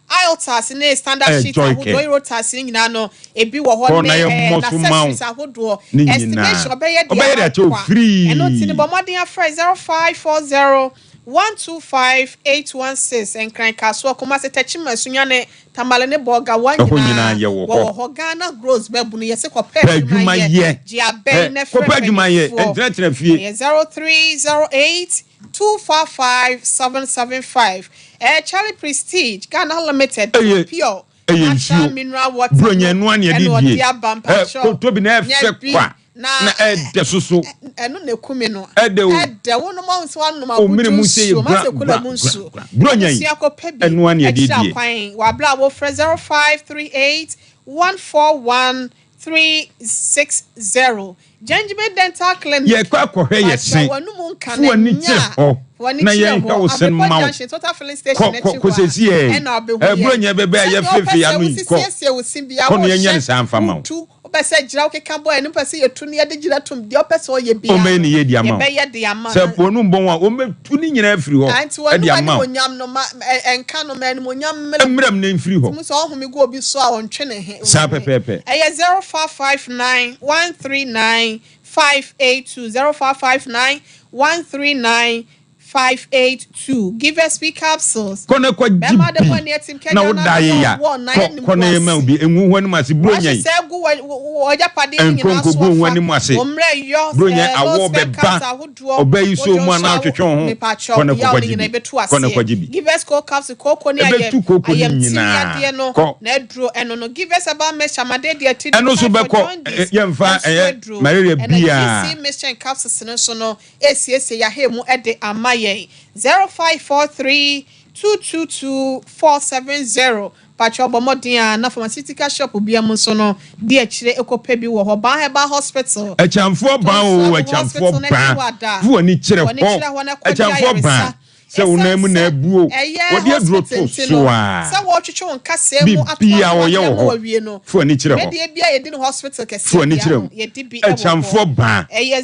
[SPEAKER 2] Ieltas ne standard
[SPEAKER 8] Ɛyɛ
[SPEAKER 2] sheet
[SPEAKER 8] Joy
[SPEAKER 2] ahodoɔ,
[SPEAKER 8] Care.
[SPEAKER 2] Eurotas ne nyinaa no, ebi wɔ hɔ
[SPEAKER 8] Kɔ
[SPEAKER 2] ne
[SPEAKER 8] na
[SPEAKER 2] eh,
[SPEAKER 8] yɛmmɔ so mma wo
[SPEAKER 2] n'accessories ahodoɔ.
[SPEAKER 8] ne
[SPEAKER 2] Estimation
[SPEAKER 8] nyinaa.
[SPEAKER 2] ɔbɛyɛ de
[SPEAKER 8] Ɔbɛyɛ de
[SPEAKER 2] ama
[SPEAKER 8] akyɛ wo
[SPEAKER 2] kwa. Ɛno nti no
[SPEAKER 8] free.
[SPEAKER 2] bɔ mmɔden afrɛ 0540 125 816, Nkran, Kasoa, Kumasi, Techiman, Sunyani, Tamale ne Bolga,
[SPEAKER 8] Ɛhɔ
[SPEAKER 2] nyinaa
[SPEAKER 8] nyinaa yɛwɔ hɔ.
[SPEAKER 2] wɔwɔ hɔ. Ghana Gross bɛbu no yɛse kɔpɛ
[SPEAKER 8] Pɛ
[SPEAKER 2] adwuma
[SPEAKER 8] adwuma
[SPEAKER 2] yɛ,
[SPEAKER 8] yɛ.
[SPEAKER 2] gye abɛn
[SPEAKER 8] Hɛ,
[SPEAKER 2] na frɛ
[SPEAKER 8] kɔpɛ adwuma yɛ,
[SPEAKER 2] mpanimfoɔ.
[SPEAKER 8] ɛntenatena fie.
[SPEAKER 2] Ɛyɛ 0308 255 775. Ɛyɛ Charlie Prestige Ghana Limited,
[SPEAKER 8] Ɛyɛ
[SPEAKER 2] pure
[SPEAKER 8] ɛyɛ
[SPEAKER 2] natural
[SPEAKER 8] nsuo.
[SPEAKER 2] mineral water
[SPEAKER 8] Buronya
[SPEAKER 2] no
[SPEAKER 8] ɛno ara na yɛde
[SPEAKER 2] ɛna
[SPEAKER 8] die.
[SPEAKER 2] ɔde aba
[SPEAKER 8] Ɛ,
[SPEAKER 2] mpakyɛw.
[SPEAKER 8] kɔtɔ bi na
[SPEAKER 2] Nya
[SPEAKER 8] ɛfɛ
[SPEAKER 2] bi
[SPEAKER 8] kwa
[SPEAKER 2] na
[SPEAKER 8] na ɛdɛ soso.
[SPEAKER 2] ɛno na ɛku me no.
[SPEAKER 8] Ɛdɛ o.
[SPEAKER 2] Ɛdɛ wo nom ahu sɛ woanom
[SPEAKER 8] Omene
[SPEAKER 2] abodwo
[SPEAKER 8] mu sɛ yɛ
[SPEAKER 2] nsuo.
[SPEAKER 8] gura
[SPEAKER 2] Masɛ kula
[SPEAKER 8] gura
[SPEAKER 2] mu
[SPEAKER 8] gura
[SPEAKER 2] nsuo.
[SPEAKER 8] gura. Buronya yi,
[SPEAKER 2] Abusua kɔpɛ bi
[SPEAKER 8] ɛno ara na yɛde
[SPEAKER 2] akyiri
[SPEAKER 8] die.
[SPEAKER 2] akwan wɔ abere a wofrɛ 0538 141 360. Gengime Dental Clinic.
[SPEAKER 8] Yɛkɔ akɔhwɛ yɛ se.
[SPEAKER 2] Pakyɛ w'anum nka
[SPEAKER 8] Fo
[SPEAKER 2] na
[SPEAKER 8] w'ani
[SPEAKER 2] nya
[SPEAKER 8] kyerɛ hɔ
[SPEAKER 2] w'ani
[SPEAKER 8] na
[SPEAKER 2] kyerɛ
[SPEAKER 8] yɛnhwɛ
[SPEAKER 2] hɔ.
[SPEAKER 8] wo se
[SPEAKER 2] Abrepɔ
[SPEAKER 8] mma wo.
[SPEAKER 2] Junction Total Filling Station
[SPEAKER 8] Kɔ
[SPEAKER 2] akyi
[SPEAKER 8] kɔ
[SPEAKER 2] hɔ
[SPEAKER 8] kɔ
[SPEAKER 2] a
[SPEAKER 8] sɛsi ɛ.
[SPEAKER 2] ɛna wobɛhu
[SPEAKER 8] Ɛ
[SPEAKER 2] yɛn.
[SPEAKER 8] Buronya bɛbɛ a
[SPEAKER 2] Sɛdeɛ wopɛ
[SPEAKER 8] yɛfeefee
[SPEAKER 2] sɛ
[SPEAKER 8] ano yi kɔ.
[SPEAKER 2] wosisiesie wo se biara
[SPEAKER 8] Kɔ na yɛnyɛ
[SPEAKER 2] wohyɛ
[SPEAKER 8] no saa mfa mma wo.
[SPEAKER 2] wotu wopɛ sɛ gyina wokeka bɔ ɛno wopɛ sɛ yɛtu no yɛde gyina tom deɛ wopɛ sɛ ɔyɛ biara
[SPEAKER 8] Wɔbɛyɛ
[SPEAKER 2] no
[SPEAKER 8] ne yie de ama wo.
[SPEAKER 2] yɛbɛyɛ de ama
[SPEAKER 8] Sɛ
[SPEAKER 2] no.
[SPEAKER 8] w'anum bɔn a, wɔbɛtu ne nyinaa afiri hɔ
[SPEAKER 2] Ah, nti w'anum
[SPEAKER 8] de ama wo.
[SPEAKER 2] animuonyam no ma ɛnka no ma animuonyam mmra mu.
[SPEAKER 8] Mmra mu na ɛmfiri hɔ.
[SPEAKER 2] Nti mu sɛ ɔhome gu obi so a ɔntwe ne he.
[SPEAKER 8] Saa pɛpɛɛpɛ.
[SPEAKER 2] Ɛyɛ 0559 139 582, 0559 139. 582 Givers P capsules.
[SPEAKER 8] Kɔ na kɔ gye
[SPEAKER 2] Bɛrima de
[SPEAKER 8] bi
[SPEAKER 2] bɔ ne atim
[SPEAKER 8] na
[SPEAKER 2] kɛgya
[SPEAKER 8] wo
[SPEAKER 2] na
[SPEAKER 8] da
[SPEAKER 2] ano
[SPEAKER 8] yeya
[SPEAKER 2] wɔ na
[SPEAKER 8] kɔ
[SPEAKER 2] anim
[SPEAKER 8] kɔ na yɛ ma
[SPEAKER 2] ase.
[SPEAKER 8] obi ngu ho anim ase
[SPEAKER 2] Wɔahye
[SPEAKER 8] buronya yi
[SPEAKER 2] sɛ gu wɔ wɔ agyapadeɛ no
[SPEAKER 8] nkɔ
[SPEAKER 2] nyinaa so
[SPEAKER 8] nkɔgu ho
[SPEAKER 2] afa
[SPEAKER 8] anim ase
[SPEAKER 2] wo mmerɛ yɔ
[SPEAKER 8] buronya
[SPEAKER 2] eh,
[SPEAKER 8] awɔ
[SPEAKER 2] low sperm
[SPEAKER 8] bɛba
[SPEAKER 2] count ahodoɔ
[SPEAKER 8] ɔbaa yi so
[SPEAKER 2] wodwo
[SPEAKER 8] mu
[SPEAKER 2] nso
[SPEAKER 8] anaa
[SPEAKER 2] awo
[SPEAKER 8] ɔtwetwe wo ho kɔ
[SPEAKER 2] mepakyɛw
[SPEAKER 8] na
[SPEAKER 2] yaw
[SPEAKER 8] kɔkɔ
[SPEAKER 2] no
[SPEAKER 8] gye
[SPEAKER 2] nyinaa
[SPEAKER 8] bi
[SPEAKER 2] ɛbɛtu
[SPEAKER 8] kɔ na
[SPEAKER 2] aseɛ
[SPEAKER 8] kɔgye bi
[SPEAKER 2] Givers cold capsule kooko ne ayɛ
[SPEAKER 8] ɛbɛtu kooko no
[SPEAKER 2] ayamtiri
[SPEAKER 8] nyinaa
[SPEAKER 2] yadeɛ no
[SPEAKER 8] kɔ
[SPEAKER 2] na aduro ɛno no Givers herbal mixture amade deɛ atidi
[SPEAKER 8] ɛno nso
[SPEAKER 2] typhoid
[SPEAKER 8] bɛkɔ
[SPEAKER 2] jaundice
[SPEAKER 8] yɛmfa
[SPEAKER 2] nso
[SPEAKER 8] ɛyɛ
[SPEAKER 2] aduro
[SPEAKER 8] malaria
[SPEAKER 2] ɛna
[SPEAKER 8] biaa.
[SPEAKER 2] GC mixture and capsules no nso no resiesie yɛn ahamu de ama yɛn. 0543 222 470 Patrɔ bɔ mmɔden a na pharmaceutical shop biara mu nso no di akyire kɔpɛ bi wɔ hɔ. Ban Herbal Hospital,
[SPEAKER 8] Akyamfoɔ ban oo,
[SPEAKER 2] Tonsu
[SPEAKER 8] akyamfoɔ
[SPEAKER 2] Hospital no akyi
[SPEAKER 8] ban,
[SPEAKER 2] hɔ ada.
[SPEAKER 8] Fa w'ani kyerɛ
[SPEAKER 2] W'ani
[SPEAKER 8] hɔ,
[SPEAKER 2] kyerɛ hɔ na kɔgye
[SPEAKER 8] akyamfoɔ ban,
[SPEAKER 2] ayaresa.
[SPEAKER 8] Sɛ wo
[SPEAKER 2] Ɛsiane
[SPEAKER 8] nan mu na
[SPEAKER 2] sɛ
[SPEAKER 8] abu o,
[SPEAKER 2] ɛyɛ
[SPEAKER 8] wɔde aduro
[SPEAKER 2] hospital
[SPEAKER 8] to
[SPEAKER 2] nti
[SPEAKER 8] so
[SPEAKER 2] no,
[SPEAKER 8] a,
[SPEAKER 2] sɛ wɔretwetwe wo nkasɛɛ mu ato
[SPEAKER 8] biribiara
[SPEAKER 2] ano
[SPEAKER 8] wɔyɛ
[SPEAKER 2] adeɛ
[SPEAKER 8] wɔ
[SPEAKER 2] ama
[SPEAKER 8] hɔ,
[SPEAKER 2] woawie no,
[SPEAKER 8] fa w'ani kyerɛ hɔ,
[SPEAKER 2] dwumadie biara a yɛdi no hospital
[SPEAKER 8] fa
[SPEAKER 2] kɛseɛ
[SPEAKER 8] w'ani
[SPEAKER 2] biara
[SPEAKER 8] kyerɛ
[SPEAKER 2] no,
[SPEAKER 8] mu,
[SPEAKER 2] yɛdi bi wɔ hɔ.
[SPEAKER 8] akyamfoɔ ban.
[SPEAKER 2] Ɛyɛ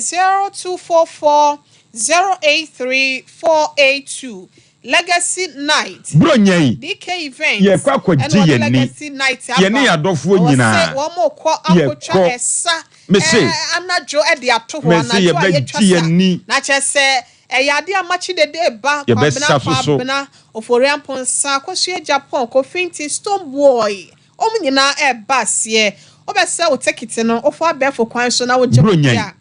[SPEAKER 2] 0244 083 482 Legacy Night.
[SPEAKER 8] Buronya yi,
[SPEAKER 2] DK Events
[SPEAKER 8] yɛrekɔ
[SPEAKER 2] ɛna
[SPEAKER 8] akɔgye
[SPEAKER 2] ɔde
[SPEAKER 8] yɛn ani,
[SPEAKER 2] Legacy Night
[SPEAKER 8] yɛne
[SPEAKER 2] aba.
[SPEAKER 8] yɛn adɔfoɔ
[SPEAKER 2] Ɔse
[SPEAKER 8] nyinaa,
[SPEAKER 2] wɔn rekɔ akɔtwa
[SPEAKER 8] yɛkɔ,
[SPEAKER 2] ɛsa
[SPEAKER 8] mese,
[SPEAKER 2] ɛɛ anadwo de ato hɔ,
[SPEAKER 8] mese
[SPEAKER 2] anadwo a yɛtwa
[SPEAKER 8] yɛbɛgye yɛn
[SPEAKER 2] sa.
[SPEAKER 8] ani.
[SPEAKER 2] Na kyerɛ sɛ ɛyɛ adeɛ a makye dede reba, Kwabena
[SPEAKER 8] Yɛbɛsa so so.
[SPEAKER 2] Kwabena, Ofori Amponsah, Akosua Agyapong, Kofi Nti, Stonebwoy, wɔn nyinaa reba aseɛ. Wobɛsɛ wo tekiti no, wofa abɛɛfo kwan so na wogye wo
[SPEAKER 8] Buronya
[SPEAKER 2] deɛ
[SPEAKER 8] yi,
[SPEAKER 2] a,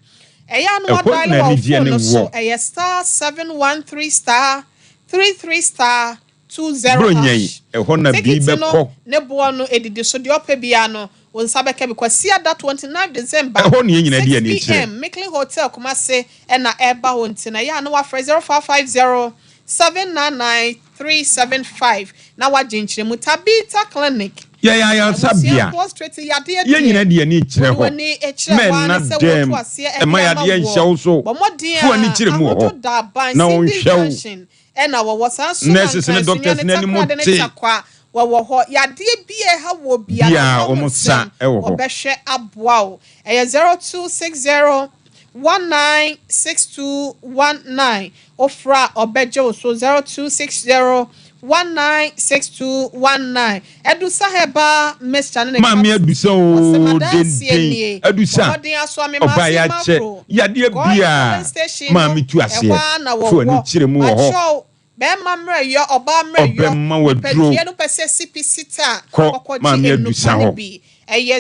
[SPEAKER 2] ɛyɛ a na
[SPEAKER 8] ɛhɔ
[SPEAKER 2] woadial
[SPEAKER 8] na
[SPEAKER 2] wɔ wo
[SPEAKER 8] anigyeɛ
[SPEAKER 2] phone
[SPEAKER 8] no
[SPEAKER 2] no so,
[SPEAKER 8] wɔ.
[SPEAKER 2] ɛyɛ star 713 star 33 star 20
[SPEAKER 8] Buronya yi,
[SPEAKER 2] hash.
[SPEAKER 8] ɛhɔ na bi
[SPEAKER 2] Tekiti no
[SPEAKER 8] bɛkɔ.
[SPEAKER 2] ne boɔ no ɛdidi so, deɛ ɔpɛ biara no, wo nsa bɛka bi. Kwasiada 29 December,
[SPEAKER 8] Ɛhɔ na yɛn nyinaa de yɛn ani
[SPEAKER 2] 6
[SPEAKER 8] kyerɛ.
[SPEAKER 2] pm, Mickley Hotel, Kumasi na ɛreba hɔ nti no, ɛyɛ a na woafrɛ 0550 799 375 na woagye nkyerɛmu. Tabitha Clinic,
[SPEAKER 8] Yɛyɛ
[SPEAKER 2] abusua
[SPEAKER 8] ayaresabea.
[SPEAKER 2] prostrate yadeɛ
[SPEAKER 8] Yɛn
[SPEAKER 2] deɛ,
[SPEAKER 8] nyinaa de yɛn ani kyerɛ
[SPEAKER 2] wode
[SPEAKER 8] hɔ.
[SPEAKER 2] w'ani kyerɛ hɔ ara
[SPEAKER 8] Mɛnna
[SPEAKER 2] ne sɛ
[SPEAKER 8] dɛm.
[SPEAKER 2] woretu aseɛ de
[SPEAKER 8] Mma
[SPEAKER 2] ama
[SPEAKER 8] yadeɛ
[SPEAKER 2] woɔ.
[SPEAKER 8] nhyɛ wo so.
[SPEAKER 2] Bɔ mmɔden
[SPEAKER 8] Fa w'ani
[SPEAKER 2] a
[SPEAKER 8] kyerɛ mu wɔ
[SPEAKER 2] Ahodwo
[SPEAKER 8] hɔ
[SPEAKER 2] da aban,
[SPEAKER 8] na
[SPEAKER 2] Cindy's
[SPEAKER 8] wɔnhwɛ wo.
[SPEAKER 2] Junction, ɛna wɔwɔ. Saa nso na
[SPEAKER 8] Nurses ne
[SPEAKER 2] Nkran,
[SPEAKER 8] doctors
[SPEAKER 2] Sunyani,
[SPEAKER 8] no anim
[SPEAKER 2] Takoradi ne
[SPEAKER 8] te.
[SPEAKER 2] Tarkwa wɔwɔ hɔ. Yadeɛ bi a ɛha woɔ biara no,
[SPEAKER 8] Biara
[SPEAKER 2] wɔn
[SPEAKER 8] wɔn sa
[SPEAKER 2] nsam
[SPEAKER 8] wɔ hɔ.
[SPEAKER 2] wɔbɛhwɛ aboa wo. Ɛyɛ 0260 196219. Wofrɛ a ɔbɛgye wo so 0260 196219. Adusa Herbal Mixture ne ne
[SPEAKER 8] Maame
[SPEAKER 2] capsules.
[SPEAKER 8] Adusa
[SPEAKER 2] Ɔse
[SPEAKER 8] oo
[SPEAKER 2] m'adanseɛ
[SPEAKER 8] denden
[SPEAKER 2] nie.
[SPEAKER 8] Adusa
[SPEAKER 2] Bɔ mmɔden asoa me
[SPEAKER 8] ɔbaa
[SPEAKER 2] Maase
[SPEAKER 8] yakyɛ
[SPEAKER 2] Mafro.
[SPEAKER 8] yadeɛ
[SPEAKER 2] Goil
[SPEAKER 8] biaa
[SPEAKER 2] filling station no
[SPEAKER 8] maame tu
[SPEAKER 2] ɛhɔ
[SPEAKER 8] aseɛ
[SPEAKER 2] ara na
[SPEAKER 8] fa w'ani
[SPEAKER 2] wɔwɔ.
[SPEAKER 8] kyerɛ mu wɔ hɔ.
[SPEAKER 2] Pakyɛw bɛɛma mmerɛ yɔ ɔbaa mmerɛ yɔ
[SPEAKER 8] Ɔbɛma w'aduro
[SPEAKER 2] nipadua no pɛ sɛ sipi sita a
[SPEAKER 8] kɔ
[SPEAKER 2] kɔkɔgye
[SPEAKER 8] maame
[SPEAKER 2] nnupa
[SPEAKER 8] Adusa
[SPEAKER 2] no
[SPEAKER 8] hɔ.
[SPEAKER 2] bi. Ɛyɛ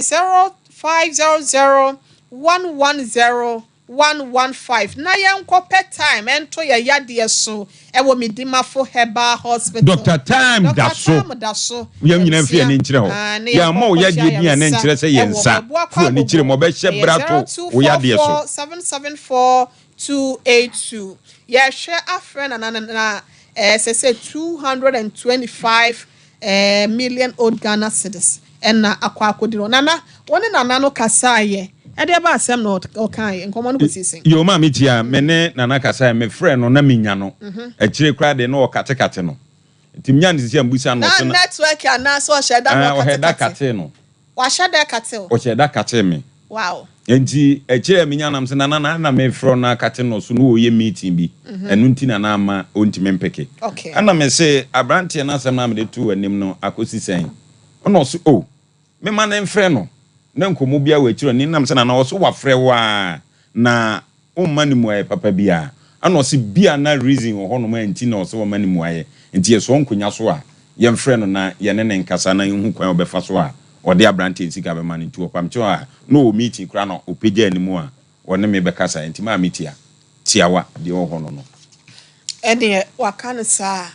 [SPEAKER 2] 0500 110 115 na yɛnkɔ pɛ time ɛnto yɛ yadeɛ so ɛwɔ Medimafo Herbal Hospital.
[SPEAKER 8] Doctor Time da
[SPEAKER 2] Doctor
[SPEAKER 8] so.
[SPEAKER 2] Time da so.
[SPEAKER 8] Yɛn nyinaa mfi
[SPEAKER 2] Abusua,
[SPEAKER 8] yɛn ani nkyerɛ hɔ.
[SPEAKER 2] ah, ne
[SPEAKER 8] Yɛammɔ
[SPEAKER 2] yɛnkɔ
[SPEAKER 8] wo
[SPEAKER 2] kɔgye
[SPEAKER 8] yadeɛ din a na
[SPEAKER 2] ayaresa
[SPEAKER 8] ɛnkyerɛ sɛ yɛn
[SPEAKER 2] ɛwɔ
[SPEAKER 8] nsa.
[SPEAKER 2] hɔ. Boakɔ
[SPEAKER 8] Fi w'ani kyerɛ mu,
[SPEAKER 2] Agogo,
[SPEAKER 8] ɔbɛhyɛ
[SPEAKER 2] ɛyɛ
[SPEAKER 8] bere ato wo yadeɛ so.
[SPEAKER 2] 0244 774 282. Yɛhwɛ afrɛ Nana na ɛɛ sɛ sɛ 225 ɛɛ million old Ghana cedis ɛna akɔ akɔdi no. Nana, wo ne Nana no kasaeɛ, ɛdeɛ ba asɛm na ɔkaeɛ, nkɔmmɔ no kɔsii sɛn?
[SPEAKER 8] Yoo maame tia, me ne Nana kasaeɛ, me frɛɛ no na me nya no, akyire koraa deɛ na ɔkatekate no, nti me nya no sisi a me busa no
[SPEAKER 2] Na
[SPEAKER 8] ɔse na.
[SPEAKER 2] network anaa sɛ ɔhyɛ da na
[SPEAKER 8] Ɛɛ ɔhyɛ da
[SPEAKER 2] ɔkatekate?
[SPEAKER 8] katee no.
[SPEAKER 2] Wahyɛ da kate wo?
[SPEAKER 8] Ɔhyɛ da katee me.
[SPEAKER 2] Wow.
[SPEAKER 8] Enti akyire a menya nam sɛ Nana na na mefrɛ wo na akate no so na ɔreyɛ meeting bi ɛno nti na na ama ɔntumi mpeke.
[SPEAKER 2] Okay.
[SPEAKER 8] Ɛna mese abranteɛ no asɛm no a mede too w'anim no akɔsi sɛn? Ɛna ɔse oh mema no mfrɛ no na nkɔmmɔ biara wɔ akyire ɔne nam sɛ Nana ɔse wafrɛ wo ara na Womma no mmuaeɛ papa biara. Ɛna ɔse bia na reason wɔ hɔnom a nti na ɔse ɔmma no mmuaeɛ. Nti yɛsɔɔ nkonya so a yɛmfrɛ no na yɛne no nkasa na yɛnhu kwan a ɔbɛfa so a ɔde abranteɛ no sika bɛma no. Nti ɔpamkyɛw a na ɔwɔ meeting koraa na ɔpagyaa ne mu a ɔne me bɛkasaeɛ. Nti maa metia. Tiawa, deɛ ɔwɔ hɔ no no.
[SPEAKER 2] Ɛdeɛ waka no saa a,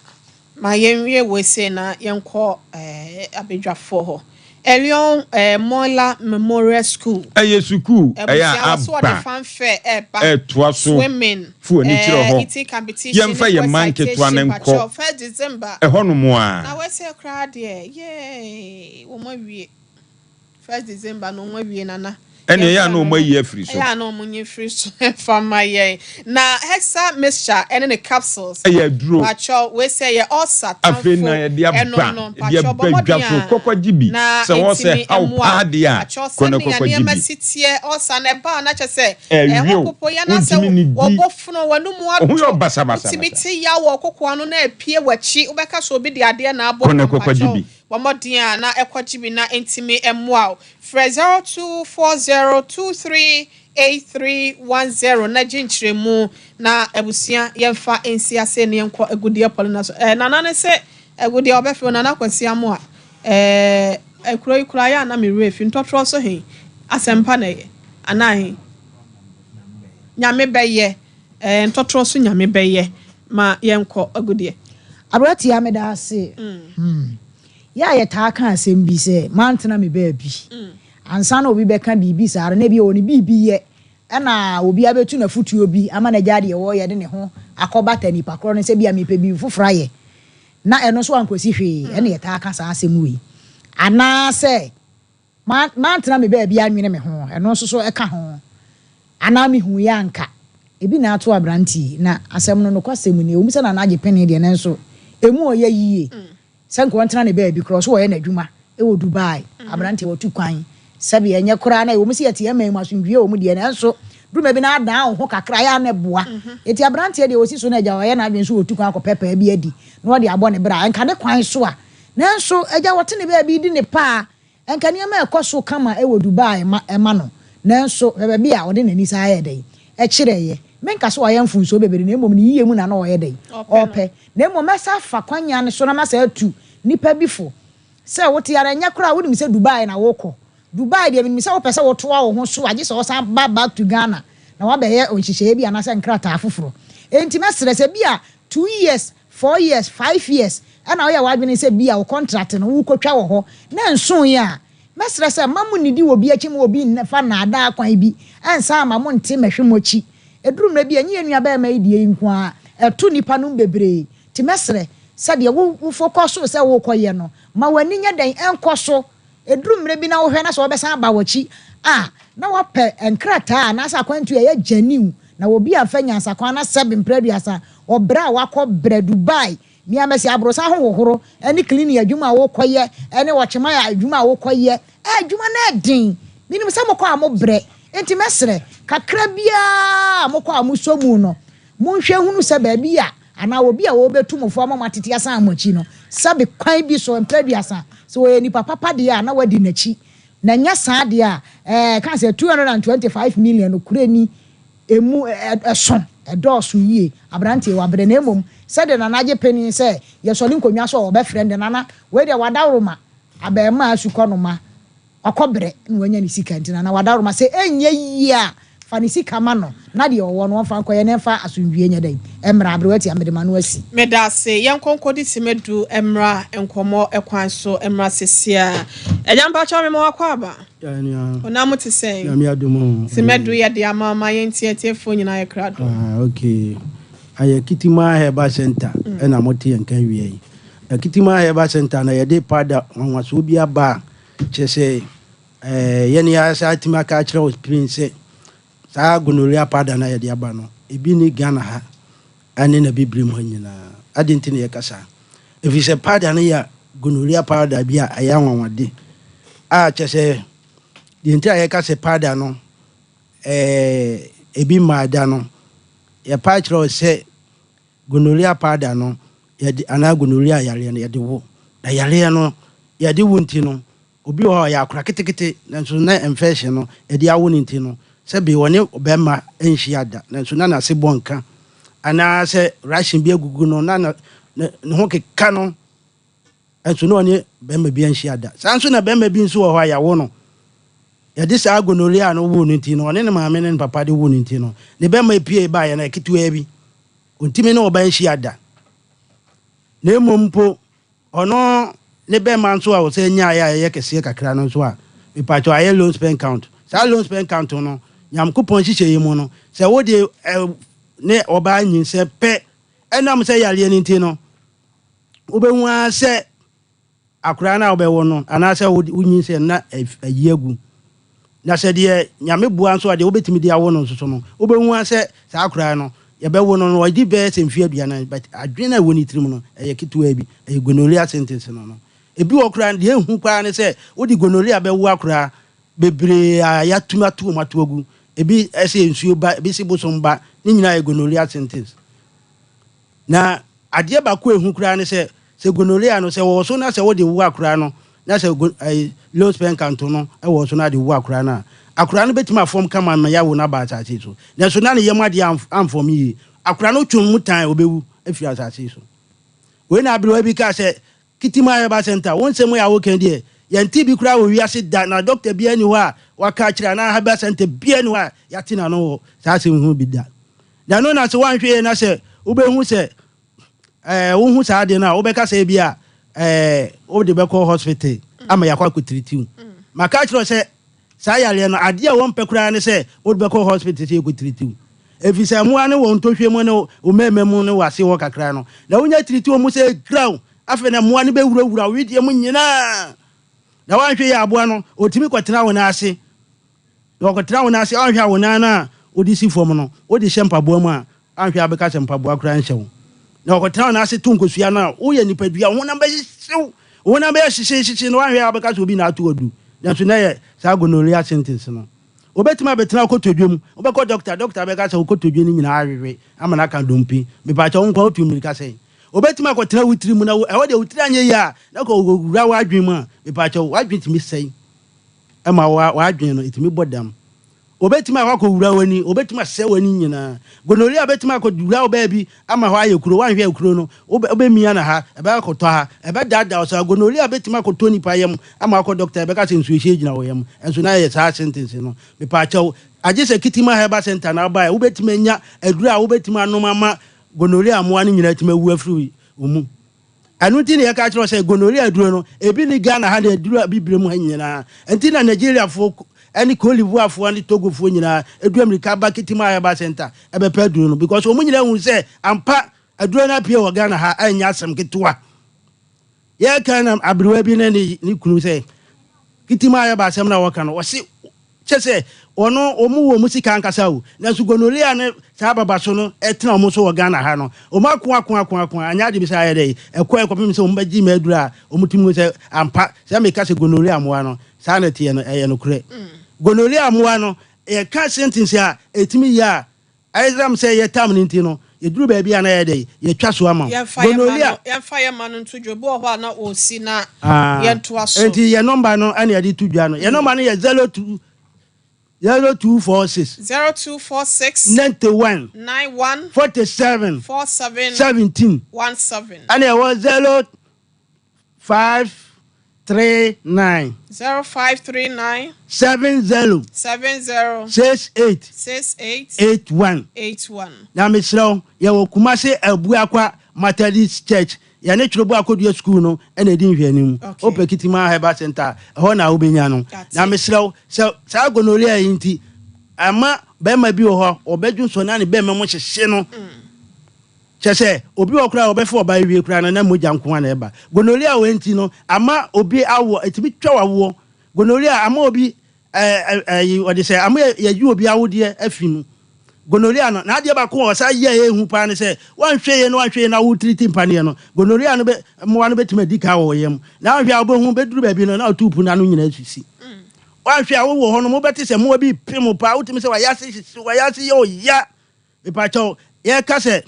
[SPEAKER 2] Ma yɛnwie wei sei na yɛnkɔ abadwafoɔ hɔ. Elion Moila Memorial School.
[SPEAKER 8] Ɛyɛ sukuu ɛyɛ
[SPEAKER 2] Abusua
[SPEAKER 8] a
[SPEAKER 2] wɔ so wɔde
[SPEAKER 8] aba
[SPEAKER 2] fanfare ɛreba.
[SPEAKER 8] ɛtoa so
[SPEAKER 2] Swimming,
[SPEAKER 8] fa w'ani kyerɛ hɔ.
[SPEAKER 2] eating competition ne
[SPEAKER 8] Yɛmfa yɛn
[SPEAKER 2] poet
[SPEAKER 8] mma nketewa no
[SPEAKER 2] citation
[SPEAKER 8] nkɔ
[SPEAKER 2] patrɔ first December.
[SPEAKER 8] ɛhɔnom a.
[SPEAKER 2] Na wei sei koraa deɛ yay wɔn awie. First December no ɔmo awie nana.
[SPEAKER 8] Ɛne ɛyɛ a
[SPEAKER 2] Yɛmfa
[SPEAKER 8] na
[SPEAKER 2] no
[SPEAKER 8] ɔmo
[SPEAKER 2] no.
[SPEAKER 8] ayi afiri so.
[SPEAKER 2] Ɛyɛ a na ɔmo nyi firi so mfa mma yɛn. Na Hexa mixture ɛne ne capsules.
[SPEAKER 8] Ɛyɛ aduro.
[SPEAKER 2] Pakyɛw wei sɛ ɛyɛ ulcer
[SPEAKER 8] Afei
[SPEAKER 2] tamfo
[SPEAKER 8] na yɛde aba,
[SPEAKER 2] ɛno no
[SPEAKER 8] yɛde
[SPEAKER 2] pakyɛw bɔ
[SPEAKER 8] aba dwa
[SPEAKER 2] mmɔden
[SPEAKER 8] so,
[SPEAKER 2] a
[SPEAKER 8] kɔ kɔgye bi.
[SPEAKER 2] na
[SPEAKER 8] Sɛ wɔ sɛ
[SPEAKER 2] ɛtumi
[SPEAKER 8] ɛha wo
[SPEAKER 2] mmoa
[SPEAKER 8] paa
[SPEAKER 2] wo.
[SPEAKER 8] deɛ a,
[SPEAKER 2] Pakyɛw
[SPEAKER 8] kɔ na kɔ
[SPEAKER 2] sɛnea
[SPEAKER 8] kɔgye
[SPEAKER 2] nneɛma
[SPEAKER 8] bi.
[SPEAKER 2] si teɛ ulcer no ɛba a na kyerɛ sɛ
[SPEAKER 8] Ɛwe
[SPEAKER 2] ɛho
[SPEAKER 8] wo,
[SPEAKER 2] popo yɛ na sɛ
[SPEAKER 8] wontumi nnidi.
[SPEAKER 2] wɔbɔ fono w'anomu
[SPEAKER 8] Wo ho yɛ
[SPEAKER 2] atɔ
[SPEAKER 8] wo basabasabasa.
[SPEAKER 2] wotumi te yaw wɔ koko ano na apue w'akyi wobɛka sɛ obi de adeɛ na abɔ
[SPEAKER 8] Kɔ na
[SPEAKER 2] wo
[SPEAKER 8] kɔ kɔgye
[SPEAKER 2] pakyɛw
[SPEAKER 8] bi.
[SPEAKER 2] Bɔ mmɔden a na kɔgye bi na ɛntumi mmoa wo. Frɛ 024023 8310 na gye nkyerɛmu na abusua yɛmfa nsi ase na yɛnkɔ agudeɛ pɔle no so. Eh, Nana ne se agudeɛ ɔbɛfrɛ wo Nana Kwasi Amoah. Eh, kuro yi koraa yɛ a na me werɛ fi ntɔtorɔ so he asɛmpa na ɛyɛ anaa he? Nyame bɛyɛ, eh, ntɔtorɔ so Nyame bɛyɛ ma yɛnkɔ agudeɛ.
[SPEAKER 9] Aberanteɛ meda ase. Hmm. Yɛ a yɛtaa ka asɛm bi sɛ, mantena me baabi. Ansa na obi bɛka biribi saa no, na ebia ɔwɔ ne biribi yɛ, ɛna obi abɛtu no afotuo bi ama no agyae deɛ ɔreyɛ de ne ho akɔbata nipa korɔ no sɛ ebia mepɛ biribi foforɔ ayɛ, na ɛno nso ankɔsi hwee, ɛna yɛtaa ka saa asɛm wei. Anaasɛ, mantena me baabi annwene me ho, ɛno nso so ɛka ho. Anaa mehuiɛ anka. Ebi na ato aberanteɛ yi, na asɛm no nokwasɛm ni, ɛwom sɛ Nana agye penee deɛ, nanso ɛmu ɔyɛ yie. Sɛ nka ɔntena ne baabi koraa, ɔso ɔyɛ n'adwuma wɔ Dubai. Aberanteɛ watu kwan. Sɛbe ɛnyɛ koraa na ɛwom sɛ yɛte yɛn man mu asomdwoeɛ wɔ mu deɛ, nanso duru baabi na adan wo ho kakra, ɛyɛ a na ɛboa. Enti aberanteɛ deɛ ɔsi so no agya wayɛ n'adwene sɛ ɔretu kwan akɔpɛ paa bi adi na ɔde abɔ ne bra. Ɛnka ne kwan so a, nanso agya ɔte ne baabi redi ne paa. Ɛnka nneɛma rekɔ so kama wɔ Dubai ma ɛma no, nanso hwɛ baabi a ɔde n'ani san yɛɛ dɛn? Ɛkyerɛeɛ. Menka sɛ wayɛ mfomsoɔ bebree, na mmom ne yie mu na na ɔyɛ dɛn? Ɔrepɛ. Na mmom mɛsan afa kwannya no so na masan atu nnipa bi fo sɛ wote ara, ɛnyɛ koraa a wonim sɛ Dubai na worekɔ. Dubai deɛ menim sɛ wopɛ sɛ wotoa wo ho so a, gye sɛ wosan ba back to Ghana na woabɛyɛ nhyehyɛeɛ bi anaasɛ nkrataa foforɔ. Enti mɛsrɛ sɛ bi a 2 years, 4 years, 5 years ɛna woyɛ w'adwene sɛ bi a wo contract no wokɔtwa wɔ hɔ na ɛnsoeɛ a, mɛsrɛ sɛ mma mo nnidi wɔ obi akyi ma obi mfa nnaadaa kwan bi ɛnsan ama mo nte mmɛhwe mo akyi. Ɛduru mmerɛ bi a, ɛnyɛ yɛn nua barima yi deɛ yi nko ara, ɛto nnipa nom bebree. Nti mɛsrɛ sɛ deɛ wo wo focus sɛ worekɔyɛ no, ma w'ani nyɛ dɛn ɛnkɔ so. Ɛduru mmerɛ bi na wohwɛ na sɛ wɔbɛsan aba w'akyi a, na woapɛ nkrataa anaasɛ akwantuo a ɛyɛ genuine na obi amfa nyansakwan na sɛbe mprɛ 30 ɔbrɛ a wakɔ brɛ Dubai, Miamasi aborosan ho hohoro ne cleaning adwuma a wokɔyɛ ne ɔkyeman adwuma a wokɔyɛ, adwuma no ɛden. Menim sɛ mokɔ a mobrɛ, enti mɛsrɛ, kakra biara a mokɔ a mosɔ mu no, monhwɛ nhunu sɛ baabi a anaa obi a ɔrebɛtu mo fo ama moatete asan mo akyi no, sɛbe kwan bi so, mprɛ 30, sɛ ɔyɛ nipa papa deɛ a, na wadi n'akyi. Na ɛnyɛ saa deɛ a, ɛɛ, ka sɛ 225 million nokorɛ ni, ɛmu ɛso, ɛdɔɔso yie. Aberanteɛ, wabrɛ. Na mmom, sɛdeɛ Nana agye panin sɛ yɛsɔre nkonnwa so a wɔbɛfrɛ no deɛ, Nana, wei deɛ wadaworoma, abarimaa sukɔnoma, wakɔ brɛ na wanya ne sika nti, Nana wadaworoma, sɛ ɛnyɛ yie a, fa ne sika ma no na deɛ ɔwɔ no ɔmfa nkɔyɛ na ɛmfa asomdwoeɛ nyɛ dɛn mmra. Aberewa tia, mede m'ano asi.
[SPEAKER 2] Meda ase. Yɛnkɔ nkɔdi simadu mmra nkɔmmɔ kwan so mmra sesia. Agya mpakyɛw mema wo akwaaba. Honam te sɛn?
[SPEAKER 10] Nyame adom o.
[SPEAKER 2] Simadu yɛ de ama ma yɛntie atiefoɔ nyinaa yɛ krado.
[SPEAKER 10] Ah, okay. Ayɛ Kitima Herbal Center ɛna mote yɛn nka awia yi. Na Kitima Herbal Center na yɛde powder nwanwasoɔ bi aba a kyerɛ sɛ ɛɛ yɛne yɛasa atumi aka akyerɛ wo pin sɛ saa gonorrhea powder na yɛde aba no ebi ni Ghana ha ɛne na bibire mu ha nyinaa. Adi nti na yɛka saa. Ɛfiri sɛ powder no yɛ gonorrhea powder bi a ɛyɛ anwanwade a kyerɛ sɛ deɛ nti a yɛka sɛ powder no ebi mmaa da no, yɛpa kyerɛ wo sɛ gonorrhea powder no yɛde anaa gonorrhea yareɛ no yɛde wo, na yareɛ no yɛde wo nti no, obi wɔ hɔ a ɔyɛ akora ketekete nanso na infection no yɛde awo no nti no, sɛbi wɔne bɛrima nhyia da nanso na n'ase bɔ nka anaasɛ ration bi agugu no na ne ho keka no nso na ɔne bɛrima bi anhyia da. Saa nso na bɛrima bi nso wɔ hɔ a yɛawo no, yɛde saa gonorrhea no wo no nti no, ɔne ne maame ne ne papa de wo no nti no, ne bɛrima epie baeɛ no ɛketewa bi, ɔntumi ne ɔba nhyia da. Na mmom mpo ɔno ne bɛrima nso a ɔsɛ nyaeɛ a ɛyɛ kɛseɛ kakra no nso a mepatwɛ ayɛ low sperm count. Saa low sperm count no, Nyankopɔn hyehyɛ yi mu no, sɛ wode ne ɔbaa nyinsɛ pɛ, ɛnam sɛ yareɛ no nti no, wobɛhu ara sɛ akwaraa no a wobɛwɔ no anaasɛ wonyinsɛ na ayi agu. Na sɛ deɛ Nyame boa nso a, deɛ wobɛtumi de awo no nso so no, wobɛhu ara sɛ saa akwaraa no yɛbɛwo no no, ɔdi bɛyɛ sɛ mfeɛ 40, but adwene a ɛwɔ ne tirim no ɛyɛ ketewa bi. Ɛyɛ gonorrhea symptoms no. Ebi wɔ koraa, deɛ ehu koraa ne sɛ wode gonorrhea bɛwo akwaraa bebree a yɛatumi ato wɔn ato agu. Ebi ɛsɛ nsuo ba, ebi sɛ bosom ba, ne nyinaa yɛ gonorrhea symptoms. Na adeɛ baako a ehu koraa ne sɛ gonorrhea no sɛ wɔwɔ so na sɛ wode wo akwaraa no na sɛ go ɛyi low sperm count no wɔ so na ade wu akwadaa no a, akwadaa no bɛtumi afɔm kama ma yɛawo no aba asase so. Nanso na ne yam adeɛ amfɔm yie. Akwadaa no twom mu tan a, ɔbɛwu afiri asase so. Wei na aberewa bi kaa sɛ, Kitima Herbal Centre, wo nsɛm yi a woka yi deɛ, yɛntee bi koraa wɔ wiase da, na dɔkta biara nni hɔ a waka akyerɛ anaa herbal centre biara nni hɔ a yɛate n'ano wɔ saa asɛm yi ho bi da. Na ɛno na sɛ woanhwɛ yie na sɛ wobɛhu sɛ ɛɛ wohu saa adeɛ no a, wobɛka sɛ ebi a ɛɛ wode bɛkɔ hospital ama yɛakɔ akɔtiritiw. Maka akyerɛ wo sɛ Saa yareɛ no, adeɛ a wɔmpɛ koraa ne sɛ wode bɛkɔ hospital sɛ yɛkɔtiritiw. Ɛfiri sɛ mmoa no wɔ wo ntɔhwɛ mu ne wo mmɛmma mu ne w'ase hɔ kakra no, na wonya tiriti wɔn mu sɛ graw, afei na mmoa no bɛwurawura wo wedeɛ mu nyinaa. Na woanhwɛ yie a aboa no, ɔtumi kɔtena wo nan ase. Na ɔkɔtena wo nan ase a, woanhwɛ a wo nan no a wode si fam no, wode hyɛ mpaboa mu a, Anhwɛ a wobɛka sɛ mpaboa koraa nhyɛ wo. Na wɔkɔtena wɔn ase to nkosua no a, woyɛ nipadua, wo honam bɛhyehyew, wo honam bɛyɛ hyehyehyehye, na woanhwɛ a wobɛka sɛ obi na ato adu. Nanso na ɛyɛ saa gonorrhea symptoms no. Wobɛtumi abɛtena wo kotodwe mu, wobɛkɔ dɔkta, dɔkta bɛka sɛ wo kotodwe no nyinaa awewe ama no aka dompe. Mepaakyɛw, wo nko ara wotu mmirika sɛn? Wobɛtumi akɔtena wo tiri mu na ɛhɔ deɛ wo tiri anyɛ yie a, na kɔ wura w'adwene mu a, mepaakyɛw, w'adwene tumi sɛe ma w'adwene no, ɛtumi bɔ dam. Obetumi akɔ akɔwura w'ani, obetumi asɛe w'ani nyinaa. Gonorrhea betumi akɔwura wo baabi ama hɔ ayɛ kuro, woanhwɛ a kuro no, wobɛmia no ha, ɛbɛkɔ akɔtɔ ha, ɛbɛdaadaa wo saa. Gonorrhea betumi akɔtɔ nipa yam ama wakɔ dɔkta, ɛbɛka sɛ nsuohyeɛ gyina wo yam, nso na ɛyɛ saa sentence no. Mepaakyɛw, agye sɛ Kitima Herbal Centre na wobaeɛ, wobetumi anya aduro a wobetumi anom ama gonorrhea mmoa no nyinaa atumi awu afiri wo mu. Ɛno nti na yɛka kyerɛ wo sɛ gonorrhea aduro no, ebi nni Ghana ha na aduru Abibire mu ha nyinaa. Ɛnti na Nigeriafoɔ ne Cote d'Ivoirefoɔ ne Togofoɔ nyinaa du amirika ba Kitima Herbal Centre bɛpɛ aduro no because wɔn nyinaa hu sɛ ampa aduro no apue wɔ Ghana ha ɛnyɛ asɛm ketewa. Yɛka na aberewa bi ne ne kunu sɛ Kitima Herbal asɛm no a wɔka no, wɔse Kyerɛ sɛ, wɔn wɔn wɔ wɔn sika ankasa o, nanso gonorrhea ne saa babaso no tena wɔn so wɔ Ghana ha no, wɔn ako ako ako ako a, anyɛ ade bi sɛ ayɛ dɛ, ɛkɔɛ kɔpem sɛ wɔn bɛgye me aduru a wɔn tumi hu sɛ ampa, sɛ meka sɛ gonorrhea mmoa no, saa na ɛteɛ no, ɛyɛ nokorɛ. Gonorrhea mmoa no, yɛka sentence a ɛtumi yɛ a, Ɛnam sɛ ɛyɛ tam no nti no, yɛduru baabi a na yɛyɛ dɛn? Yɛtwa so ama wo.
[SPEAKER 2] Yɛmfa yɛn mma no,
[SPEAKER 10] Gonorrhea.
[SPEAKER 2] yɛmfa yɛn mma no nto dwa. Obi wɔ hɔ a na ɔresi na
[SPEAKER 10] Ah,
[SPEAKER 2] yɛntoa so.
[SPEAKER 10] enti yɛn nɔmba no ɛna yɛde to dwa no. Yɛn nɔmba no yɛ 02 0246
[SPEAKER 2] 0246
[SPEAKER 10] 91
[SPEAKER 2] 91
[SPEAKER 10] 47
[SPEAKER 2] 47
[SPEAKER 10] 17
[SPEAKER 2] 17.
[SPEAKER 10] ɛna ɛwɔ 0 5 3 9.
[SPEAKER 2] 0539.
[SPEAKER 10] 70.
[SPEAKER 2] 70.
[SPEAKER 10] 68.
[SPEAKER 2] 68.
[SPEAKER 10] 81.
[SPEAKER 2] 81.
[SPEAKER 10] Na mesrɛ wo, yɛwɔ Kumasi Abuakwa Methodist Church, yɛne Twerɛbo Akodua Sukuu no na ɛdi nhwɛanim. Wopɛ Kitima Herbal Centre a, ɛhɔ na wobɛnya no. Na mesrɛ wo, sɛ saa gonorrhea yi nti, ama barima bi wɔ hɔ, ɔbɛdwonsɔ na ne bɛmma mu hyehye no. Kyerɛ sɛ, obi wɔ hɔ koraa a ɔbɛfa ɔbaa awie koraa no, na mogya nko ara na ɛba. Gonorrhea wei nti no, ama obi awoɔ, ɛtumi twa w'awoɔ. Gonorrhea ama obi ɛɛ ɛyi ɔde sɛ ama yɛyi obi awodeɛ afi mu. Gonorrhea no, n'adeɛ baako a ɔsan yɛ a ɛyɛ hu paa ne sɛ, woanhwɛ yie na woanhwɛ yie na woretiriti mpaneɛ no, gonorrhea no bɛ mmoa no bɛtumi adi kan wɔ wo yam. Na woanhwɛ a wobɛhu, bɛduru baabi no na wo tuupu no ano nyinaa asisi. Woanhwɛ a wowɔ hɔ no, wobɛte sɛ mmoa bi repem wo paa, wotumi sɛ w'ayase hyehye wo, w'ayase yɛ wo ya. Mepakyɛw, yɛka sɛ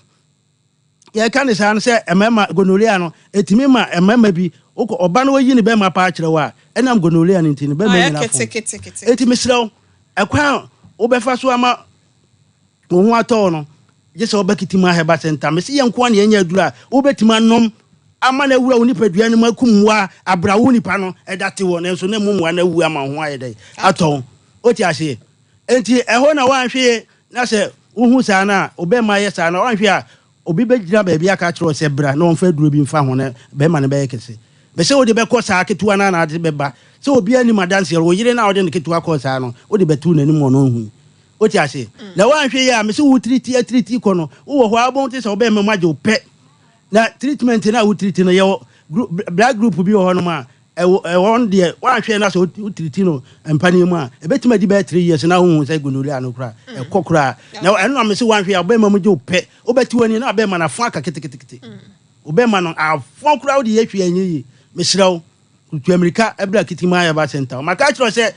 [SPEAKER 10] yɛka ne saa no sɛ mmarima gonorrhea no etumi ma mmarima bi wokɔ ɔba no oyi ne bɛrima paa kyerɛ wo a ɛnam gonorrhea no nti ne bɛrima
[SPEAKER 2] Ayɛ
[SPEAKER 10] nyina fom.
[SPEAKER 2] ketekete.
[SPEAKER 10] Eti mesrɛ wo ɛkwan a wobɛfa so ama wo ho atɔ wo no gye sɛ woba Kitima Herbal Center. Mese yɛn nko ara na yɛnya aduru a wobɛtumi anom ama no awura wo nipadua no mu akum mmoa abra wo nipa no ɛda te hɔ nanso na emu mmoa no awu ama wo ho ayɛ dɛn atɔ wo. Wote aseɛ? Enti ɛhɔ na woanhwɛ yie na sɛ wohu saa no a, wo bɛrima yɛ saa no a, woanhwɛ a obi bɛgyina baabi aka akyerɛ wo sɛ bra na ɔmfa aduro bi mfa ho na bɛrima no bɛyɛ kɛse. Mese wode bɛkɔ saa ketewa no ara na ade bɛba. Sɛ obiara nnim adanseɛ no, wo yere no a wode no ketewa kɔɔ saa no, wode bɛtoo n'anim ma ɔno ɔhui. Wote aseɛ? Na woanhwɛ yie a, mese wo tiriti atiriti kɔ no, wowɔ hɔ a wobɛhu te sɛ wo bɛrima mu agye wo pɛ. Na treatment no a wo tiriti no, yɛwɔ blood group bi wɔ hɔnom a, Ɛwɔ ɛhɔ no deɛ woanhwɛ na sɛ wo tiriti no mpaneɛ mu a, ɛbɛtumi adi bɛyɛ 3 years na wonhu sɛ gonorrhea no koraa ɛkɔ koraa. Na ɛno na mese woanhwɛ a wobɛma mu gye wo pɛ, wobɛte w'ani na wabɛma no afo aka ketekete. Wobɛma no afo koraa wode yɛ hwee anyɛ yie. Mesrɛ wo, tu amirika bra Kitima Herbal Center. Maka akyerɛ wo sɛ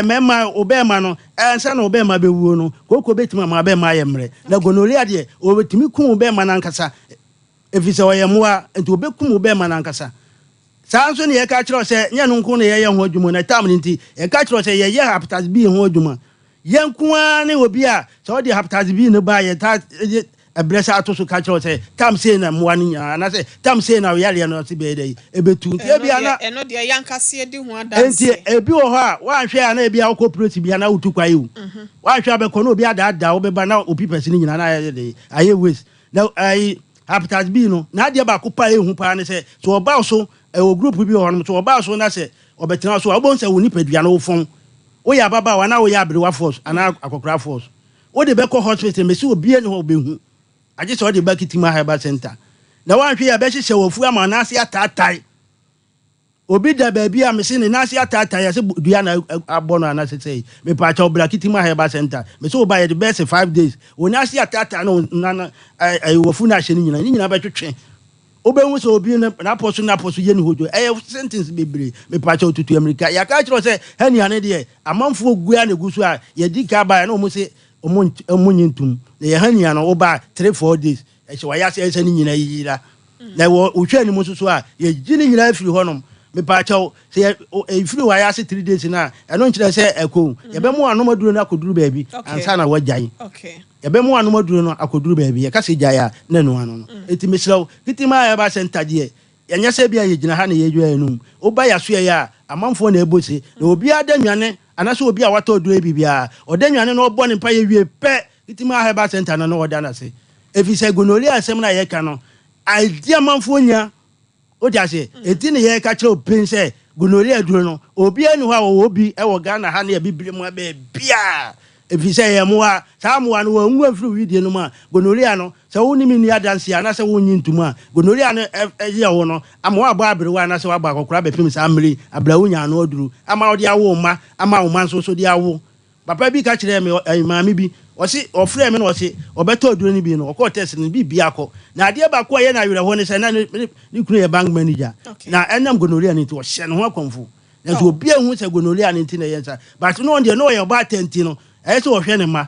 [SPEAKER 10] mmarima wo bɛrima no ansa na wo bɛrima bɛwuo no, kooko bɛtumi ama wabɛrima ayɛ mmerɛ. Na gonorrhea deɛ, ɔtumi ku wo bɛrima no ankasa. Ɛfiri sɛ ɔyɛ mmoa, nti ɔbɛkum wo bɛrima no ankasa. Saa nso na yɛka kyerɛ wo sɛ nyɛ ɛno nko na yɛyɛ ho adwuma na tam no nti yɛka kyerɛ wo sɛ yɛyɛ hepatitis B ho adwuma. Yɛn nko ara ne obi a sɛ wode hepatitis B no ba a yɛtaa de ɛberɛ saa to so ka kyerɛ wo sɛ tam sei na mmoa no nyinaa anaasɛ tam sei na wo yareɛ no ase bɛyɛ dɛn ɛbɛtu. Nti
[SPEAKER 2] Ɛno
[SPEAKER 10] ebia
[SPEAKER 2] deɛ,
[SPEAKER 10] na
[SPEAKER 2] ɛno deɛ yɛankasa yɛdi ho
[SPEAKER 10] Enti
[SPEAKER 2] adanseɛ.
[SPEAKER 10] ebi wɔ hɔ a woanhwɛ a na ebia wokɔ prison bi a na wotu kwae o. Woanhwɛ a bɛkɔ na obi adaadaa wo bɛba na wo papers no nyinaa na ayɛ dɛn ayɛ waste. Na ayi hepatitis B no n'adeɛ baako paa a ɛhu paa ne sɛ sɛ ɔba wo so ɛwɔ group bi wɔ hɔnom sɛ ɔba wo so na sɛ ɔbɛtena wo so a wobɛhu sɛ wo nipadua no wofɔn. Woyɛ ababaawa anaa woyɛ aberewa force anaa akɔkoraa force. Wode bɛkɔ hospital mese obiara nni hɔ a ɔbɛhu agye sɛ ɔde ba Kitima Herbal Centre. Na woanhwɛ yie a ɛbɛhyehyɛ w'afu ama wo nan ase ataatae. Obi da baabi a mese ne nan ase ataatae yɛse dua na abɔ no anase sɛi. Mepaakyɛw bra Kitima Herbal Centre. Mese wo ba yɛde bɛyɛ se 5 days. Wo nan ase ataatae ne wo nan ɛɛ wafu no ahyɛ no nyinaa ne nyinaa bɛtwetwe. Wobɛhu sɛ obi no n'apɔ so n'apɔ so yɛ ne hodwo. Ɛyɛ sentence bebree. Mepaakyɛw tutu amirika. Yɛaka akyerɛ wo sɛ hernia no deɛ amanfoɔ gu ara na egu so a yɛdi kan baeɛ na wɔn se wɔn nnye ntom. Na yɛ hernia no woba a 3 4 days Ɛhyɛ w'ayase ɛsɛ ne nyinaa yira. Na wɔ wohwɛ anim nso so a, yɛgye ne nyinaa firi hɔnom. Mepaakyɛw, sɛ yɛ ɛfiri w'ayase 3 days no a, ɛno nkyerɛ sɛ ɛkɔ o. Yɛbɛma w'anom aduro no akɔduru baabi ansa na w'agyae. Yɛbɛma w'anom aduro no akɔduru baabi. Yɛka sɛ gyae a, na ɛno ano no. Enti mesrɛ wo, Kitima Herbal Centre deɛ, ɛnyɛ sɛ ebia yɛgyina ha na yɛredwira yɛn anom. Woba yɛn asoɛeɛ a, amanfoɔ na ɛbɔ se. Na obiara da nwane, anaasɛ obi a watɔ aduro yi bi biara, ɔda nwane na ɔbɔ ne mpaeɛ wie pɛ, Kitima Herbal Centre no na ɔda no ase. Efisɛ gonorrhea asɛm no a yɛka no, adi amanfoɔ nya. Wote aseɛ? Enti na yɛreka kyerɛ wo pen sɛ gonorrhea aduro no, obiara nni hɔ a ɔwɔ bi wɔ Ghana ha ne Abibire mu ha baabiara. Ɛfiri sɛ ɛyɛ mmoa. Saa mmoa no, wɔanwu amfiri wo wedeɛ no mu a, gonorrhea no, sɛ wo ne me nni adanseɛ anaasɛ wonnye ntom a, gonorrhea no yɛ wo no ama woabɔ aberewa anaasɛ woabɔ akɔkoraa bɛpem saa mmerɛ yi, aberɛ a wonya ano aduro ama wode awo wo mma, ama wo mma nso so de awo. Papa bi ka kyerɛɛ me, ɛɛ, maame bi, ɔse, ɔfrɛɛ me na ɔse ɔbɛtɔ aduro no bi no, ɔkɔɔ test no, biribiara kɔ. Na adeɛ baako a ɛyɛ no awerɛhoɔ ne sɛ, na ne, ne, ne kunu yɛ bank manager, na ɛnam gonorrhea no nti, ɔhyɛ ne ho akɔmfo. Nanso
[SPEAKER 2] Oh.
[SPEAKER 10] obiara nhu sɛ gonorrhea no nti na ɛyɛ nsa. But na ɔno deɛ, na ɔyɛ ɔbaatan nti no, ɛyɛ sɛ ɔhwɛ ne mma.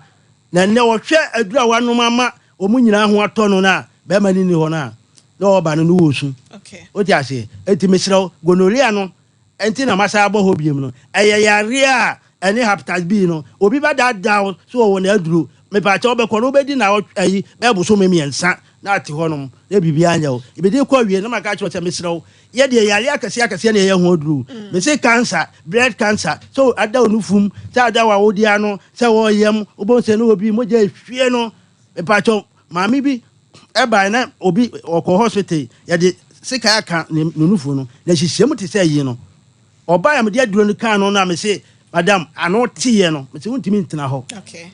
[SPEAKER 10] Na nnɛ ɔhwɛ aduro a wanom ama wɔn nyinaa ho atɔ no no a, barima no nni hɔ no a, na ɔreba no, na ɔresu.
[SPEAKER 2] Okay.
[SPEAKER 10] Wote aseɛ? Enti mesrɛ wo, gonorrhea no, Enti na masan abɔ hɔ biom no. Ɛyɛ yareɛ a ɛne hepatitis B no. Obi bɛdaadaa wo sɛ ɔwɔ n'aduro. Mepaakyɛw wobɛkɔ no wobɛdi naawɔtwe ayi bɛyɛ bosome mmiɛnsa na ate hɔ nom na biribiara nyɛ wo. Yɛbɛdi kɔ awie na maka akyerɛ wo sɛ mesrɛ wo yɛ deɛ yareɛ akɛseɛ akɛseɛ na yɛyɛ ho aduro. Mese cancer, breast cancer, sɛ ada wo nufum, sɛ ada w'awodeɛ ano, sɛ wɔyam, wobɛhu sɛ na obi mogya ehwie no. Mepaakyɛw maame bi ɛbae na obi ɔkɔ hospital yɛde sekan aka ne ne nufu no na hyehyɛ mu te sɛ yi no ɔbae a mede aduro no kaa no na mese madam ano teeɛ no mese wontumi ntena hɔ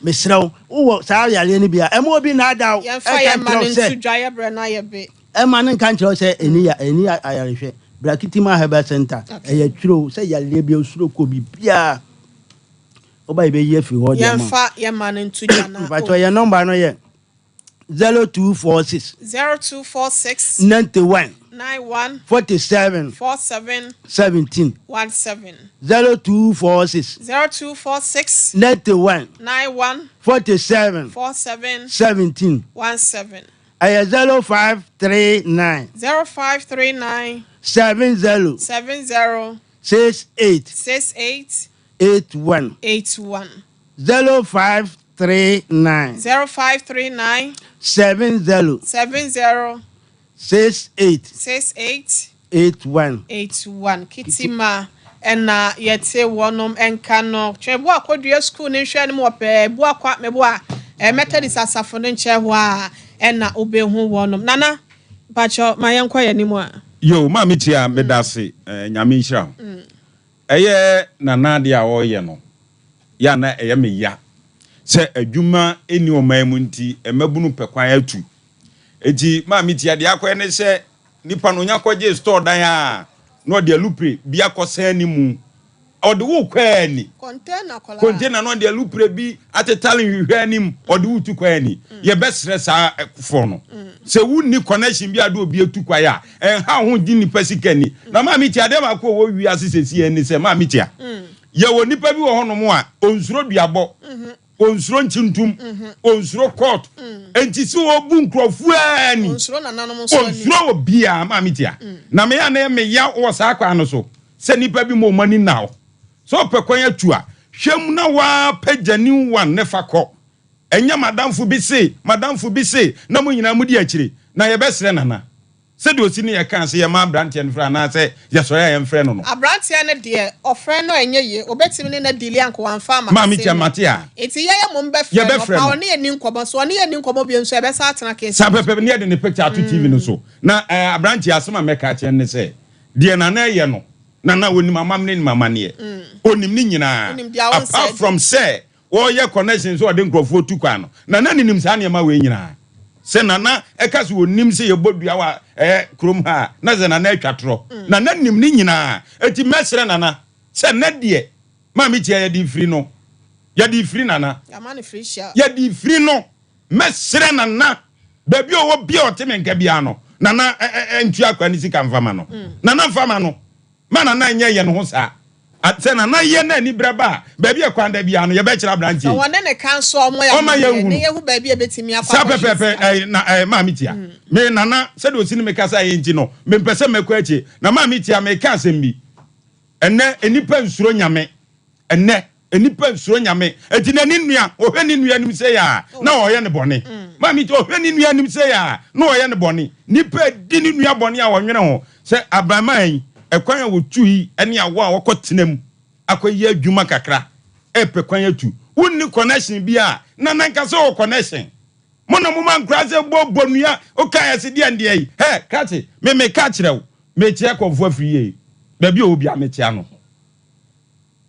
[SPEAKER 10] mesrɛ wo wowɔ saa yareɛ no bi a ɛma obi nnaadaa wo
[SPEAKER 2] Yɛmfa
[SPEAKER 10] ɛnka
[SPEAKER 2] yɛn mma
[SPEAKER 10] nkyerɛ
[SPEAKER 2] no
[SPEAKER 10] wo
[SPEAKER 2] nto
[SPEAKER 10] sɛ
[SPEAKER 2] dwa, yɛbrɛ no ayɛ be.
[SPEAKER 10] ɛma no nka nkyerɛ wo sɛ ɛni ya ɛni ayarehwɛ bra Kitima Herbal Center ɛyɛ twerɛ sɛ yareɛ bi osuro kɔ biribiara woba yɛbɛyi afiri hɔ de ama wo.
[SPEAKER 2] Yɛmfa yɛn mma no nto dwa na
[SPEAKER 10] Mpakyɛ yɛn nɔmba no yɛ 0246.
[SPEAKER 2] 0246.
[SPEAKER 10] 91.
[SPEAKER 2] 91.
[SPEAKER 10] 47.
[SPEAKER 2] 47.
[SPEAKER 10] 17.
[SPEAKER 2] 17.
[SPEAKER 10] 0246.
[SPEAKER 2] 0246.
[SPEAKER 10] 91.
[SPEAKER 2] 91.
[SPEAKER 10] 47.
[SPEAKER 2] 47.
[SPEAKER 10] 17.
[SPEAKER 2] 17.
[SPEAKER 10] Ɛyɛ 0539.
[SPEAKER 2] 0539.
[SPEAKER 10] 70.
[SPEAKER 2] 70.
[SPEAKER 10] 68.
[SPEAKER 2] 68.
[SPEAKER 10] 81.
[SPEAKER 2] 81.
[SPEAKER 10] 0539.
[SPEAKER 2] 0539.
[SPEAKER 10] 70.
[SPEAKER 2] 70.
[SPEAKER 10] 68.
[SPEAKER 2] 68.
[SPEAKER 10] 81.
[SPEAKER 2] 81. Kitima ɛna yɛte wɔnom nka no. Twɛn boa kɔdua sukuu ne nhwɛ no mu wɔ pɛɛ boa kwa meboa eh, Methodist asafo no nkyɛn hɔ a ɛna wobɛhu wɔnom. Nana, mpakyɛ ma yɛnkɔ yɛn anim a.
[SPEAKER 8] Yo, maame Tia, medase, eh, Nyame nhyira wo. Ɛyɛ Nana adeɛ a ɔreyɛ no yɛ a na ɛyɛ me ya sɛ adwuma nni ɔman mu nti mmabunu pɛ kwan atu. Enti maame tia deɛ akɔyɛ ne sɛ nipa no ɔnya kɔgye store dan a na ɔde alupre bi akɔsɛn ne mu. Ɔde wo kɔ ani. Container na ɔde alupre bi atetare nhwehwɛ anim ɔde wo tu kɔ ani. Yɛbɛsrɛ saa foɔ no sɛ wonni connection bi a de obi atu kwan a Ɛnha wo ho gye nnipa sika nni. Na Maame Tia, adeɛ baako a ɛwɔ wiase seesei ni sɛ, Maame Tia, yɛwɔ nipa bi wɔ hɔnom a, ɔnsuro duabɔ. Ɔnsuro nkyintum, ɔnsuro court. Enti sɛ ɔbu nkurɔfoɔ ani.
[SPEAKER 2] Ɔnsuro nananom nso ani.
[SPEAKER 8] Ɔnsuro obiara, Maame Tia. Na me a na ɛyɛ me yaw wɔ saa kwan no so sɛ nnipa bi ma wɔn ani nna hɔ. Sɛ ɔpɛ kwan atu a, hwɛ mu na woapagya new one ne fa kɔ. Ɛnyɛ m'adamfo bi se, m'adamfo bi se, na mo nyinaa modi akyire. Na yɛbɛsrɛ Nana. Sɛdeɛ ɔsi ne yɛ kaa sɛ yɛma aberanteɛ no frɛ anaasɛ yɛsɔre a yɛmfrɛ no no.
[SPEAKER 2] Aberanteɛ no deɛ, ɔfrɛ no a ɛnyɛ yie. Ɔbɛtumi ne no adili anka wamfa amma
[SPEAKER 8] Maame
[SPEAKER 2] asɛm
[SPEAKER 8] Tia,
[SPEAKER 2] mu.
[SPEAKER 8] mate a.
[SPEAKER 2] Nti yɛyɛ mmom bɛfrɛ no.
[SPEAKER 8] Yɛbɛfrɛ
[SPEAKER 2] Ɔpɛ a
[SPEAKER 8] no.
[SPEAKER 2] ɔne yɛn nni nkɔmmɔ. Sɛ ɔne yɛn nni nkɔmmɔ bio nso a, yɛbɛsan atena case
[SPEAKER 8] Saa
[SPEAKER 2] no so.
[SPEAKER 8] pɛpɛpɛ, ne yɛde ne picture ato TV no so. Na ɛɛ, aberanteɛ, asɛm a mɛka akyerɛ no ne sɛ, deɛ Nana ɛyɛ no, Nana ɔnim amammerɛ nim amanneɛ. Ɔnim ne nyinaa.
[SPEAKER 2] Ɔnim deɛ ɔnsɛ
[SPEAKER 8] Apart
[SPEAKER 2] de.
[SPEAKER 8] from sɛ Wɔyɛ connection sɛ ɔde nkurɔfoɔ tu kwan no, Nana ninim saa nneɛma wei nyinaa. Sɛ Nana ɛka sɛ ɔnim sɛ yɛbɔ dua wɔ ɛɛ kurom ha a, na sɛ Nana atwa torɔ. Nana nim ne nyinaa. Enti mɛsrɛ Nana sɛ nnɛ deɛ Maame Tia yɛde firi no, yɛde firi Nana. Yɛde firi no. Mɛsrɛ Nana, baabi a ɔwɔ biara a ɔte me nka biara no, Nana ntua akwadaa no sika mfa ma no. Nana mfa ma no. Ma Nana nyɛ yɛn ho saa. Sɛ Nana yɛ na anibere ba a, baabi a kwan da biara no, yɛbɛkyerɛ aberanteɛ
[SPEAKER 2] Sɛ
[SPEAKER 8] yi.
[SPEAKER 2] wɔne no ka nso a, wɔyɛ
[SPEAKER 8] Ɔmma
[SPEAKER 2] amaneɛ
[SPEAKER 8] yɛnhunu.
[SPEAKER 2] na yɛhu baabi a ɛbɛtumi akɔ
[SPEAKER 8] Saa
[SPEAKER 2] akɔhwɛ
[SPEAKER 8] pɛpɛɛpɛ,
[SPEAKER 2] sika no.
[SPEAKER 8] ɛɛ, na, ɛɛ, Maame Tia. Me, Nana, sɛdeɛ ɔsi ne me kasaeɛ nti no, mempɛ sɛ mɛkɔ akyire. Na Maame Tia, mereka asɛm bi. Ɛnnɛ, nnipa nsuro Nyame. Ɛnnɛ, nnipa nsuro Nyame. Enti na ne nua, ɔhwɛ ne nua anim sei a, na ɔreyɛ no bɔne. Maame nti, ɔhwɛ ne nua anim sei a, na ɔreyɛ no bɔne. Nnipa di ne nua bɔne a ɔnwene ho. Sɛ abarimaa yi, ɛkwan a wɔtui ne awɔ a wɔkɔtena mu akɔyɛ adwuma kakra repɛ kwan atu. Wonni connection bi a, na nankasa ɔwɔ connection. Mo na moma nkoraa sɛ bɔ bɔ nua, wokae ɛse deɛn deɛ yi. Hɛ, krakye, me meka kyerɛ wo, mekyea kɔmfoɔ afiri yie. Baabi a ɔwɔ biara mekyea no.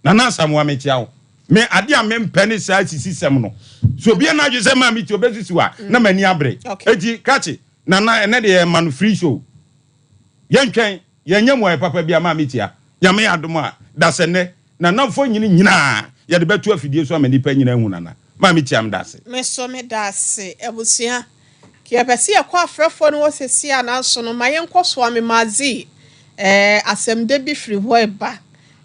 [SPEAKER 8] Nana Asamoah mekyea wo. Me ade a mempɛ ne saa sisisɛm no. Sɛ obi yɛ n'adwene sɛ maa me ti obesisi wo a, na m'ani abere. Enti krakye, Nana ɛnɛ deɛ yɛma no free show. Yɛntwɛn, yɛnyɛ mmuaeɛ papa biara maa me tia. Nyame yɛ adom a, dasɛ nnɛ, Nana mfonyin nyinaa yɛde bɛto afidie so ama nnipa nyinaa ahu Nana. Maa me tia, meda ase.
[SPEAKER 2] Me nso meda ase abusua. Yɛpɛ sɛ yɛkɔ afrɛfoɔ no hɔ seesei a nanso no ma yɛnkɔ Suame Madzi eh, asɛmdɛ bi firi hɔ reba.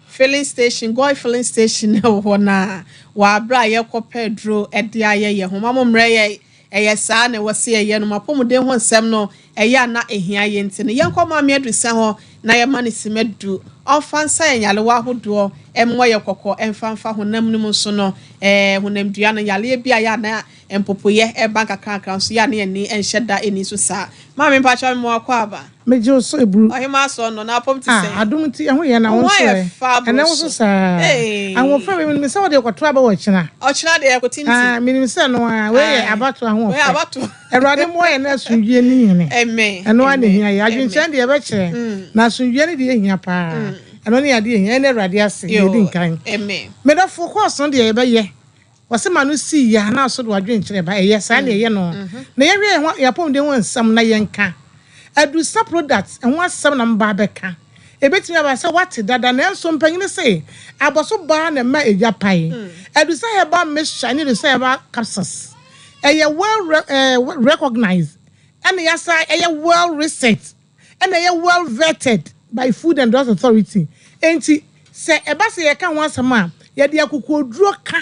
[SPEAKER 2] Filling station, Goil filling station wɔ hɔ no a, wɔ aberɛ a yɛrekɔpɛ aduro de ayɛ yɛn ho. Ma mo mmerɛ yɛ, ɛyɛ saa na ɛwɔ sɛ yɛyɛ no. Mo apɔmuden ho nsɛm no, ɛyɛ a na ɛhia yɛn nti no, yɛnkɔ Maame Adusa hɔ na yɛma no simma du. Ɔmfa nsa yɛn nyarewa ahodoɔ, mmɔ yɛn kɔkɔ mfa mfa honam no mu nso no, eh, honamdua no, yareɛ bi a ɛyɛ a na Mpopoeɛ ɛba nkakrankra nso yɛ a na yɛn ani nhyɛ da nni so saa. Maame mpakyɛw mema wo akwaaba.
[SPEAKER 12] Megye wo so eburu.
[SPEAKER 2] Ɔhemaa Sɔɔnɔ, na apɔm te
[SPEAKER 12] Ah,
[SPEAKER 2] sɛn?
[SPEAKER 12] adom nti ɛho yɛ na
[SPEAKER 2] Wo
[SPEAKER 12] wo
[SPEAKER 2] ho
[SPEAKER 12] nso
[SPEAKER 2] ayɛ
[SPEAKER 12] ɛ?
[SPEAKER 2] fɛ aboro
[SPEAKER 12] Ɛnɛ wo
[SPEAKER 2] so.
[SPEAKER 12] nso saa.
[SPEAKER 2] Eeii.
[SPEAKER 12] Ahoɔfɛ wei menim sɛ wode rekɔto aba wɔ ɔkyena.
[SPEAKER 2] Ɔkyena deɛ yɛkɔ tintim.
[SPEAKER 12] Ah, menim sɛ ɛno ara. Wei yɛ
[SPEAKER 2] Ae.
[SPEAKER 12] abatoɔ
[SPEAKER 2] Wei
[SPEAKER 12] ahoɔfɛ.
[SPEAKER 2] abatoɔ.
[SPEAKER 12] Awurade mmoa yɛn na asomdwie nni hene.
[SPEAKER 2] Amen.
[SPEAKER 12] Ɛno ara na
[SPEAKER 2] Amen.
[SPEAKER 12] ɛhia yɛn.
[SPEAKER 2] Amen.
[SPEAKER 12] Adwenkyerɛ deɛ yɛbɛkyerɛ, na asomdwie no deɛ ɛhia paa. Ɛno ne adeɛ ɛhia. Yɛn ne Awurade ase deɛ ɛdi
[SPEAKER 2] Yoo.
[SPEAKER 12] nkan.
[SPEAKER 2] Amen.
[SPEAKER 12] Medɔfo, kɔɔso no deɛ yɛbɛyɛ. Wɔse ma no sii yɛ anaa so de w'adwenkyerɛ ba. Ɛyɛ, saa na ɛyɛ no. Na yɛhwɛ yɛn ho yɛn apɔmuden ho nsɛm na yɛnka. Adusa products ho asɛm na meba abɛka. Ebetumi aba sɛ woate dada nanso mpanyin se abɔso baa na ɛma egya pae. Adusa herbal mixture ne adusa herbal capsules ɛyɛ well recognized ɛna yɛasan ɛyɛ well researched ɛna ɛyɛ well vetted by Food and Drugs Authority. Enti sɛ ɛba sɛ yɛka ho asɛm a, yɛde akokoɔduro ka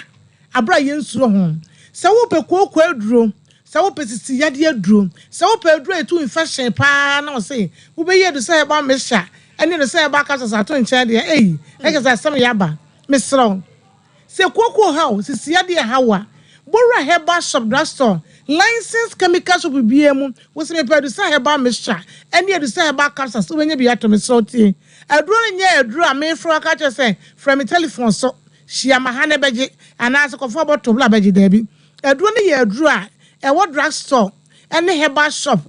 [SPEAKER 12] aberɛ a yɛnsuro ho. Sɛ wopɛ kooko aduro, sɛ wopɛ sisi yadeɛ aduro, sɛ wopɛ aduro a ɛtu infection paa na wɔse wobɛyi adu sɛ herbal mixture ɛne adu sɛ herbal capsules ato nkyɛn deɛ, ei, na kyerɛ sɛ asɛm yɛ aba. Mesrɛ wo. Sɛ kooko haw, sisi yadeɛ haw wo a, bɔ wura herbal shop, drug store, licensed chemical shop biara mu, wo se mepɛ Adusa herbal mixture ɛne Adusa herbal capsules, wobɛnya bi atɔ. Mesrɛ wo tie, aduro no nyɛ aduro a mefrɛ wo aka akyerɛ sɛ frɛ me telephone so, hyia ma ha na bɛgye, anaasɛ kɔfa bottle bla bɛgye, daabi. Aduro no yɛ aduro a ɛwɔ drug store ne herbal shop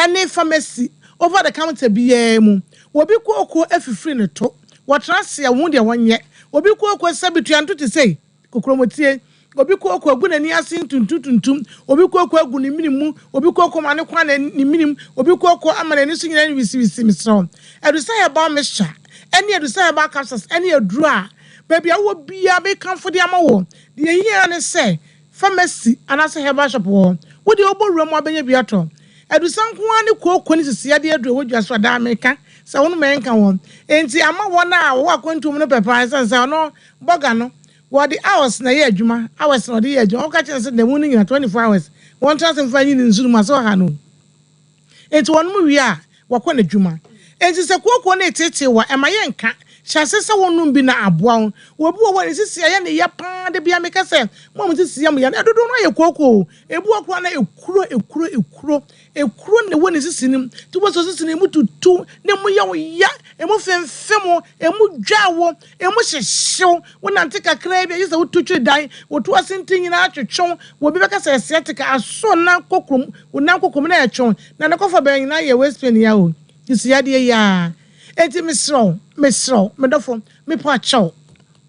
[SPEAKER 12] ne pharmacy, over the counter biara mu. Obi kooko afifiri ne to, wɔtena ase a wɔhu deɛ wɔnyɛ. Obi kooko sɛ betua nto te sei, kokromɔtie. Obi kooko agu n'ani ase ntuntum tuntum. Obi kooko agu ne mene mu. Obi kooko ma ne kɔn ana ne mene mu. Obi kooko ama n'ani so nyinaa wisiwisi. Mesrɛ wo, Adusa Herbal Mixture ne Adusa Herbal Capsules ne aduro a baabi a wowɔ biara mekamfo de ama wo. Deɛ ɛhia ara ne sɛ Pharmacy anaasɛ herbal shop wɔ hɔ. Wo deɛ wobɔ wura mu a wobɛnya bi atɔ. Adusa nko ara ne kooko ne sisiadeɛ aduru a ɛwɔ dwa so a daa meka sɛ wonom a ɛnka wɔn. Enti ama wɔn a wɔwɔ akwantuo mu no pɛ paa ɛsiane sɛ ɔno bɔga no. Wɔde hours na ɛyɛ adwuma, hours na wɔde yɛ adwuma. Woka kyerɛ no sɛ da mu no nyina, 24 hours, wɔntra ase mfa nyi ne nsu no mu a, sɛ ɔha no. Enti wɔnom wie a, wɔkɔ n'adwuma. Enti sɛ kooko no reteetee wo a, ɛma yɛnka. Hyɛ ase sɛ wonom bi na aboa wo. Obi wɔ hɔ a, ne sisi ayɛ ne ya paa. Da biara meka sɛ, mo a mo sisi yɛ mo ya no, dodoɔ no ara yɛ kooko o. Ebi wɔ hɔ koraa na ekuro, ekuro, ekuro, ekuro na ɛwɔ ne sisi no mu. Nti wobɛhu sɛ sisi no emu tutu, na emu yɛ wo ya, emu femfem wo, emu dwa wo, emu hyehye wo. Wonante kakraa bi a, gye sɛ wotu twere dan, wotu ase nti nyinaa twetwe wo. Obi bɛka sɛ sciatica, aso nan kokom, wo nan kokom na ɛtwe wo, na ne kɔfa bɛn nyinaa yɛ waist pain ya o. Nti yadeɛ yi ara. Enti mesrɛ wo, mesrɛ wo, me dɔfo, mepa kyɛw.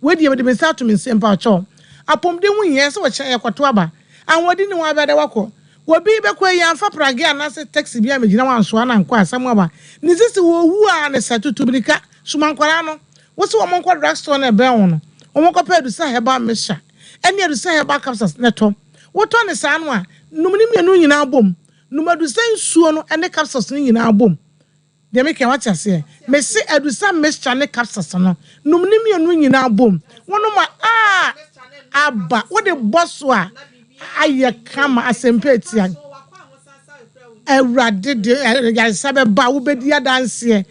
[SPEAKER 12] Wei deɛ mede me nsa ato me nsam pa kyɛw. Apɔmuden ho hia, ɛsɛ sɛ wɔkyerɛ yɛkɔto aba. Ahoɔden nni hɔ a bɛda wakɔ. Obi bɛkɔ yi amfa pragea anaasɛ taxi bi ammɛgyina hɔ ansoa no ankɔ asɛm aba. Ne sisi wɔwu a ne sa tutu mirika. Soma nkwadaa no, wo se wɔn nkɔ drug store no a ɛbɛn wo no, wɔn nkɔpɛ Adusa herbal mixture ɛne Adusa herbal capsules na tɔ. Wotɔ no saa no a, nom ne mmienu nyinaa bom. Nom Adusa nsuo no ne capsules no nyinaa bom. Deɛ meka yi wate aseɛ? Mese Adusa mixture ne capsules no, nom ne mmienu nyinaa bom. Wonom a, ah, aba. Wode bɔ so a, ayɛ kama. Asɛmpa atia. Awurade de ayaresa bɛba, wobɛdi adanseɛ.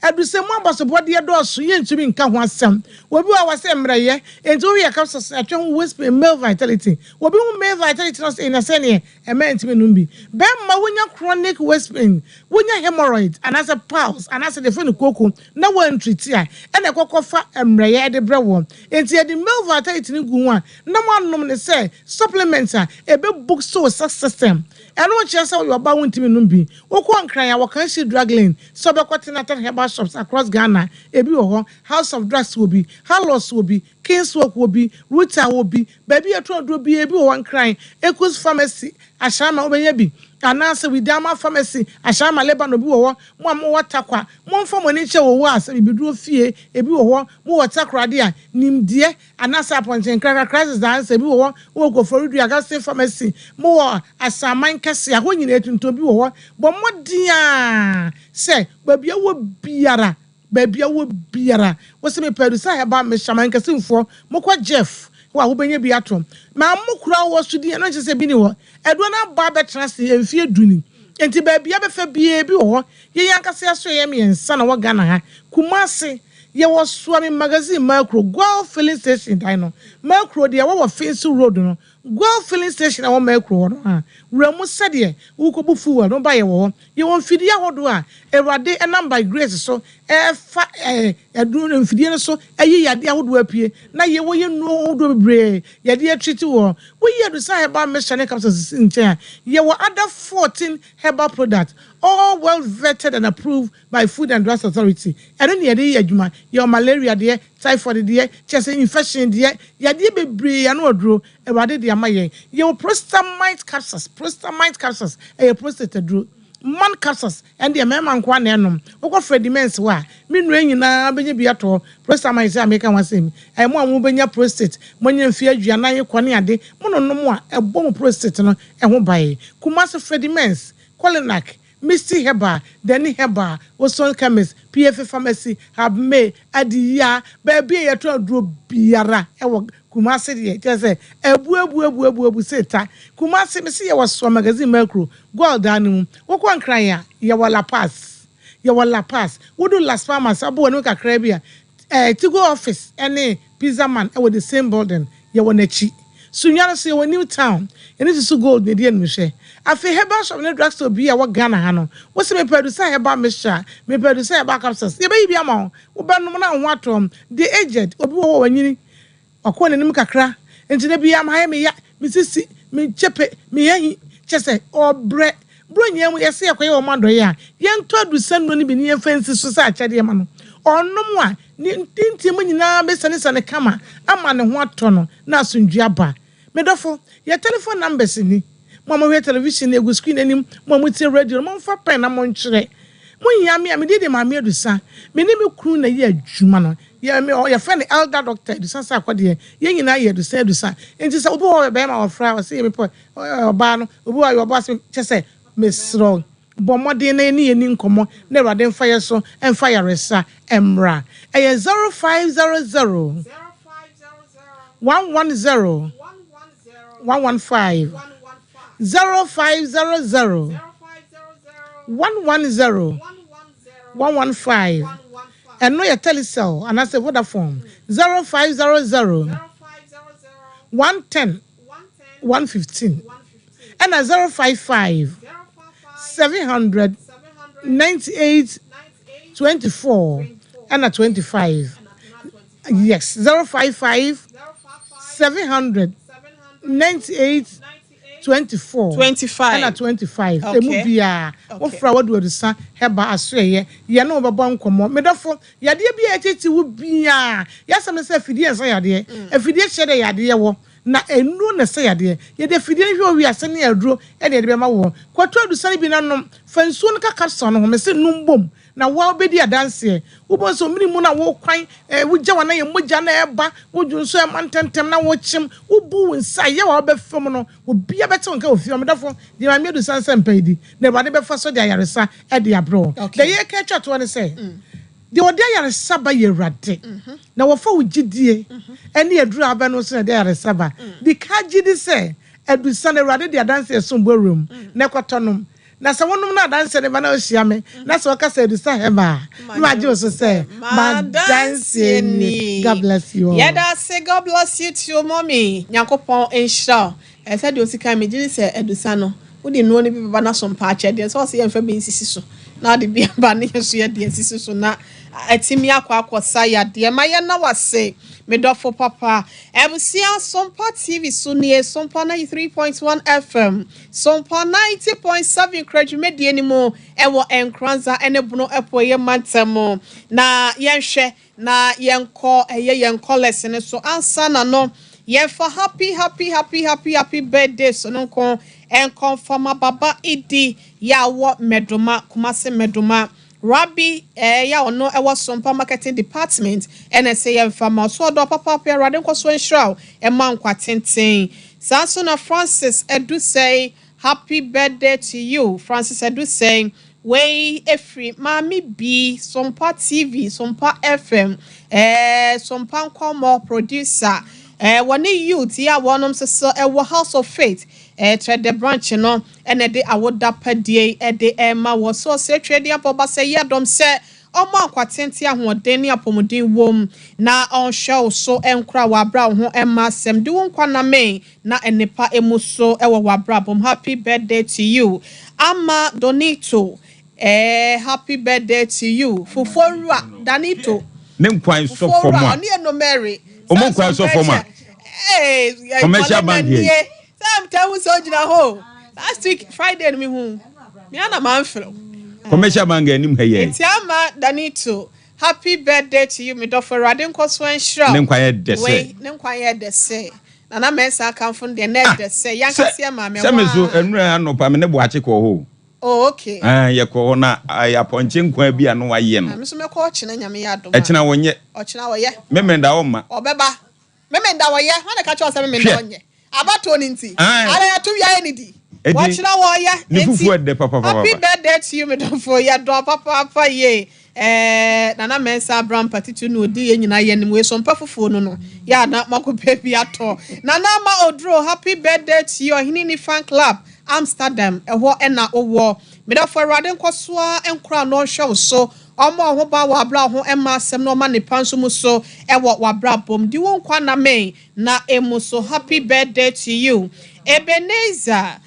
[SPEAKER 12] Adusɛ mu abasobɔdeɛ dɔɔso, yɛntumi nka ho asɛm. Obi wɔ hɔ a wɔsɛ mmerɛyɛ, enti woyɛ capsules a ɛtwe ho waist pain, male vitality. Obi hu male vitality na ɔsɛ ei na sɛdeɛ ɛmɛ ntumi nnom bi. Bɛrima wonya chronic waist pain, wonya hemorrhoid anaasɛ piles anaasɛ deɛ yɛfrɛ no kooko na woantriti a, ɛna ɛkɔkɔfa mmerɛyɛ de brɛ woɔ. Enti yɛde male vitality no gu ho a, na moanom no sɛ supplement a ɛbɛ boost wo sex system. Ɛno nkyerɛ sɛ woyɛ ɔbaa wontumi nnom bi. Wokɔ Nkran a, wɔka Nhyir Drug Lane sɛ wobɛkɔ Tenaton Herbal Shops across Ghana, ebi wɔ hɔ, House of Drugs wɔ bi, Hallos wɔ bi, Kingswalk wɔ bi, Ruta wɔ bi, baabi a yɛtɔn aduro biara ebi wɔ hɔ, Nkran, Ekus Pharmacy, Ashaiman wobɛnya bi, anaasɛ Widama Pharmacy, Ashaiman, Lebanon bi wɔ hɔ, mo a mowɔ Tarkwa, momfa mo ani nkyerɛ wɔ hɔ a sɛ bibiduro fie ebi wɔ hɔ, mowɔ Takoradi a, Nimdeɛ, Anaasɛ apɔnkye nkrakra, crisis daa nsa bi wɔ hɔ wɔ Koforidua, Augustine Pharmacy, mo wɔ Asaman kɛse a, hɔ nyinaa atuntun bi wɔ hɔ. Bɔ mmɔden ara sɛ baabi a wowɔ biara, baabi a wowɔ biara, wose mepɛ Adusa Herbal Mixture, Mankasimfoɔ, mokɔ Jeff hɔ a wobɛnya bi atɔ. Ma mo kuro a wowɔ so din, ɛno nkyerɛ sɛ ebi nni hɔ. Aduro no abɔ abɛtena ase mfeɛ du ni, enti baabi a bɛfa biara ebi wɔ hɔ. Yɛn ankasa yɛasoɛeɛ mmiɛnsa na ɛwɔ Ghana ha, Kumasi, Yɛwɔ Suame Magazine Makuro, Goil Filling Station dan no, Makuro deɛ ɛwɔ wɔ Finso Road no, Goil Filling Station a ɛwɔ Makuro hɔ no a, wura mu sɛdeɛ worekɔbu fuel no ba yɛwɔ hɔ. Yɛwɔ mfidie ahodoɔ a Awurade nam by grace so ɛrefa aduro no mfidie no so ayi yadeɛ ahodoɔ apue na yɛwɔ yɛ nnuro ahodoɔ bebree yɛde atreat wɔ hɔ. Woyi Adusa Herbal Mixture ne capsules sisi nkyɛn a, yɛwɔ other 14 herbal products all well vetted and approved by Food and Drugs Authority, ɛno na yɛde yɛ adwuma, yɛwɔ malaria deɛ, typhoid deɛ, kyerɛ sɛ infection deɛ, yadeɛ bebree ano aduro, Awurade de ama yɛn. Yɛwɔ prostamite capsules, prostamite capsules, ɛyɛ prostate aduro. Man capsules, ɛno deɛ mmarima nko ara na ɛnom. Wokɔ Freddie Mens hɔ a, me nnuro yi nyinaa wobɛnya bi atɔ hɔ. Prostamite a meka ho asɛm yi, ɛyɛ mo a mobɛnya prostate, moanya mfeɛ aduanan kɔ ne ade, mononom a, ɛbɔ mo prostate no ho ban. Kumasi Freddie Mens, Colinac, Misty Herbal, Danny Herbal, Wilson Chemist, PFA Pharmacy, Habmay, Adiya, baabi a yɛtɔn aduro biara wɔ Kumasi deɛ, kyerɛ sɛ abuabuabuabuabu se ta. Kumasi, mese yɛwɔ Soa Magazine Mercuro, Goil dan no mu. Wokɔ Nkran a, yɛwɔ La Paz, yɛwɔ La Paz. Wodu Las Palmas, abɔ w'anim kakraa bi a, eh, Tigo office ne Pizza Man wɔ the same building, yɛwɔ n'akyi. Sunyani nso yɛwɔ New Town, yɛne Susu Gold na ɛdi animhwɛ. Afei herbal shop ne drug store biara a ɛwɔ Ghana ha no, wose mepɛ Adusa herbal mixture a, mepɛ Adusa herbal capsules, yɛbɛyi bi ama wo, wobɛnom na wo ho atɔ wo. The aged, obi wɔ hɔ a wanyini, Wakɔ n'anim kakra, enti da biara mayɛ me ya, me sisi, me kyepe, me ahi, kyerɛ sɛ, ɔrebrɛ. Buronya mu, yɛse yɛkɔyɛ wɔn adɔeɛ a, yɛntɔ adusannuro no bi na yɛmfa nsi so sɛ akyɛdeɛ ma no. Ɔnom a, ne ntintim mu nyinaa bɛsianesiane kama ama ne ho atɔ no na asomdwoeɛ aba. Me dɔfo, yɛn telephone numbers ni. Mo a mohwɛ television no, egu screen anim, mo a motie radio no, momfa pɛn na montwerɛ. Mohia me a, me din de Maame Adusa. Me ne me kunu na ɛyɛ adwuma no. Yɛ, me, yɛfrɛ no Elder Doctor Adusa Sarkodie. Yɛn nyinaa yɛ Adusa Adusa. Enti sɛ obi wɔ hɔ ɔyɛ barima a wɔfrɛ a, ɔse yɛ mepɛ ɔbaa no. Obi wɔ hɔ ɔyɛ ɔbaa ɔse kyerɛ sɛ, mesrɛ wo, bɔ mmɔden na yɛne yɛn nni nkɔmmɔ na Awurade mfa yɛn so mfa ayaresa mmra. Ɛyɛ 0500. 110 115 0500 110 115 Ɛno yɛ Telecel anaasɛ Vodafone 0500 110 115 ɛna 055 700 98 24 ɛna 25 yes 055 700 98 24
[SPEAKER 2] 25
[SPEAKER 12] ɛna 25
[SPEAKER 2] Okay.
[SPEAKER 12] Emu biara wofra wadu adusa hɛba asoɛyɛ yɛne wo bɛbɔ nkɔmmɔ. Medɔfo, yadeɛ bi a ɛtete wo biara yɛasɛm ne sɛ afidie nsa yadeɛ afidie kyerɛ dɛ yadeɛ wɔ na nnuro na ɛsɛ yadeɛ. Yɛde afidie no hwɛ owiase ne aduro ɛna yɛde bɛma wɔ. Kɔtɔ adusa no bi na nom fa nsuo no ka capsule no ho. Mese nom bom na woa wobɛdi adanseɛ. Wobɛhu sɛ omini mu no a wokwan eh, wogya wɔn ayɛ mogya na ɛba wodwo nso ɛma ntɛntɛm na wokyem wobu wo nsa yɛ wa wobɛfam no obia bɛte wo nka wɔ fie. Ɔmedɔfo deɛ Maame Adusa nsɛ mpa yi di na Awurade bɛfa so de ayaresa de abrɛ wo. Deɛ yɛka atwa toɔ ne sɛ deɛ ɔde ayaresa ba yɛ Awurade na wɔfa wo gyidie ne aduru a wobɛnom so na ɛde ayaresa ba. Di ka gye di sɛ adusa no Awurade de adanse ɛsom bo awura mu na ɛkɔtɔ nom. Na sɛ wonom no adanseɛ no ba na wohyia me na sɛ wɔka sɛ adusa hɛma a, na magye wo so sɛ m'adanseɛ ni. God bless you all.
[SPEAKER 2] Yɛda ase. God bless you too, mommy. Nyankopɔn nhyira wo. Ɛsɛ deɛ osi kan megye di sɛ adusa no wode nnuro no bi bɛba na so mpaakyɛ deɛ sɛ ɔsɛ yɛmfa bi nsisi so na wode bi aba ne yɛ so yɛ deɛ sisi so na atumi akɔ akɔsa yadeɛ ma yɛna wase. Medɔfo papa, abusua, Sompa TV so nie, Sompa 93.1 FM, Sompa 90.7 kura dwumadie no mu ɛwɔ Nkranza ɛne Bono Apueeɛ mantam. Na yɛnhwɛ na yɛnkɔ ɛyɛ yɛn callers no so ansa na no yɛmfa happy happy happy happy happy birthday so no nko nkɔmfama Baba Idi yɛ awɔ Mɛdoma, Kumase Mɛdoma. Rabi ɛyɛ a ɔno ɛwɔ Sompa marketing department ɛna ɛsɛ yɛmfa ma ɔso ɔdɔ papaapa. Awurade nkɔ so nhyira wo ɛma nkwa tenten. Saa nso na Francis Edusei, happy birthday to you, Francis Edusei. Wei efiri Maame B, Sompa TV, Sompa FM, Sompa Nkɔmɔ producer, wɔne youth yi a wɔnom nso so ɛwɔ House of Faith Trɛdɛ branch no ɛna ɛde awoda padie ɛde ɛma wɔ so. Ɔsɛ twɛ de abɔ basa yi adɔm sɛ ɔmo akwatente, ahoɔden ne apɔmuden wom na ɔnhwɛ wo so nkora wɔ abra wo ho ɛma asɛm de wo nkwa na na nnipa emu so ɛwɔ w'abrabɔ. Happy birthday to you, Ama Donito. Happy birthday to you, Fufuo Danito.
[SPEAKER 8] Ne nkwan sɔ fam
[SPEAKER 2] a
[SPEAKER 8] a
[SPEAKER 2] ɔne ɛno Mary.
[SPEAKER 8] Ɔmo nkwan sɔ fam a Commercial Bank yɛ.
[SPEAKER 2] Sɛ mtɛ hu sɛ ogyina hɔ last week Friday no mi hu mi ana maa nfrɛ.
[SPEAKER 8] Commercial Bank anim ha yɛ.
[SPEAKER 2] Nti Ama Danito, happy birthday to you, mi dɔfo. Awurade nkɔ so nhyira.
[SPEAKER 8] Ne nkwan yɛ dɛ sɛ.
[SPEAKER 2] Wei ne nkwan yɛ dɛ sɛ Nana Mɛnsa akanfo no deɛ na ɛdɛ sɛ yankasi maame.
[SPEAKER 8] Sɛ me so nnura anɔpa me ne Buakye kɔ hɔ.
[SPEAKER 2] Oh, okay.
[SPEAKER 8] Ɛn yɛ kɔ hɔ na ayɛ apɔnkye nkwan bi a no wayɛ no.
[SPEAKER 2] Mi nso mɛkɔ ɔkyena, Nyame yɛ adom.
[SPEAKER 8] Ɛkyena wɔnyɛ.
[SPEAKER 2] Ɔkyena wɔyɛ.
[SPEAKER 8] Mímɛ da hɔ ma.
[SPEAKER 2] Ɔbɛba mímɛ da wɔyɛ wɔn na ka kyerɛ ɔsɛ mímɛ da ɔnyɛ abatoɔ ne nti ara yɛto wia yɛ ne di wɔkyena wɔyɛ.
[SPEAKER 8] Ne fufu ɛdɛ papapapa.
[SPEAKER 2] Happy birthday to you, medɔfo. Yɛ dɔ papaapa yie. Nana Mɛnsa Abraham Patitu na odi yɛn nyinaa yɛ nim wei so mpa fufuo no yɛ ana mako pɛ bi atɔ. Nana Ama Oduro, happy birthday to you. Ɔhene ni fan club Amsterdam ɛhɔ ɛna ɔwɔ. Medɔfo, Awurade nkɔsoa nkora na ɔnhwɛ wo so, ɔmo ɔho ba wɔ abra ho ɛma asɛm na ɔma nipa nso mu so ɛwɔ w'abrabɔ mu di wo nkwa na mɛn na emu so. Happy birthday to you, Ebenezer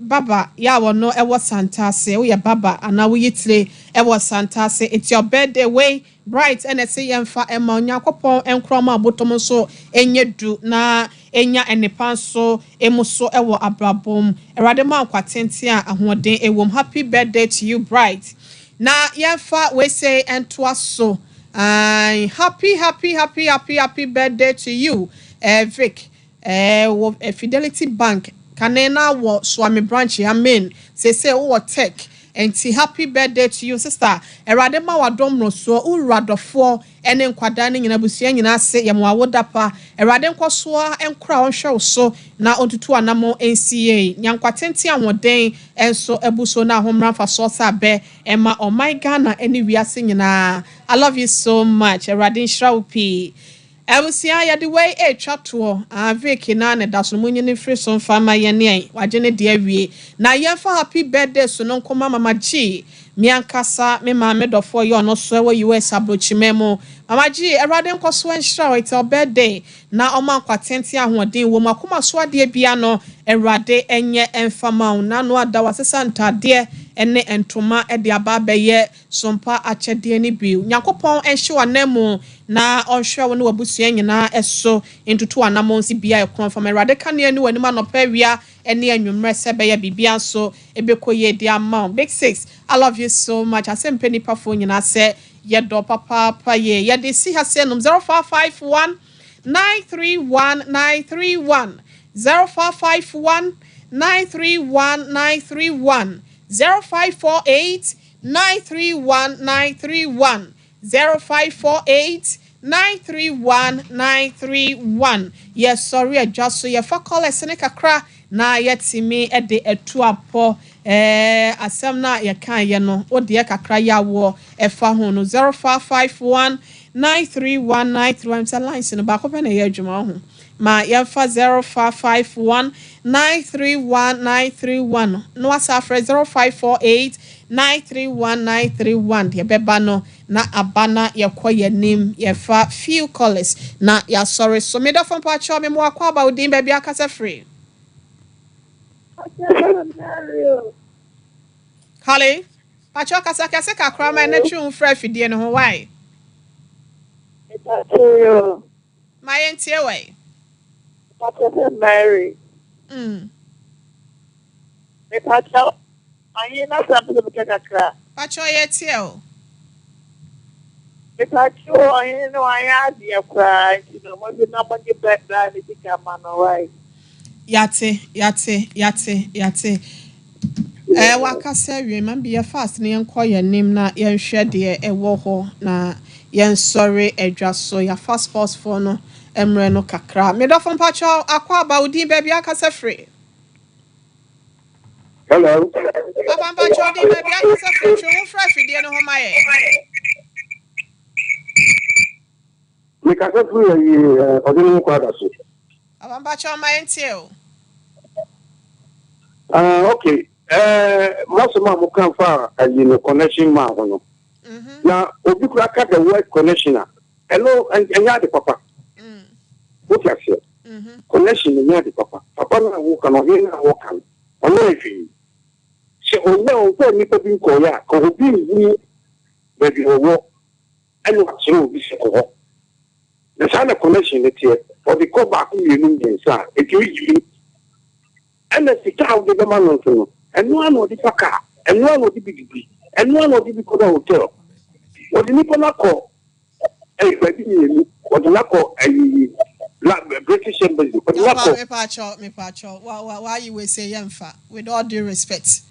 [SPEAKER 2] baba yɛ a wɔno ɛwɔ Santase. Woyɛ baba anaa woyi tire ɛwɔ Santase. It's your birthday wei bright ɛna ɛsɛ yɛmfa ɛma Onyankopɔn nkorɔma abotom nso ɛnyɛ du na ɛnya nnipa nso emu so ɛwɔ abrabɔ mu. Awurade ma nkwa tenten a ahoɔden ɛwɔ mu. Happy birthday to you, Bright. Na yɛmfa wei ntoa so. Happy happy happy happy happy birthday to you, Vic wɔ Fidelity Bank kane na wɔ Suame branch. Amen. Sese wowɔ tech nti happy birthday to you, sister. Awurade ma wadom mmorosoɔ wowura dɔfoɔ ne nkwadaa no nyinaa, abusua nyinaa ase yɛ mo awoda pa. Awurade nkɔsoa nkora ɔnhwɛ wo so na ɔntutu anammɔ nsi yie nyankwa tenten ahoɔden nso abu so na ahommra mfasoɔ sɛ abɛ ɛma ɔman Ghana ne wiase nyinaa. I love you so much. Awurade nhyira wo pii. Abusua yɛde wei retwa toɔ aa Vic naa ne da so no monyi no mfiri so mfa mma yɛn neɛ wagye ne deɛ awie na yɛmfa happy birthday so no nkɔma Mama G me ankasa me maame dɔfoɔ yɛ ɔno so ɛwɔ US abrokyiman mu Mama G Awurade nkɔso nhyira wo it's your birthday na ɔma nkwa tenten ahoɔden wɔ mu akoma so adeɛ biara no Awurade nyɛ mfa ma wo Nano ada wasesa ntaadeɛ ne ntoma de aba abɛyɛ Sompa akyɛdeɛ no bi. Nyankopɔn nhyɛ w'ananmu na ɔnhwɛ wo ne w'abusua nyinaa so ntutu w'anamɔn nsi bea a ɛkorɔn mfa ma Awurade kanea nni w'anim anɔpa awia ne anwummerɛ sɛ ɛbɛyɛ biribiara nso ɛbɛkɔ yie de ama wo. Big Six I love you so much asɛ mpɛ nipa foɔ nyinaa sɛ yɛdɔ papaapa yie yɛde si ha sɛ nom 0551 931 931 0551 931 931 0548 931 931 0548 931 931 Yɛsɔre adwa so yɛfa callers no kakra na yɛatumi de atu apɔ eh, asɛm no a yɛkaeɛ no wo deɛ kakra yɛ awoɔ ɛfa ho no 0551 931 931 sɛ lines no baako pɛ na ɛyɛ adwuma wo ho Ma yɛmfa 0551 931 931 na wasa afrɛ 0548 931 931 deɛ ɛbɛba no na aba na yɛkɔ yɛnim yɛfa few callers na yɛasɔre so. Me dɔfo mpakyɛw me mo akɔ aba wo din baabi akasa firi. Holly, pakyɛw kasa kɛse kakra ma ɛna twe wo mfrɛ afidie no ho why? Ma yɛntie wo ɛ.
[SPEAKER 13] Mepakyɛ sɛ Mary.
[SPEAKER 2] Mm.
[SPEAKER 13] Mepakyɛ ɔhen na sɛ mpɛ sɛ meka kakra.
[SPEAKER 2] Pakyɛ yɛtie o.
[SPEAKER 13] Mepakyɛ ɔhen no wanyɛ adeɛ koraa nti no mo de na mo nye bra ne sika ma no why.
[SPEAKER 2] Yate yate yate yate. Ɛɛ wakasa awie ma bi yɛ fast na yɛnkɔ yɛn anim na yɛnhwɛ deɛ ɛwɔ hɔ na yɛnsɔre adwa so yɛafa sports foɔ no mmerɛ no kakra. Me dɔfo mpakyɛw akɔ aba wo din baabi akasa firi.
[SPEAKER 14] Hello.
[SPEAKER 2] Papa mpakyɛw din baabi akasa firi twe ho fra afidie no ho ma yɛn.
[SPEAKER 14] Mekasa firi ayi ɔde ne ho kɔ ada so.
[SPEAKER 2] Papa mpakyɛw ma yɛntie o.
[SPEAKER 14] Ah, okay. Eh, masɛm a moka fa ayi no connection man ho no.
[SPEAKER 2] Mhm.
[SPEAKER 14] Na obi kura ka the word connection a, ɛno ɛnyɛ ade papa. Wote aseɛ?
[SPEAKER 2] Mhm.
[SPEAKER 14] Connection ɛnyɛ ade papa. Papa no a woka no, ɔhene no a wɔka no, ɔnyɛ hwee. Sɛ ɔnya ɔmfa nnipa bi nkɔeɛ a, ka obi nhu baabi ɔwɔ ɛna wakyerɛ obi sɛ kɔ hɔ. Na saa na connection no teɛ. Ɔde kɔ baako mmienu mmiɛnsa a, ɛtumi gyimi. Ɛna sika a wode bɛma no nso no, ɛno ara na ɔde fa kaa, ɛno ara na ɔde bi didi, ɛno ara na ɔde bi kɔda hotel. Wɔde nipa no akɔ ɛyi baabi mmienu, wɔde no akɔ ɛyi la British Embassy, wɔde no
[SPEAKER 2] Papa
[SPEAKER 14] akɔ.
[SPEAKER 2] mepaakyɛw mepaakyɛw wa wa wayi wei sei yɛnfa with all due respect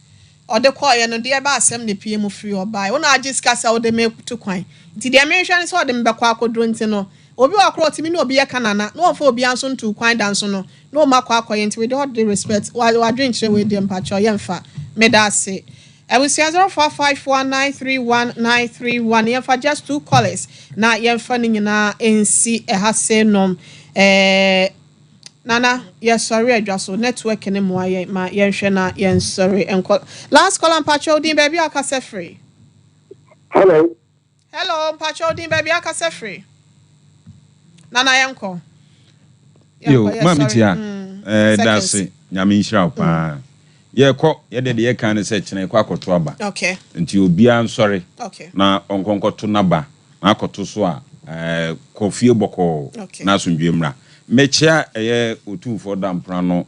[SPEAKER 2] ɔde kɔɔyɛ no deɛ ɛbɛ asɛm na epie mu firi ɔbaeɛ wo na agye sika sɛ wode me tu kwan nti deɛ mehwɛ ne sɛ ɔde me bɛkɔ akɔduro nti no obi wɔ korɔ ɔtumi ne obi yɛ kanana na ɔmfa obiara nso ntuu kwan da nso no na ɔma kɔ akɔyɛ nti with all due respect wa wadwenkyerɛ wei deɛ mpakyɛw yɛnfa meda ase abusua 0551931931 yɛnfa just two callers na yɛnfa ne nyinaa nsi ɛha se nom ɛɛ Nana yɛsɔre adwa so network ne mmoa yɛn ma yɛnhwɛ na yɛnsɔre nkɔ last caller mpakyɛw wo din baabi a akasa firi.
[SPEAKER 14] Hello.
[SPEAKER 2] Hello mpakyɛw wo din baabi a akasa firi. Nana yɛnkɔ.
[SPEAKER 8] Yo,
[SPEAKER 2] Yɛnkɔ
[SPEAKER 8] maame
[SPEAKER 2] yɛsɔre
[SPEAKER 8] tia,
[SPEAKER 2] mm
[SPEAKER 8] eh, da
[SPEAKER 2] seconds.
[SPEAKER 8] ase, nyame nhyira wo paa. Yɛkɔ, yɛde deɛ yɛka ne sɛ kyena yɛkɔ akɔto aba.
[SPEAKER 2] Okay.
[SPEAKER 8] Nti obiara nsɔre
[SPEAKER 2] Okay.
[SPEAKER 8] na ɔnkɔ nkɔto n'aba, na akɔto so a, eh, kɔ fie bɔkɔɔ
[SPEAKER 2] Okay.
[SPEAKER 8] na asomdwoe mmra. Mekyea ɛyɛ Otumfoɔ Dampra no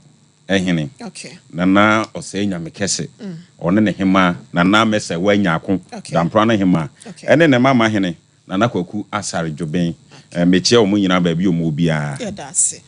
[SPEAKER 8] hene,
[SPEAKER 2] Okay.
[SPEAKER 8] Nana Ɔsɛe Nyame Kɛse, ɔne ne hemaa, Nana Mɛsɛwa Nyarko,
[SPEAKER 2] Okay.
[SPEAKER 8] Dampra no hemaa,
[SPEAKER 2] Okay.
[SPEAKER 8] ɛne ne mama hene, Nana Kwaku Asare Dwoben. Eh, mekyea wɔn nyinaa baabi a wɔwɔ biara.
[SPEAKER 2] Yɛda ase.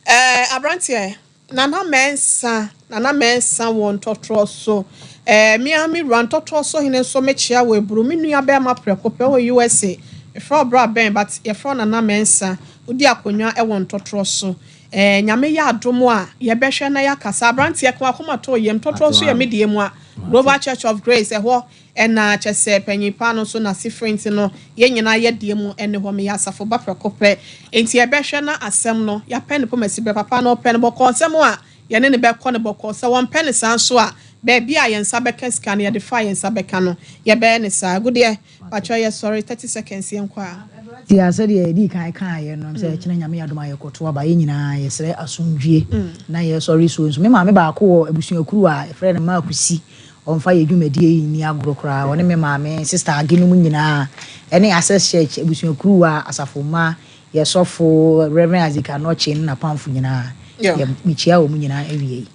[SPEAKER 2] Eh, aberanteɛ, Nana Mensah, Nana Mensah wɔ ntɔtorɔ so. Eh, me ara me wura ntɔtorɔ so hene nso mekyea wɔ aburu. Me nua bɛrima prɛko pɛ wɔ USA. Mefrɛ wo bra bɛn, but yɛfrɛ wo Nana Mensah. Wodi akonnwa wɔ ntɔtorɔ so. Eh, Nyame yɛ adom a, yɛbɛhwɛ na yɛakasa. Aberanteɛ, ka w'akoma to wo yam. Ntɔtorɔ nso yɛ me deɛ mua. Global Church of Grace, ɛhɔ. Ɛna kyɛ sɛ panyin pa no nso n'asefre nti no, yɛn nyinaa yɛ deɛ mu ɛne hɔ. Meyɛ asafo ba prɛko pɛ, nti yɛbɛhwɛ na asɛm no yɛapɛ ne pɔmasi berɛ papa no ɔpɛ no bɔkɔɔ nsɛm a yɛne ne bɛkɔ no bɔkɔɔ. Sɛ wɔmpɛ ne saa nso a, baabi a yɛn nsa bɛka sika no, yɛde fa yɛn nsa bɛka no, yɛbɛyɛ ne saa. Agudeɛ patwɛ, yɛ sɔre 30 seconds, yɛn kɔ a.
[SPEAKER 9] Ti a sɛdeɛ yɛdii kan kaeɛ no sɛ ɛkyena Nyame adom a yɛkɔto aba, yɛn nyinaa yɛsrɛ asomdwie na yɛsɔre suo nso. Me maame baako wɔ abusuakuru a yɛfrɛ no Maakusi, ɔmfa yɛ dwumadie yi nni agorɔ koraa. Ɔne me maame Sister Age nom nyinaa ɛne Access Church abusuakuru a asafo mma, yɛsɔfo Reverend Isaac Anɔkye ne n'apamfo nyinaa, yɛ mekyia wɔn nyinaa awie yi.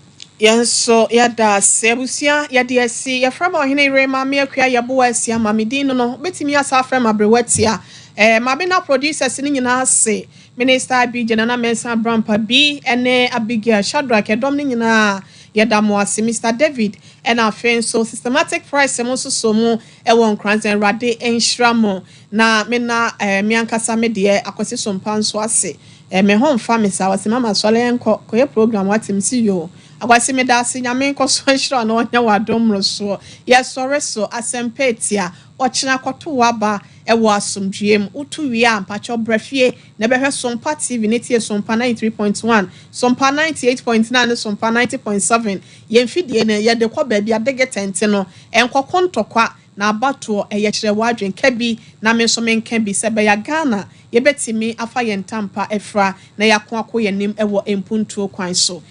[SPEAKER 2] Yɛn nso yɛda ase. Abusua, yɛde asi. Yɛfrɛ ma ɔhene yere Maame Akua Yɛboa asi ama me din no, wobɛtumi asa afrɛ ma aberewa tia. Maame na producers no nyinaa ase. Minister Abigye, Nana Mensah Brampa bi ne Abigail Shadrach, ɛdɔm no nyinaa yɛda mo ase. Mr David, ɛna afei nso Systematic Price mo nso so mu ɛwɔ Nkranzɛn. Awurade nhyira mo. Na me na me ankasa me deɛ Akwasi Sompa nso ase. Me ho mfa me saa, wɔsi mama sɔre nkɔ kɔyɛ program wate si yo. Akwasi, me da ase. Nyame nkɔ so nhyira na ɔnyɛ w'adom mmorosoɔ. Yɛsɔre so asɛmpa etia ɔkyena kɔto waba ɛwɔ asomdwie mu. Wotu wie a, mpakyɛw brɛ fie na ɛbɛhwɛ Sompa TV ne tie Sompa 93.1, Sompa 98.9 ne Sompa 90.7. Yɛn fidie no yɛde kɔ baabi adege tɛnte no nkɔkɔ ntɔkwa na abatoɔ ɛyɛ kyerɛ w'adwen ka bi na me nso menka bi sɛ bɛyɛ Ghana yɛbɛtumi afa yɛn ntampa afira na yɛako akɔ yɛn anim ɛwɔ mpuntuo kwan so.